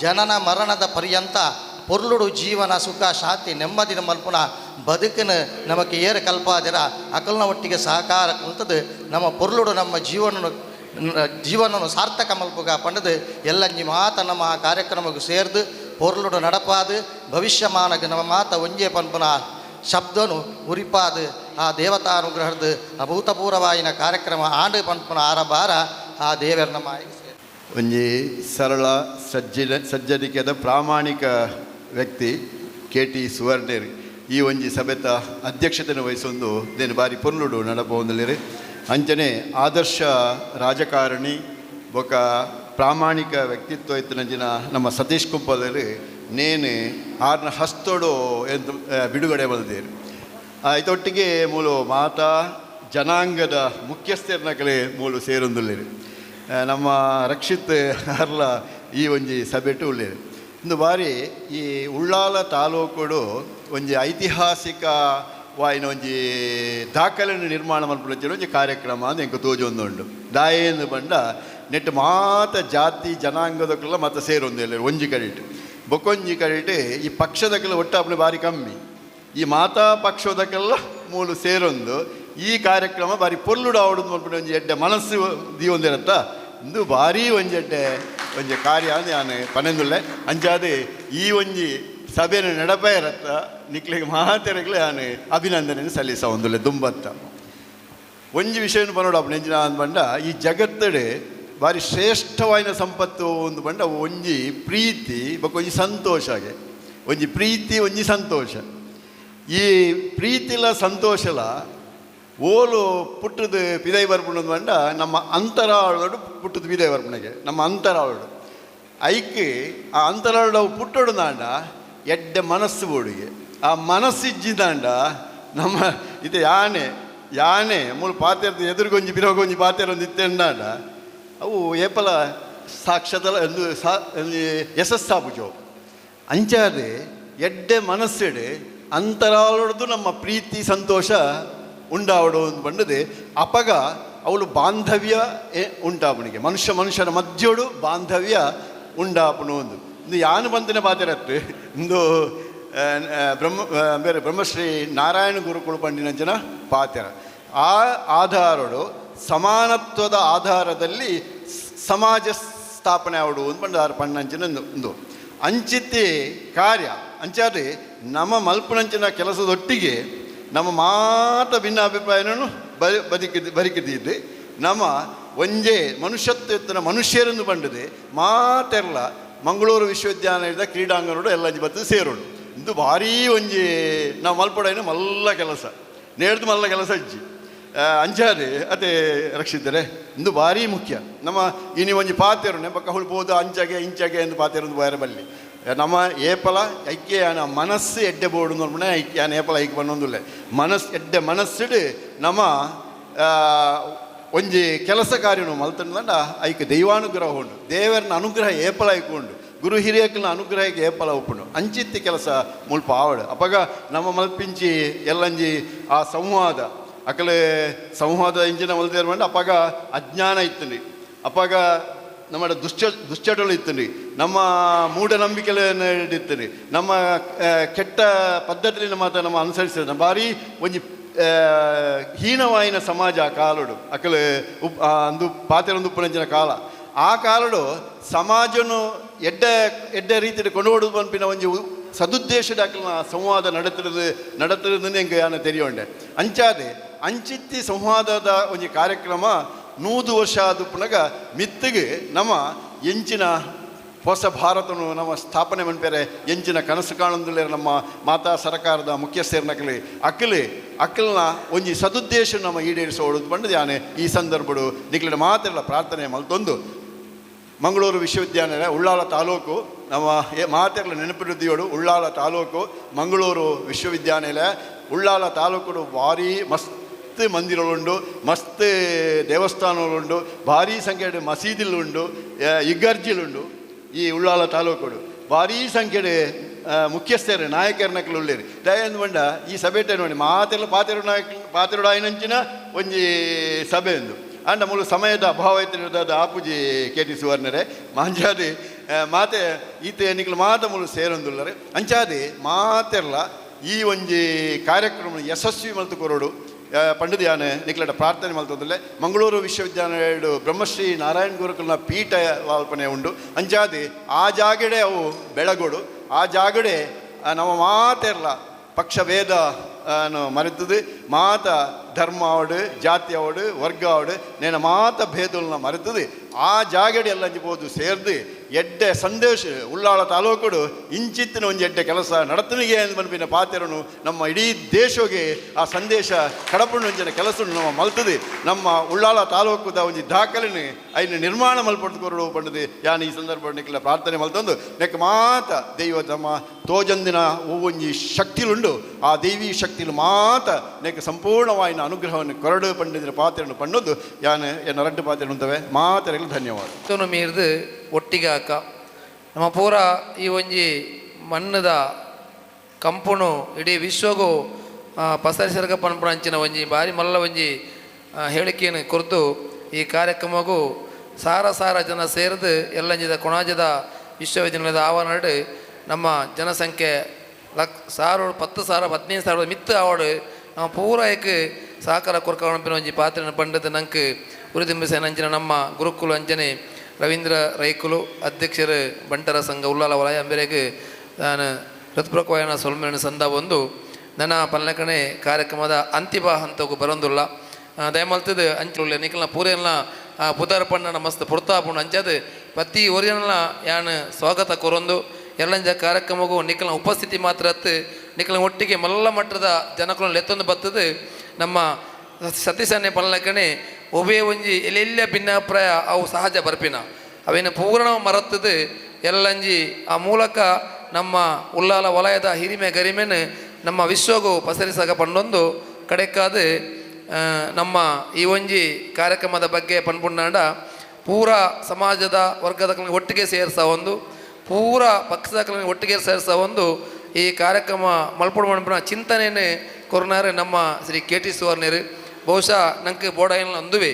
ಜನನ ಮರಣದ ಪರ್ಯಂತ ಪೊರ್ಲುಡು ಜೀವನ ಸುಖ ಶಾಂತಿ ನೆಮ್ಮದಿನ ಮಲ್ಪುನ ಬದುಕಿನ ನಮಕ್ ಏರು ಕಲ್ಪಾದಿರ ಅಕಲ್ನ ಒಟ್ಟಿಗೆ ಸಹಕಾರ ಕಲ್ತದು ನಮ್ಮ ಪೊರ್ಲುಡು ನಮ್ಮ ಜೀವನನು ಸಾರ್ಥಕ ಮಲ್ಪುಗ ಪಂಡದು ಎಲ್ಲಂಜಿ ಮಾತ ನಮ್ಮ ಆ ಕಾರ್ಯಕ್ರಮಕ್ಕೆ ಸೇರ್ದು ಪೊರ್ಲುಡು ನಡಪಾದು ಭವಿಷ್ಯಮಾನಗ ನಮ್ಮ ಮಾತ ಒಂಜೆ ಪನ್ಪುನ ಶಬ್ದನು ಉರಿಪಾದು ಆ ದೇವತಾನುಗ್ರಹದ ಅಭೂತಪೂರ್ವವಾಯಿನ ಕಾರ್ಯಕ್ರಮ ಆಂಡು ಪನ್ಪುನ ಆರಬಾರ ಆ ದೇವರ ಮಾಯಿ. ಒಂಜಿ ಸರಳ ಸಜ್ಜನಿಕೆದ ಪ್ರಾಮಾಣಿಕ ವ್ಯಕ್ತಿ ಕೆ ಟಿ ಸುವರ್ಣೇರ್ ಈ ಒಂಜಿ ಸಭೆತ ಅಧ್ಯಕ್ಷತೆಯನ್ನು ವಹಿಸೊಂದು ದೇನು ಬಾರಿ ಪೊರ್ಲುಡು ನಡಪೊಂದುಲ್ಲೆರ್. ಅಂಚನೆ ಆದರ್ಶ ರಾಜಕಾರಣಿ ಬೊಕ ಪ್ರಾಮಾಣಿಕ ವ್ಯಕ್ತಿತ್ವ ಇತ್ತಿನಂಚಿನ ನಮ್ಮ ಸತೀಶ್ ಕುಂಪಲರು ನೇನು ಆರ್ನ ಹಸ್ತೋಡು ಎಂದು ಬಿಡುಗಡೆ ಮಲ್ದೇರು. ಇದೊಟ್ಟಿಗೆ ಮೂಲು ಮಾತಾ ಜನಾಂಗದ ಮುಖ್ಯಸ್ಥರನ್ನ ಕಲೆ ಮೂಲು ಸೇರೊಂದುಲ್ಲೆರ್. ನಮ್ಮ ರಕ್ಷಿತ್ ಅರ್ಲ ಈ ಒಂಜಿ ಸಭೆಟು ಉಳ್ಳೇರು. ಇಂದು ಬಾರಿ ಈ ಉಳ್ಳಾಲ ತಾಲೂಕುಡು ಒಂಜಿ ಐತಿಹಾಸಿಕ ವಾಯಿನ ಒಂಜಿ ದಾಖಲೆಯನ್ನು ನಿರ್ಮಾಣ ಮಲ್ಪುನಂಚಿನ ಒಂಜಿ ಕಾರ್ಯಕ್ರಮ ಅಂದ್ ಎಂಕ್ ತೋಜೊಂದುಂಡು. ದಾಯೇಂದು ಪಂಡ ನೆಟ್ ಮಾತ ಜಾತಿ ಜನಾಂಗದಕ್ಕೆಲ್ಲ ಮಾತ ಸೇರೊಂದು ಒಂಜಿ ಕಡೆಟ್ ಬೊಕೊಂಜಿ ಕಡೆಟ್ ಈ ಪಕ್ಷದಕ್ಕೆಲ್ಲ ಒಟ್ಟಾಪುನ ಬಾರಿ ಕಮ್ಮಿ. ಈ ಮಾತಾ ಪಕ್ಷದಕ್ಕೆಲ್ಲ ಮೂಲು ಸೇರೊಂದು ಈ ಕಾರ್ಯಕ್ರಮ ಬಾರಿ ಪೊರ್ಲುಡು ಆವಡು ಮಲ್ಪುನ ಒಂಜಿ ಎಡ್ಡೆ ಮನಸ್ಸು ದೀವೊಂದಿರತ್ತ ಇಂದು ಭಾರಿ ಒಂಜಿ ಎಡ್ಡೆ ಒಂಜಿ ಕಾರ್ಯ ಅಂದ್ ಯಾನ್ ಪನೆಂದುಲ್ಲೆ. ಅಂಚಾದ್ ಈ ಒಂಜಿ ಸಭೆಯನ್ನು ನಡಪೈರತ್ತ ನಿಕ್ಲೆಗ್ ಮಾತೆರೆಗ್ಲ ಯಾನ್ ಅಭಿನಂದನೆಯನ್ನು ಸಲ್ಲಿಸವೊಂದುಲ್ಲೆ ದುಂಬತ್ತ. ಒಂಜಿ ವಿಷಯವನ್ನು ಪನೊಡು ಆಪುಂಡು ಎಂಚಿನ ಅಂದ್ ಪಂಡ ಈ ಜಗತ್ತಡೆ ಭಾರಿ ಶ್ರೇಷ್ಠವಾಯಿನ ಸಂಪತ್ತು ಒಂದು ಪಂಡ ಒಂಜಿ ಪ್ರೀತಿ ಬೊಕ್ಕ ಒಂಜಿ ಸಂತೋಷಗೆ ಒಂಜಿ ಪ್ರೀತಿ ಒಂಜಿ ಸಂತೋಷ. ಈ ಪ್ರೀತಿಲ ಸಂತೋಷಲ ಓಲು ಪುಟ್ಟದ ಪಿದೈ ಬರ್ಪುಂಡು ಪಂಡ ನಮ್ಮ ಅಂತರಾಳೋಡು ಪುಟ್ಟದ ಪಿದೈ ಬರ್ಪುಣಗೆ ನಮ್ಮ ಅಂತರಾಳೋಡು ಐಕ್ ಆ ಅಂತರಾಳೋಡು ಅವು ಪುಟ್ಟೋಡು ನಾಂಡ ಎಡ್ಡೆ ಮನಸ್ಸು ಬೋಡಿಗೆ ಆ ಮನಸ್ಸಿಜ್ಜಿದಾಂಡ ನಮ್ಮ ಇದು ಯಾನೆ ಯಾನೆ ಮೂಲು ಪಾತೆರ್ದು ಎದುರುಗೊಂಜಿ ಬಿರೋಗೊಂಜಿ ಪಾತೆರ ಒಂದು ಇತ್ತೆಂಡಾಂಡ ಅವು ಏಪಲ ಸಾಕ್ಷತಲ ಒಂದು ಸಾ ಯಶಸ್ಸಾಪುಜೋ. ಅಂಚಾದೆ ಎಡ್ಡೆ ಮನಸ್ಸಿಡೆ ಅಂತರಾಳೊಡ್ದು ನಮ್ಮ ಪ್ರೀತಿ ಸಂತೋಷ ಉಂಡಾವಡು ಅಂತ ಬಂದದೆ ಅಪಗ ಅವಳು ಬಾಂಧವ್ಯ ಉಂಟಾಪಣಿಗೆ ಮನುಷ್ಯ ಮನುಷ್ಯನ ಮಧ್ಯೋಡು ಬಾಂಧವ್ಯ ಉಂಡಾಪಣು ಒಂದು ಇಂದು ಯಾನು ಬಂದಿನ ಪಾತಿರತ್ತು ಇಂದು ಬ್ರಹ್ಮ ಬೇರೆ ಬ್ರಹ್ಮಶ್ರೀ ನಾರಾಯಣ ಗುರುಕುಳು ಪಂಡಿನಂಚಿನ ಪಾತೆರ ಆ ಆಧಾರಡು ಸಮಾನತ್ವದ ಆಧಾರದಲ್ಲಿ ಸಮಾಜ ಸ್ಥಾಪನೆ ಆವಡು ಒಂದು ಪಂಡ ಪಣ್ಣಂಚಿನ ಒಂದು ಅಂಚಿತಿ ಕಾರ್ಯ ಅಂಚಾದೆ ನಮ್ಮ ಮಲ್ಪನಂಚಿನ ಕೆಲಸದೊಟ್ಟಿಗೆ ನಮ್ಮ ಮಾತ ಭಿನ್ನ ಅಭಿಪ್ರಾಯನೂ ಬರಿಕಿದ್ದಿದ್ದು ನಮ್ಮ ಒಂಜೇ ಮನುಷ್ಯತ್ವ ಮನುಷ್ಯರನ್ನು ಬಂಡದೆ ಮಾತೆಲ್ಲ ಮಂಗಳೂರು ವಿಶ್ವವಿದ್ಯಾಲಯದ ಕ್ರೀಡಾಂಗಣೋಡು ಎಲ್ಲ ಬತ್ತು ಸೇರೋಡು ಇದು ಭಾರೀ ಒಂಜಿ ನಾವು ಮಲ್ಪಡೇನು ಮಲ್ಲ ಕೆಲಸ ನೇರ್ದು ಮಲ್ಲ ಕೆಲಸ ಅಜ್ಜಿ ಅಂಚಾದೆ ಅದೇ ರಕ್ಷಿತರೆ ಇಂದು ಭಾರೀ ಮುಖ್ಯ ನಮ್ಮ ಇನಿ ಒಂಜಿ ಪಾತೆರು ನೆಂಬಕ್ಕ ಹುಳ್ಬೋದು ಅಂಚಾಗೆ ಇಂಚಾಗೆ ಎಂದು ಪಾತೆರು ಬೇರೆ ಬಲ್ಲಿ ನಮ್ಮ ಏಪಲ ಐಕ್ಯ ಮನಸ್ಸು ಎಡ್ಡೆ ಬೋಡು ನೋಡ್ಬಿಡ ಐಕ್ಯ ಏಪಲ ಐಕ್ಯ ಬನ್ನೊಂದುಲ್ಲೆ ಮನಸ್ಸು ಎಡ್ಡೆ ಮನಸ್ಸಿಡು ನಮ್ಮ ಒಂಜಿ ಕೆಲಸ ಕಾರ್ಯನು ಮಲ್ತಂಡ ಐಕ್ ದೈವಾನುಗ್ರಹ ಉಂಡು ದೇವರನ್ನ ಅನುಗ್ರಹ ಏಪಲ ಐಕೊಂಡು ಗುರು ಹಿರಿಯಕ್ಕನ ಅನುಗ್ರಹಕ್ಕೆ ಏಪಲ ಉಪ್ಪುಂಡು ಅಂಚಿತ್ತಿ ಕೆಲಸ ಮುಲ್ಪ ಆವಡು ಅಪಗ ನಮ್ಮ ಮಲ್ಪಿಂಚಿ ಎಲ್ಲಂಜಿ ಆ ಸಂವಾದ ಅಕಲೆ ಸಂವಾದ ಇಂಚಿನ ಮಲ್ತೇರ್ ಮಂಡ ಅಪಗ ಅಜ್ಞಾನ ಇತ್ತಂಡಿ ಅಪಗ ನಮ್ಮ ದುಶ್ಚಟಗಳು ಇತ್ತಂಡಿ ನಮ್ಮ ಮೂಢನಂಬಿಕೆಗಳನ್ನು ಇತ್ತಂಡಿ ನಮ್ಮ ಕೆಟ್ಟ ಪದ್ಧತಿಯನ್ನು ಮಾತ್ರ ನಮ್ಮ ಅನುಸರಿಸಿದ ಭಾರಿ ಒಂಜಿ ಹೀನವಾಯಿನ ಸಮಾಜ ಆ ಕಾಲಡು ಅಕಲೆ ಉಪ್ ಅಂದು ಪಾತೆರೊಂದು ಉಪ್ಪುನಂಚಿನ ಕಾಲ ಆ ಕಾಲಡು ಸಮಾಜನು ಎಡ್ಡೆ ಎಡ್ಡೆ ರೀತಿಯಲ್ಲಿ ಕೊಂಡು ಪನ್ಪಿನ ಒಂಜಿ ಸದುದ್ದೇಶದ ಅಕಲ್ನ ಸಂವಾದ ನಡತಿರೋದು ಎಂಕ್ ಯಾನ ತೆರಿಯೊಂಡೆ ಅಂಚಾದೆ ಅಂಚಿತ್ತಿ ಸಂವಾದದ ಒಂಜಿ ಕಾರ್ಯಕ್ರಮ 100 ವರ್ಷ ಆದುಪ್ಪುನಗ ಮಿತ್ತಿಗೆ ನಮ್ಮ ಎಂಚಿನ ಹೊಸ ಭಾರತನು ನಮ್ಮ ಸ್ಥಾಪನೆ ಮನ್ಪೇರೆ ಎಂಚಿನ ಕನಸು ಕಾಣೊಂದುಲ್ಲೆರ್ ನಮ್ಮ ಮಾತಾ ಸರ್ಕಾರದ ಮುಖ್ಯಸ್ಥರನಕಲಿ ಅಕ್ಕಲಿ ಅಕ್ಕಲ್ನ ಒಂಜಿ ಸದುದ್ದೇಶ ನಮ್ಮ ಈಡೇರಿಸೋಡು ಪಂಡದು ಯಾನೆ ಈ ಸಂದರ್ಭಡು ನಿಕ್ಲಿನ ಮಾತೆಲ್ಲ ಪ್ರಾರ್ಥನೆ ಮಲ್ತೊಂದು ಮಂಗಳೂರು ವಿಶ್ವವಿದ್ಯಾನಿಲಯ ಉಳ್ಳಾಲ ತಾಲೂಕು ನಮ್ಮ ಮಾತೆಲ್ಲ ನೆನಪಿರುದಿಯೋಡು ಉಳ್ಳಾಲ ತಾಲೂಕು ಮಂಗಳೂರು ವಿಶ್ವವಿದ್ಯಾನಿಲಯ ಉಳ್ಳಾಲ ತಾಲೂಕು ಭಾರೀ ಮಸ್ತ್ ಮಂದಿರಗಳುಂಡು ಮಸ್ತ್ ದೇವಸ್ಥಾನಗಳುಂಡು ಭಾರೀ ಸಂಖ್ಯೆಡ್ ಮಸೀದಿಲುಂಡು ಇಗ್ಗರ್ಜಿಲುಂಡು ಈ ಉಳ್ಳಾಲ ತಾಲೂಕುಡು ಭಾರೀ ಸಂಖ್ಯೆಡ್ ಮುಖ್ಯಸ್ಥರು ನಾಯಕರನಕಲು ಉಳ್ಳೇರು ದಯಂದು ಬಂಡ ಈ ಸಭೆಟೆ ನೋಡಿ ಮಾತೆಲ್ಲ ಪಾತೆರು ನಾಯಕ ಪಾತೆರುಡಾಯಿನಂಚಿನ ಒಂಜಿ ಸಭೆ ಎಂದು ಅಂಡ ಮೂಲ ಸಮಯದ ಅಭಾವ ಇತ್ತಿನ ಆಪುಜಿ ಕೆ ಟಿ ಸುವರ್ಣರೇ ಮಾಂಜಾದಿ ಮಾತೆ ಈತೆ ನಿಕ್ಲು ಮಾತ ಮೂಲು ಸೇರೊಂದುಲ್ಲರೆ ಅಂಚಾದಿ ಮಾತೆಲ್ಲ ಈ ಒಂಜಿ ಕಾರ್ಯಕ್ರಮ ಯಶಸ್ವಿ ಮಲ್ತು ಕೊರಡು ಪಂಡದ ಯಾನೆ ನಿಕ್ಲಡ ಪ್ರಾರ್ಥನೆ ಮಲ್ತೊಂದುಲ್ಲೆ ಮಂಗಳೂರು ವಿಶ್ವವಿದ್ಯಾಲಯ ಬ್ರಹ್ಮಶ್ರೀ ನಾರಾಯಣ ಗುರುಕುಲ್ನ ಪೀಠ ಲಾಲ್ಪನೆ ಉಂಡು ಅಂಚಾದಿ ಆ ಜಾಗಡೆ ಅವು ಬೆಳಗೋಡು ಆ ಜಾಗಡೆ ನಮ್ಮ ಮಾತೆಲ್ಲ ಪಕ್ಷಭೇದ ಮರೆತದು ಮಾತ ಧರ್ಮ ಅವಡು ಜಾತಿ ಅವಡು ವರ್ಗ ಅವಡು ನೇನ ಮಾತ ಭೇದಗಳನ್ನ ಮರೆತದು ಆ ಜಾಗಡೆ ಎಲ್ಲ ಅಂಜಿಬೋದು ಸೇರ್ದು ಎಡ್ಡೆ ಸಂದೇಶ ಉಳ್ಳಾಳ ತಾಲೂಕುಡು ಇಂಚಿತ್ತಿನ ಒಂಜಿ ಎಡ್ಡೆ ಕೆಲಸ ನಡತನಿಗೆ ಪನ್ಪಿನ ಪಾತೆರನು ನಮ್ಮ ಇಡೀ ದೇಶಗೆ ಆ ಸಂದೇಶ ಕಡಪುಂಡು ಒಂಜಿನ ಕೆಲಸ ನಮ್ಮ ಮಲ್ತದೆ ನಮ್ಮ ಉಳ್ಳಾಳ ತಾಲೂಕುದ ಒಂಜಿ ದಾಖಲೆನ ಐನ ನಿರ್ಮಾಣ ಮಲ್ಪಡ್ದು ಪಂಡದು ಯಾನ್ ಈ ಸಂದರ್ಭ ನಿಕ್ಲ ಪ್ರಾರ್ಥನೆ ಮಲ್ತೊಂದು ನೆಕ್ ಮಾತ ದೈವ ನಮ್ಮ ತೋಜಂದಿನ ಒಂಜಿ ಶಕ್ತಿಲುಂಡು ಆ ದೈವಿ ಶಕ್ತಿಲು ಮಾತ ನೆಕ್ ಸಂಪೂರ್ಣವಾಯಿನ ಅನುಗ್ರಹವನ್ನು ಕೊರಡು ಪಂಡಿದಿನ ಪಾತ್ರೆಯನ್ನು ಪಣ್ಣೊಂದು ಯಾನ್ ಎನ್ನ ರಡ್ಡು ಪಾತ್ರೆ ಉಂಟವೆ ಮಾತೆರೆಗಳು ಧನ್ಯವಾದ. ಮೀರ್ದು ಒಟ್ಟಿಗೆ ಹಾಕ ನಮ್ಮ ಪೂರ ಈ ಒಂಜಿ ಮಣ್ಣದ ಕಂಪುಣು ಇಡೀ ವಿಶ್ವಗೂ ಪಸರಿಸರ್ಗ ಪನ್ಪುಣ ಅಂಚಿನ ಒಂಜಿ ಭಾರಿ ಮಲ್ಲ ಒಂಜಿ ಹೇಳಿಕೆಯನ್ನು ಕೊರತು ಈ ಕಾರ್ಯಕ್ರಮಗೂ ಸಾರ ಸಾರ ಜನ ಸೇರಿದು ಎಲ್ಲಂಜಿದ ಕೊಣಾಜದ ವಿಶ್ವವಿದ್ಯಾನಿಲಯದ ಆವರಣ ನಮ್ಮ ಜನಸಂಖ್ಯೆ ಸಾವಿರ 10,000 15,000 ಮಿತ್ತು ಆವಡು ನಮ್ಮ ಪೂರ ಏಕ್ ಸಹಕಾರ ಕೊರ್ಕ ಒಂಜಿ ಪಾತ್ರೆನ ಪಂಡದ ನಂಗೆ ಉರಿದಿಂಬಿಸ ನಂಚಿನ ನಮ್ಮ ಗುರುಕುಲು ಅಂಚನೆ ರವೀಂದ್ರ ರೈಕುಲು ಅಧ್ಯಕ್ಷರು ಬಂಟರ ಸಂಘ ಉಲ್ಲಾಲ ವಲಯ ಅಂಬೆರೆಗೆ ನಾನು ಹೃತ್ಪೂರ್ವಕವಾದ ಸೊಲ್ಮೆಯನ್ನು ಸಂದ ಒಂದು ನನ್ನ ಪಲ್ಲಕಣೆ ಕಾರ್ಯಕ್ರಮದ ಅಂತಿಮ ಹಂತಕ್ಕೂ ಬರೋದಿಲ್ಲ ದಯಮಲ್ತದ ಅಂಚುಳ್ಳೆ ನಿಖಲ್ನ ಪೂರೆಲ್ಲ ಪುದಾರ್ ಪಣ್ಣನ ಮಸ್ತ್ ಪುರ್ತಾಪುಂಡು ಅಂಚದು ಪ್ರತಿ ಒರಿಯನ್ನ ಯಾನ್ ಸ್ವಾಗತ ಕೊರೊಂದು ಎಲ್ಲಂಜ ಕಾರ್ಯಕ್ರಮಕ್ಕೂ ನಿಖಲ್ನ ಉಪಸ್ಥಿತಿ ಮಾತ್ರ ಅತ್ತು ನಿಖಲ್ನ ಒಟ್ಟಿಗೆ ಮಲ್ಲ ಮಟ್ಟದ ಜನಕುಲ ಲೆತ್ತೊಂದು ಬತ್ತದು ನಮ್ಮ ಸತೀಶನೇ ಪಲ್ಲಕಣೆ ಒಬ್ಬೇ ಒಂಜಿ ಎಲ್ಲೆಲ್ಲ ಭಿನ್ನಾಭಿಪ್ರಾಯ ಅವು ಸಹಜ ಬರ್ಪಿನ ಅವೇನು ಪೂರ್ಣ ಮರತ್ತದು ಎಲ್ಲಂಜಿ ಆ ಮೂಲಕ ನಮ್ಮ ಉಲ್ಲಾಲ ವಲಯದ ಹಿರಿಮೆ ಗರಿಮೆನ ನಮ್ಮ ವಿಶ್ವಗೂ ಪಸರಿಸಗ ಪಂಡೊಂದು ಕಡೆಕಾದು ನಮ್ಮ ಈ ಒಂಜಿ ಕಾರ್ಯಕ್ರಮದ ಬಗ್ಗೆ ಪನ್ಪುಂಡಾಂಡ ಪೂರಾ ಸಮಾಜದ ವರ್ಗದ ಒಟ್ಟಿಗೆ ಸೇರಿಸ ಒಂದು ಪೂರಾ ಪಕ್ಷದ ಒಟ್ಟಿಗೆ ಸೇರಿಸ ಒಂದು ಈ ಕಾರ್ಯಕ್ರಮ ಮಲ್ಪುಡು ಮಣ್ಪುನ ಚಿಂತನೆಯೇ ಕೊರ್ನಾರು ನಮ್ಮ ಶ್ರೀ ಕೆ ಟಿ ಸುವರ್ಣರು. ಬಹುಶಃ ನಂಗೆ ಬೋಡಾಯಿನ ಅಂದುವೆ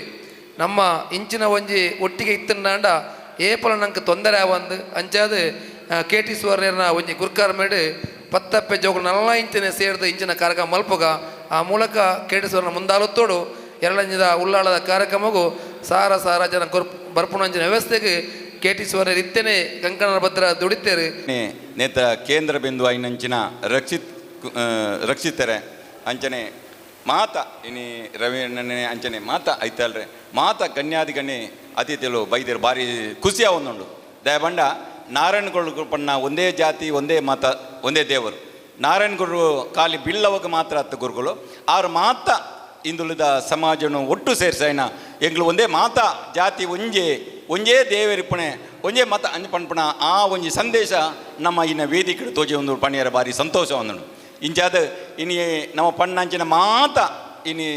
ನಮ್ಮ ಇಂಚಿನ ಒಂಜಿ ಒಟ್ಟಿಗೆ ಇತ್ತಂಡ ಏಪಲ ನಂಗೆ ತೊಂದರೆ ಆವಂದು ಅಂಚಾದ ಕೆ ಟಿ ಸುವರ್ಣನ ಒಂಜಿ ಗುರ್ಕಾರ ಮೇಡು ಪತ್ತಪ್ಪೆ ಜೋಗುಲು ನಲ್ಲ ಇಂಚಿನ ಸೇರಿದ ಇಂಚಿನ ಕಾರ್ಯಕ್ರಮ ಮಲ್ಪುಗ ಆ ಮೂಲಕ ಕೆ ಟಿ ಸುವರ್ಣ ಮುಂದಾಲೊತ್ತೋಡು ಎರಡಂಜಿದ ಉಲ್ಲಾಳದ ಕಾರ್ಯಕ್ರಮಗೂ ಸಾರ ಸಾರ ಜನ ಬರ್ಪುಣಂಚಿನ ವ್ಯವಸ್ಥೆಗೆ ಕೆ ಟಿ ಸುವರ್ಣ ಇತ್ತೇನೆ ಕಂಕಣ ಭದ್ರ ದುಡಿತೇರು. ನೇತ ಕೇಂದ್ರ ಬಿಂದು ಐನಂಚಿನ ರಕ್ಷಿತ್ ರಕ್ಷಿತರೆ ಅಂಚನೆ ಮಾತ ಇನಿ ರವೀಣ್ಣನೆ ಅಂಚನೆ ಮಾತ ಐತಲ್ರೆ ಮಾತ ಗಣ್ಯಾದಿ ಗಣ್ಯ ಅತಿಥಿಗಳು ಬೈದರು ಭಾರಿ ಖುಷಿಯ ಒಂದುಂಡು. ದಯಬಂಡ ನಾರಾಯಣ ಗುರು ಪಣ್ಣ ಒಂದೇ ಜಾತಿ ಒಂದೇ ಮತ ಒಂದೇ ದೇವರು. ನಾರಾಯಣ ಗುರು ಖಾಲಿ ಬಿಲ್ಲವಾಗ ಮಾತ್ರ ಹತ್ತು ಗುರುಗಳು ಆರು ಮಾತ ಹಿಂದುಳಿದ ಸಮಾಜನು ಒಟ್ಟು ಸೇರ್ಸೈನ ಎಂಗ್ಳು ಒಂದೇ ಮಾತ ಜಾತಿ ಒಂಜೆ ಒಂಜೇ ದೇವರಿಪ್ಪಣೆ ಒಂಜೇ ಮತ ಅಂಜ ಪಣ್ಪಣ ಆ ಒಂಜಿ ಸಂದೇಶ ನಮ್ಮ ಇನ್ನ ವೇದಿಕೆ ತೋಜೆ ಒಂದು ಪಣಿಯರ ಭಾರಿ ಸಂತೋಷ ಒಂದುಂಡು. ಇಂಚಾದ ಇನಿ ನಮ್ಮ ಪಣ್ಣಂಚಿನ ಮಾತ ಇನಿ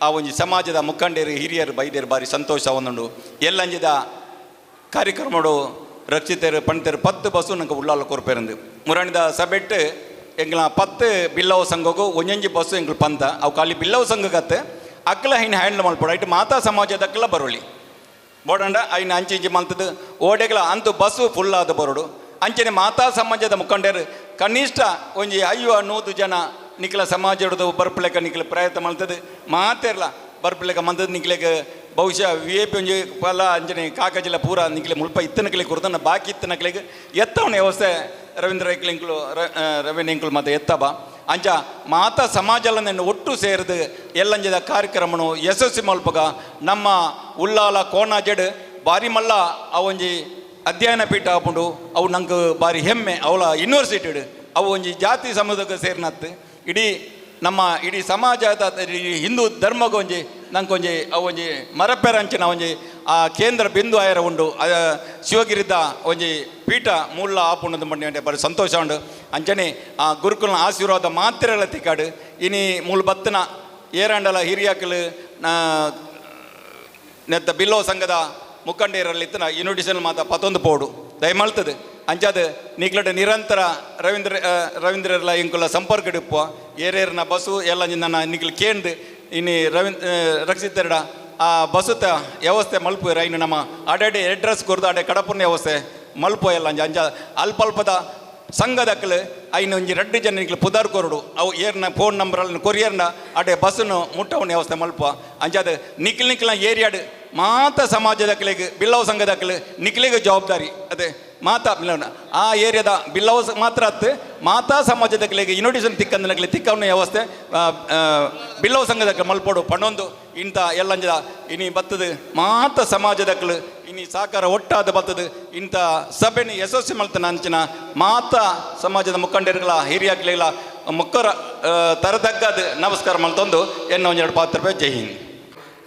ಆ ಒಂಜಿ ಸಮಾಜದ ಮುಖಂಡರು ಹಿರಿಯರು ಬೈದ್ಯರು ಭಾರಿ ಸಂತೋಷ ಒಂದುಂಡು. ಎಲ್ಲಂಜಿದ ಕಾರ್ಯಕ್ರಮಡು ರಕ್ಷಿತರು ಪಣ್ತರು 10 ಬಸ್ಸು ನಂಗೆ ಉಳ್ಳಾಲ ಕೊರ್ಪೇರಂದು ಮುರಣಿದ ಸಬೆಟ್ಟು ಎಂಗ್ಲ 10 ಬಿಲ್ಲವ ಸಂಘಗೂ ಒಂಜೊಂಜಿ ಬಸ್ಸು ಎಂಗ್ಳು ಪಂತ ಅವು ಖಾಲಿ ಬಿಲ್ಲವ ಸಂಘಗತ್ತೆ ಅಕ್ಕಲ ಹೈನ್ ಹ್ಯಾಂಡ್ಲ್ ಮಲ್ಪಡ ಇಟ್ಟು ಮಾತಾ ಸಮಾಜದ ಅಕ್ಕಲ ಬರೋಳಿ ಬೋಡಂಡ ಐನ ಅಂಚೆ ಇಂಚೆ ಮಲ್ತದ್ದು ಓಡೆಗಳ ಅಂತೂ ಬಸ್ಸು ಫುಲ್ ಆದ ಬರೋಡು. ಅಂಚನೆ ಮಾತಾ ಸಮಾಜದ ಮುಖಂಡರು ಕನಿಷ್ಠ ಒಂಜಿ 50-100 ಜನ ನಿಖಲ ಸಮಾಜದ ಬರ್ಪಲೆಕ ನಿಖಲ ಪ್ರಯತ್ನ ಮಲ್ತದ್ದು ಮಾತೆರ್ಲ ಬರ್ಪಲೆಕ ಮಂತದ್ದು ನಿಖಲೆಗ ಬಹುಶಃ ವಿ I P ಒಂಜಿ ಪಲ ಅಂಚನೆ ಕಾಕಜಿಲ ಪೂರ ನಿಖಲೆ ಮುಲ್ಪ ಇತ್ತನಕಲೆ ಕೊಡ್ತಾನೆ ಬಾಕಿ ಇತ್ತನಕಲೆಗೆ ಎತ್ತವನ ವ್ಯವಸ್ಥೆ ರವೀಂದ್ರ ಇಂಕ್ಲು ರವೀಂದ್ರ ಇಂಕ್ಲು ಮತ್ತು ಎತ್ತಬ ಅಂಚ ಮಾತಾ ಸಮಾಜಲನ್ನು ಒಟ್ಟು ಸೇರಿದು ಎಲ್ಲಂಜದ ಕಾರ್ಯಕ್ರಮನು ಯಶಸ್ವಿ ಮಲ್ಪಗ ನಮ್ಮ ಉಲ್ಲಾಲ ಕೋಣಾಜಡ್ ಬಾರಿ ಮಲ್ಲ ಆ ಒಂಜಿ ಅಧ್ಯಯನ ಪೀಠ ಆಪುಂಡು ಅವು ನಂಗೆ ಭಾರಿ ಹೆಮ್ಮೆ ಅವಳ ಯೂನಿವರ್ಸಿಟಿ ಅವು ಒಂಜಿ ಜಾತಿ ಸಮುದಾಯಕ್ಕೆ ಸೇರಿನತ್ತು ಇಡೀ ನಮ್ಮ ಇಡೀ ಸಮಾಜದ ಹಿಂದೂ ಧರ್ಮಗೊಂಜಿ ನಂಗೊಂಜಿ ಅವು ಒಂಜಿ ಮರಪೆರಂಚಿನ ಒಂಜಿ ಆ ಕೇಂದ್ರ ಬಿಂದು ಆಯರ ಉಂಡು ಶಿವಗಿರಿದ ಒಂಜಿ ಪೀಠ ಮೂಲ ಆಪುಂಡು ಮಂಡಿ ಬರೀ ಸಂತೋಷ ಉಂಡು. ಅಂಚನೆ ಆ ಗುರುಕುಲನ ಆಶೀರ್ವಾದ ಮಾತ್ರ ತಿಕ್ಕಾಡು ಇನಿ ಮೂಲ ಬತ್ತನ ಏರಾಂಡಲ ಹಿರಿಯಾಕಲು ನೆತ್ತ ಬಿಲ್ಲೋ ಸಂಘದ ಮುಖಂಡರಲ್ಲಿ ಇತ್ತನ ಇನ್ವಿಟೇಷನ್ ಮಾತ ಪತ್ತೊಂದು ಪೋಡು ದಯಮಲ್ತದೆ ಅಂಚಾದ ನೀಕ್ಲಟ ನಿರಂತರ ರವೀಂದ್ರಲ್ಲ ಇಂಕುಲ ಸಂಪರ್ಕ ಇಡುಪ್ಪ ಏರೇರ್ನ ಬಸ್ಸು ಎಲ್ಲ ನನ್ನ ನಿಕ್ಲು ಕೇಂದ್ರ ಇನ್ನು ರವೀಂದ್ರ ರಕ್ಷಿತರಡ ಆ ಬಸ್ಸುತ್ತ ವ್ಯವಸ್ಥೆ ಮಲ್ಪು ಇನ್ನು ನಮ್ಮ ಅಡೆ ಅಡ್ರೆಸ್ ಕೊರ್ದು ಅಡೆ ಕಡಪುನ ವ್ಯವಸ್ಥೆ ಮಲ್ಪು ಎಲ್ಲ ಅಂಜ ಅಂಜ ಅಲ್ಪ ಅಲ್ಪದ ಸಂಘದಕ್ಕಲು ಐನು ಒಂಜಿ 2 ಜನ ನಿಕ್ಲು ಪುದಾರ್ ಕೊರಡು ಅವು ಏರ್ನ ಫೋನ್ ನಂಬರ್ ಕೊರಿಯರ್ನ ಅಡೆ ಬಸ್ಸನ್ನು ಮುಟ್ಟವನ ವ್ಯವಸ್ಥೆ ಮಲ್ಪ ಅಂಚಾದ ನಿಕ್ಲು ನಿಕ್ಲ ಏರಿಯಾಡು ಮಾತ ಸಮಾಜದಕ್ಕಲಿಗೆ ಬಿಲ್ಲವ ಸಂಘದಕ್ಕಲು ನಿಕ್ಲಿಗೆ ಜವಾಬ್ದಾರಿ ಅದೇ ಮಾತಾ ಆ ಏರಿಯಾದ ಬಿಲ್ಲವ ಮಾತ್ರ ಅತ್ತು ಮಾತಾ ಸಮಾಜದಕ್ಕಲಿಗೆ ಇನ್ವಿಟೇಷನ್ ತಿಕ್ಕಂದನಕ್ಲಿ ತಿಕ್ಕವನ ವ್ಯವಸ್ಥೆ ಬಿಲ್ಲವ ಸಂಘದಕ್ಕೆ ಮಲ್ಪೋಡು ಪಣೊಂದು ಇಂಥ ಎಲ್ಲಂಜದ ಇನಿ ಬತ್ತದು ಮಾತ ಸಮಾಜದಕ್ಕಲು ಇನಿ ಸಾಕಾರ ಒಟ್ಟಾದ ಬತ್ತದು ಇಂಥ ಸಭೆನ ಯಶಸ್ವಿ ಮಲ್ತನ ಅಂಚಿನ ಮಾತಾ ಸಮಾಜದ ಮುಖಂಡರುಗಳ ಹಿರಿಯಾಗ್ಲಿಲ್ಲ ಮುಕ್ಕರ ತರದಗ್ಗದ ನಮಸ್ಕಾರ ಮಲ್ತೊಂದು ಎನ್ನ ಒಂದೆರಡು ಪಾತ್ರ ರೂಪಾಯಿ. ಜೈ ಹಿಂದ್.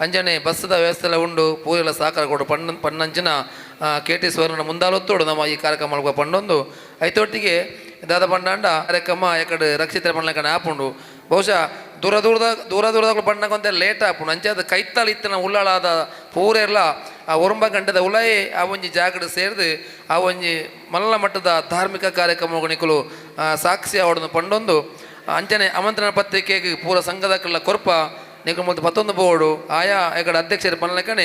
ಅಂಜನೆ ಬಸ್ಸದ ವ್ಯವಸ್ಥೆ ಎಲ್ಲ ಉಂಡು ಪೂರೆಲ್ಲ ಸಹಕಾರ ಕೊಡು ಪಣ್ಣಂಚಿನ ಕೆ ಟಿ ಸುವರ್ಣ ಮುಂದಾಲೊತ್ತೋಡು ನಮ್ಮ ಈ ಕಾರ್ಯಕ್ರಮ ಪಂಡೊಂದು ಐತೊಟ್ಟಿಗೆ ದಾದ ಪಂಡಾಂಡ ಕಾರ್ಯಕ್ರಮ ಎಕಡೆ ರಕ್ಷಿತ ಪಣ್ಣಕಡೆ ಆಪುಂಡು ಬಹುಶಃ ದೂರ ದೂರದ ದೂರ ದೂರದ ಬಣ್ಣಕೊಂತ ಲೇಟ್ ಆಪುಂಡು ಅಂಚಾದ ಕೈತಾಲ್ ಇತ್ತಿನ ಉಳ್ಳಾಳಾದ ಪೂರೆಲ್ಲ ಆ ಒರಂಬ ಗಂಟೆದ ಉಲಯೇ ಆ ಒಂಜಿ ಜಾಗಡ್ ಸೇರಿದು ಆ ಒಂಜಿ ಮಲ್ಲ ಮಟ್ಟದ ಧಾರ್ಮಿಕ ಕಾರ್ಯಕ್ರಮಗಳು ಸಾಕ್ಷಿ ಅವಡನ್ನು ಪಂಡೊಂದು ಅಂಚನೆ ಆಮಂತ್ರಣ ಪತ್ರಿಕೆಗೆ ಪೂರ ಸಂಘದ ಕೊರ್ಪ ನಿಕುಲು ಮುಲ್ತ ಪತ್ತೊಂದು ಬೋರ್ಡು ಆಯಾ ಎಕಡೆ ಅಧ್ಯಕ್ಷರು ಪನ್ಲಕಣೆ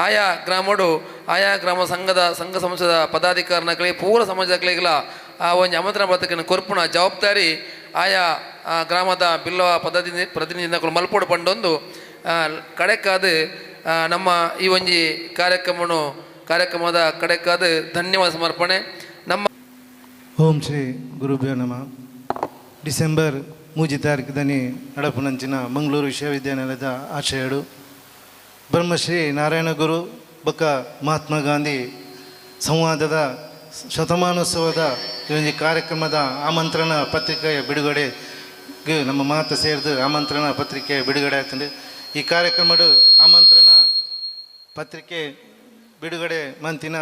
ಆಯಾ ಗ್ರಾಮಡು ಆಯಾ ಗ್ರಾಮ ಸಂಘದ ಸಂಘ ಸಂಸ್ಥೆದ ಪದಾಧಿಕಾರಿನಕಲೆ ಪೂರ ಸಮಾಜದಕ್ಲೆಗ್ಲ ಆ ಒಂಜಿ ಆಮಂತ್ರಣ ಪತ್ರಿಕೆನ ಕೊರ್ಪುನ ಜವಾಬ್ದಾರಿ ಆಯಾ ಗ್ರಾಮದ ಬಿಲ್ಲವ ಪ್ರತಿನಿಧಿನಕುಲು ಮಲ್ಪೋಡು ಪಂಡೊಂದು ಕಡೆಕಾದ ನಮ್ಮ ಈ ಒಂಜಿ ಕಾರ್ಯಕ್ರಮದ ಕಡೆಕಾದ ಧನ್ಯವಾದ ಸಮರ್ಪಣೆ. ನಮ್ಮ ಓಂ ಶ್ರೀ ಗುರುಭ್ಯೋ ನಮಃ. ಡಿಸೆಂಬರ್ 3 ತಾರೀಕು ನಡಪುನಂಚಿನ ಮಂಗಳೂರು ವಿಶ್ವವಿದ್ಯಾನಿಲಯದ ಆಶಯಡು ಬ್ರಹ್ಮಶ್ರೀ ನಾರಾಯಣಗುರು ಬೊಕ್ಕ ಮಹಾತ್ಮ ಗಾಂಧಿ ಸಂವಾದದ ಶತಮಾನೋತ್ಸವದ ಈ ಕಾರ್ಯಕ್ರಮದ ಆಮಂತ್ರಣ ಪತ್ರಿಕೆಯ ಬಿಡುಗಡೆಗೆ ನಮ್ಮ ಮಾತು ಸೇರಿದು ಆಮಂತ್ರಣ ಪತ್ರಿಕೆ ಬಿಡುಗಡೆ ಆಗ್ತದೆ. ಈ ಕಾರ್ಯಕ್ರಮದ ಆಮಂತ್ರಣ ಪತ್ರಿಕೆ ಬಿಡುಗಡೆ ಮಂತಿನ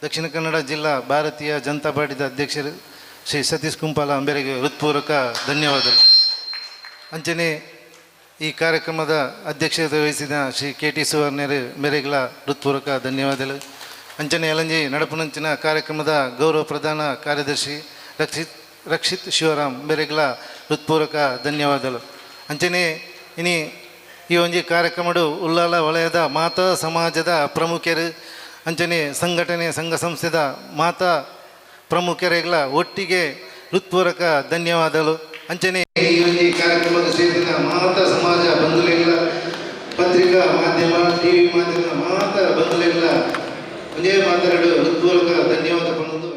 ದಕ್ಷಿಣ ಕನ್ನಡ ಜಿಲ್ಲಾ ಭಾರತೀಯ ಜನತಾ ಪಾರ್ಟಿದ ಅಧ್ಯಕ್ಷರು ಶ್ರೀ ಸತೀಶ್ ಕುಂಪಾಲ ಅಂಬೇರಿಗೆ ಹೃತ್ಪೂರ್ವಕ ಧನ್ಯವಾದಗಳು. ಅಂಚನೆ ಈ ಕಾರ್ಯಕ್ರಮದ ಅಧ್ಯಕ್ಷತೆ ವಹಿಸಿದ ಶ್ರೀ ಕೆ ಟಿ ಸುವರ್ಣರು ಮೇರೆಗಳ ಹೃತ್ಪೂರ್ವಕ ಧನ್ಯವಾದಗಳು. ಅಂಚನೆ ಯಲಂಜಿ ನಡಪುನಂಚಿನ ಕಾರ್ಯಕ್ರಮದ ಗೌರವ ಪ್ರಧಾನ ಕಾರ್ಯದರ್ಶಿ ರಕ್ಷಿತ್ ಶಿವರಾಮ್ ಮೇರೆಗಳ ಹೃತ್ಪೂರ್ವಕ ಧನ್ಯವಾದಗಳು. ಅಂಚನೆ ಇನಿ ಈ ಒಂಜಿ ಕಾರ್ಯಕ್ರಮಡು ಉಲ್ಲಾಲ ವಲಯದ ಮಾತಾ ಸಮಾಜದ ಪ್ರಮುಖರು ಅಂಚನೆ ಸಂಘಟನೆ ಸಂಘ ಸಂಸ್ಥೆದ ಮಾತಾ ಪ್ರಮುಖರಿಗಳ ಒಟ್ಟಿಗೆ ಹೃತ್ಪೂರ್ವಕ ಧನ್ಯವಾದಗಳು. ಅಂಚನೆ ಈ ಒಂಜಿ ಕಾರ್ಯಕ್ರಮದ ಸೇರಿದ ಮಾತಾ ಸಮಾಜ ಬಂಧುಗಳಿಲ್ಲ, ಪತ್ರಿಕಾ ಮಾಧ್ಯಮ, ಟಿವಿ ಮಾಧ್ಯಮ ಮಾತಾ ಬಂಧುಗಳಿಲ್ಲ ಒಂದೇ ಮಾತಾಡು ಹೃತ್ಪೂರ್ವಕ ಧನ್ಯವಾದ ಪನ್ನೊಂದು.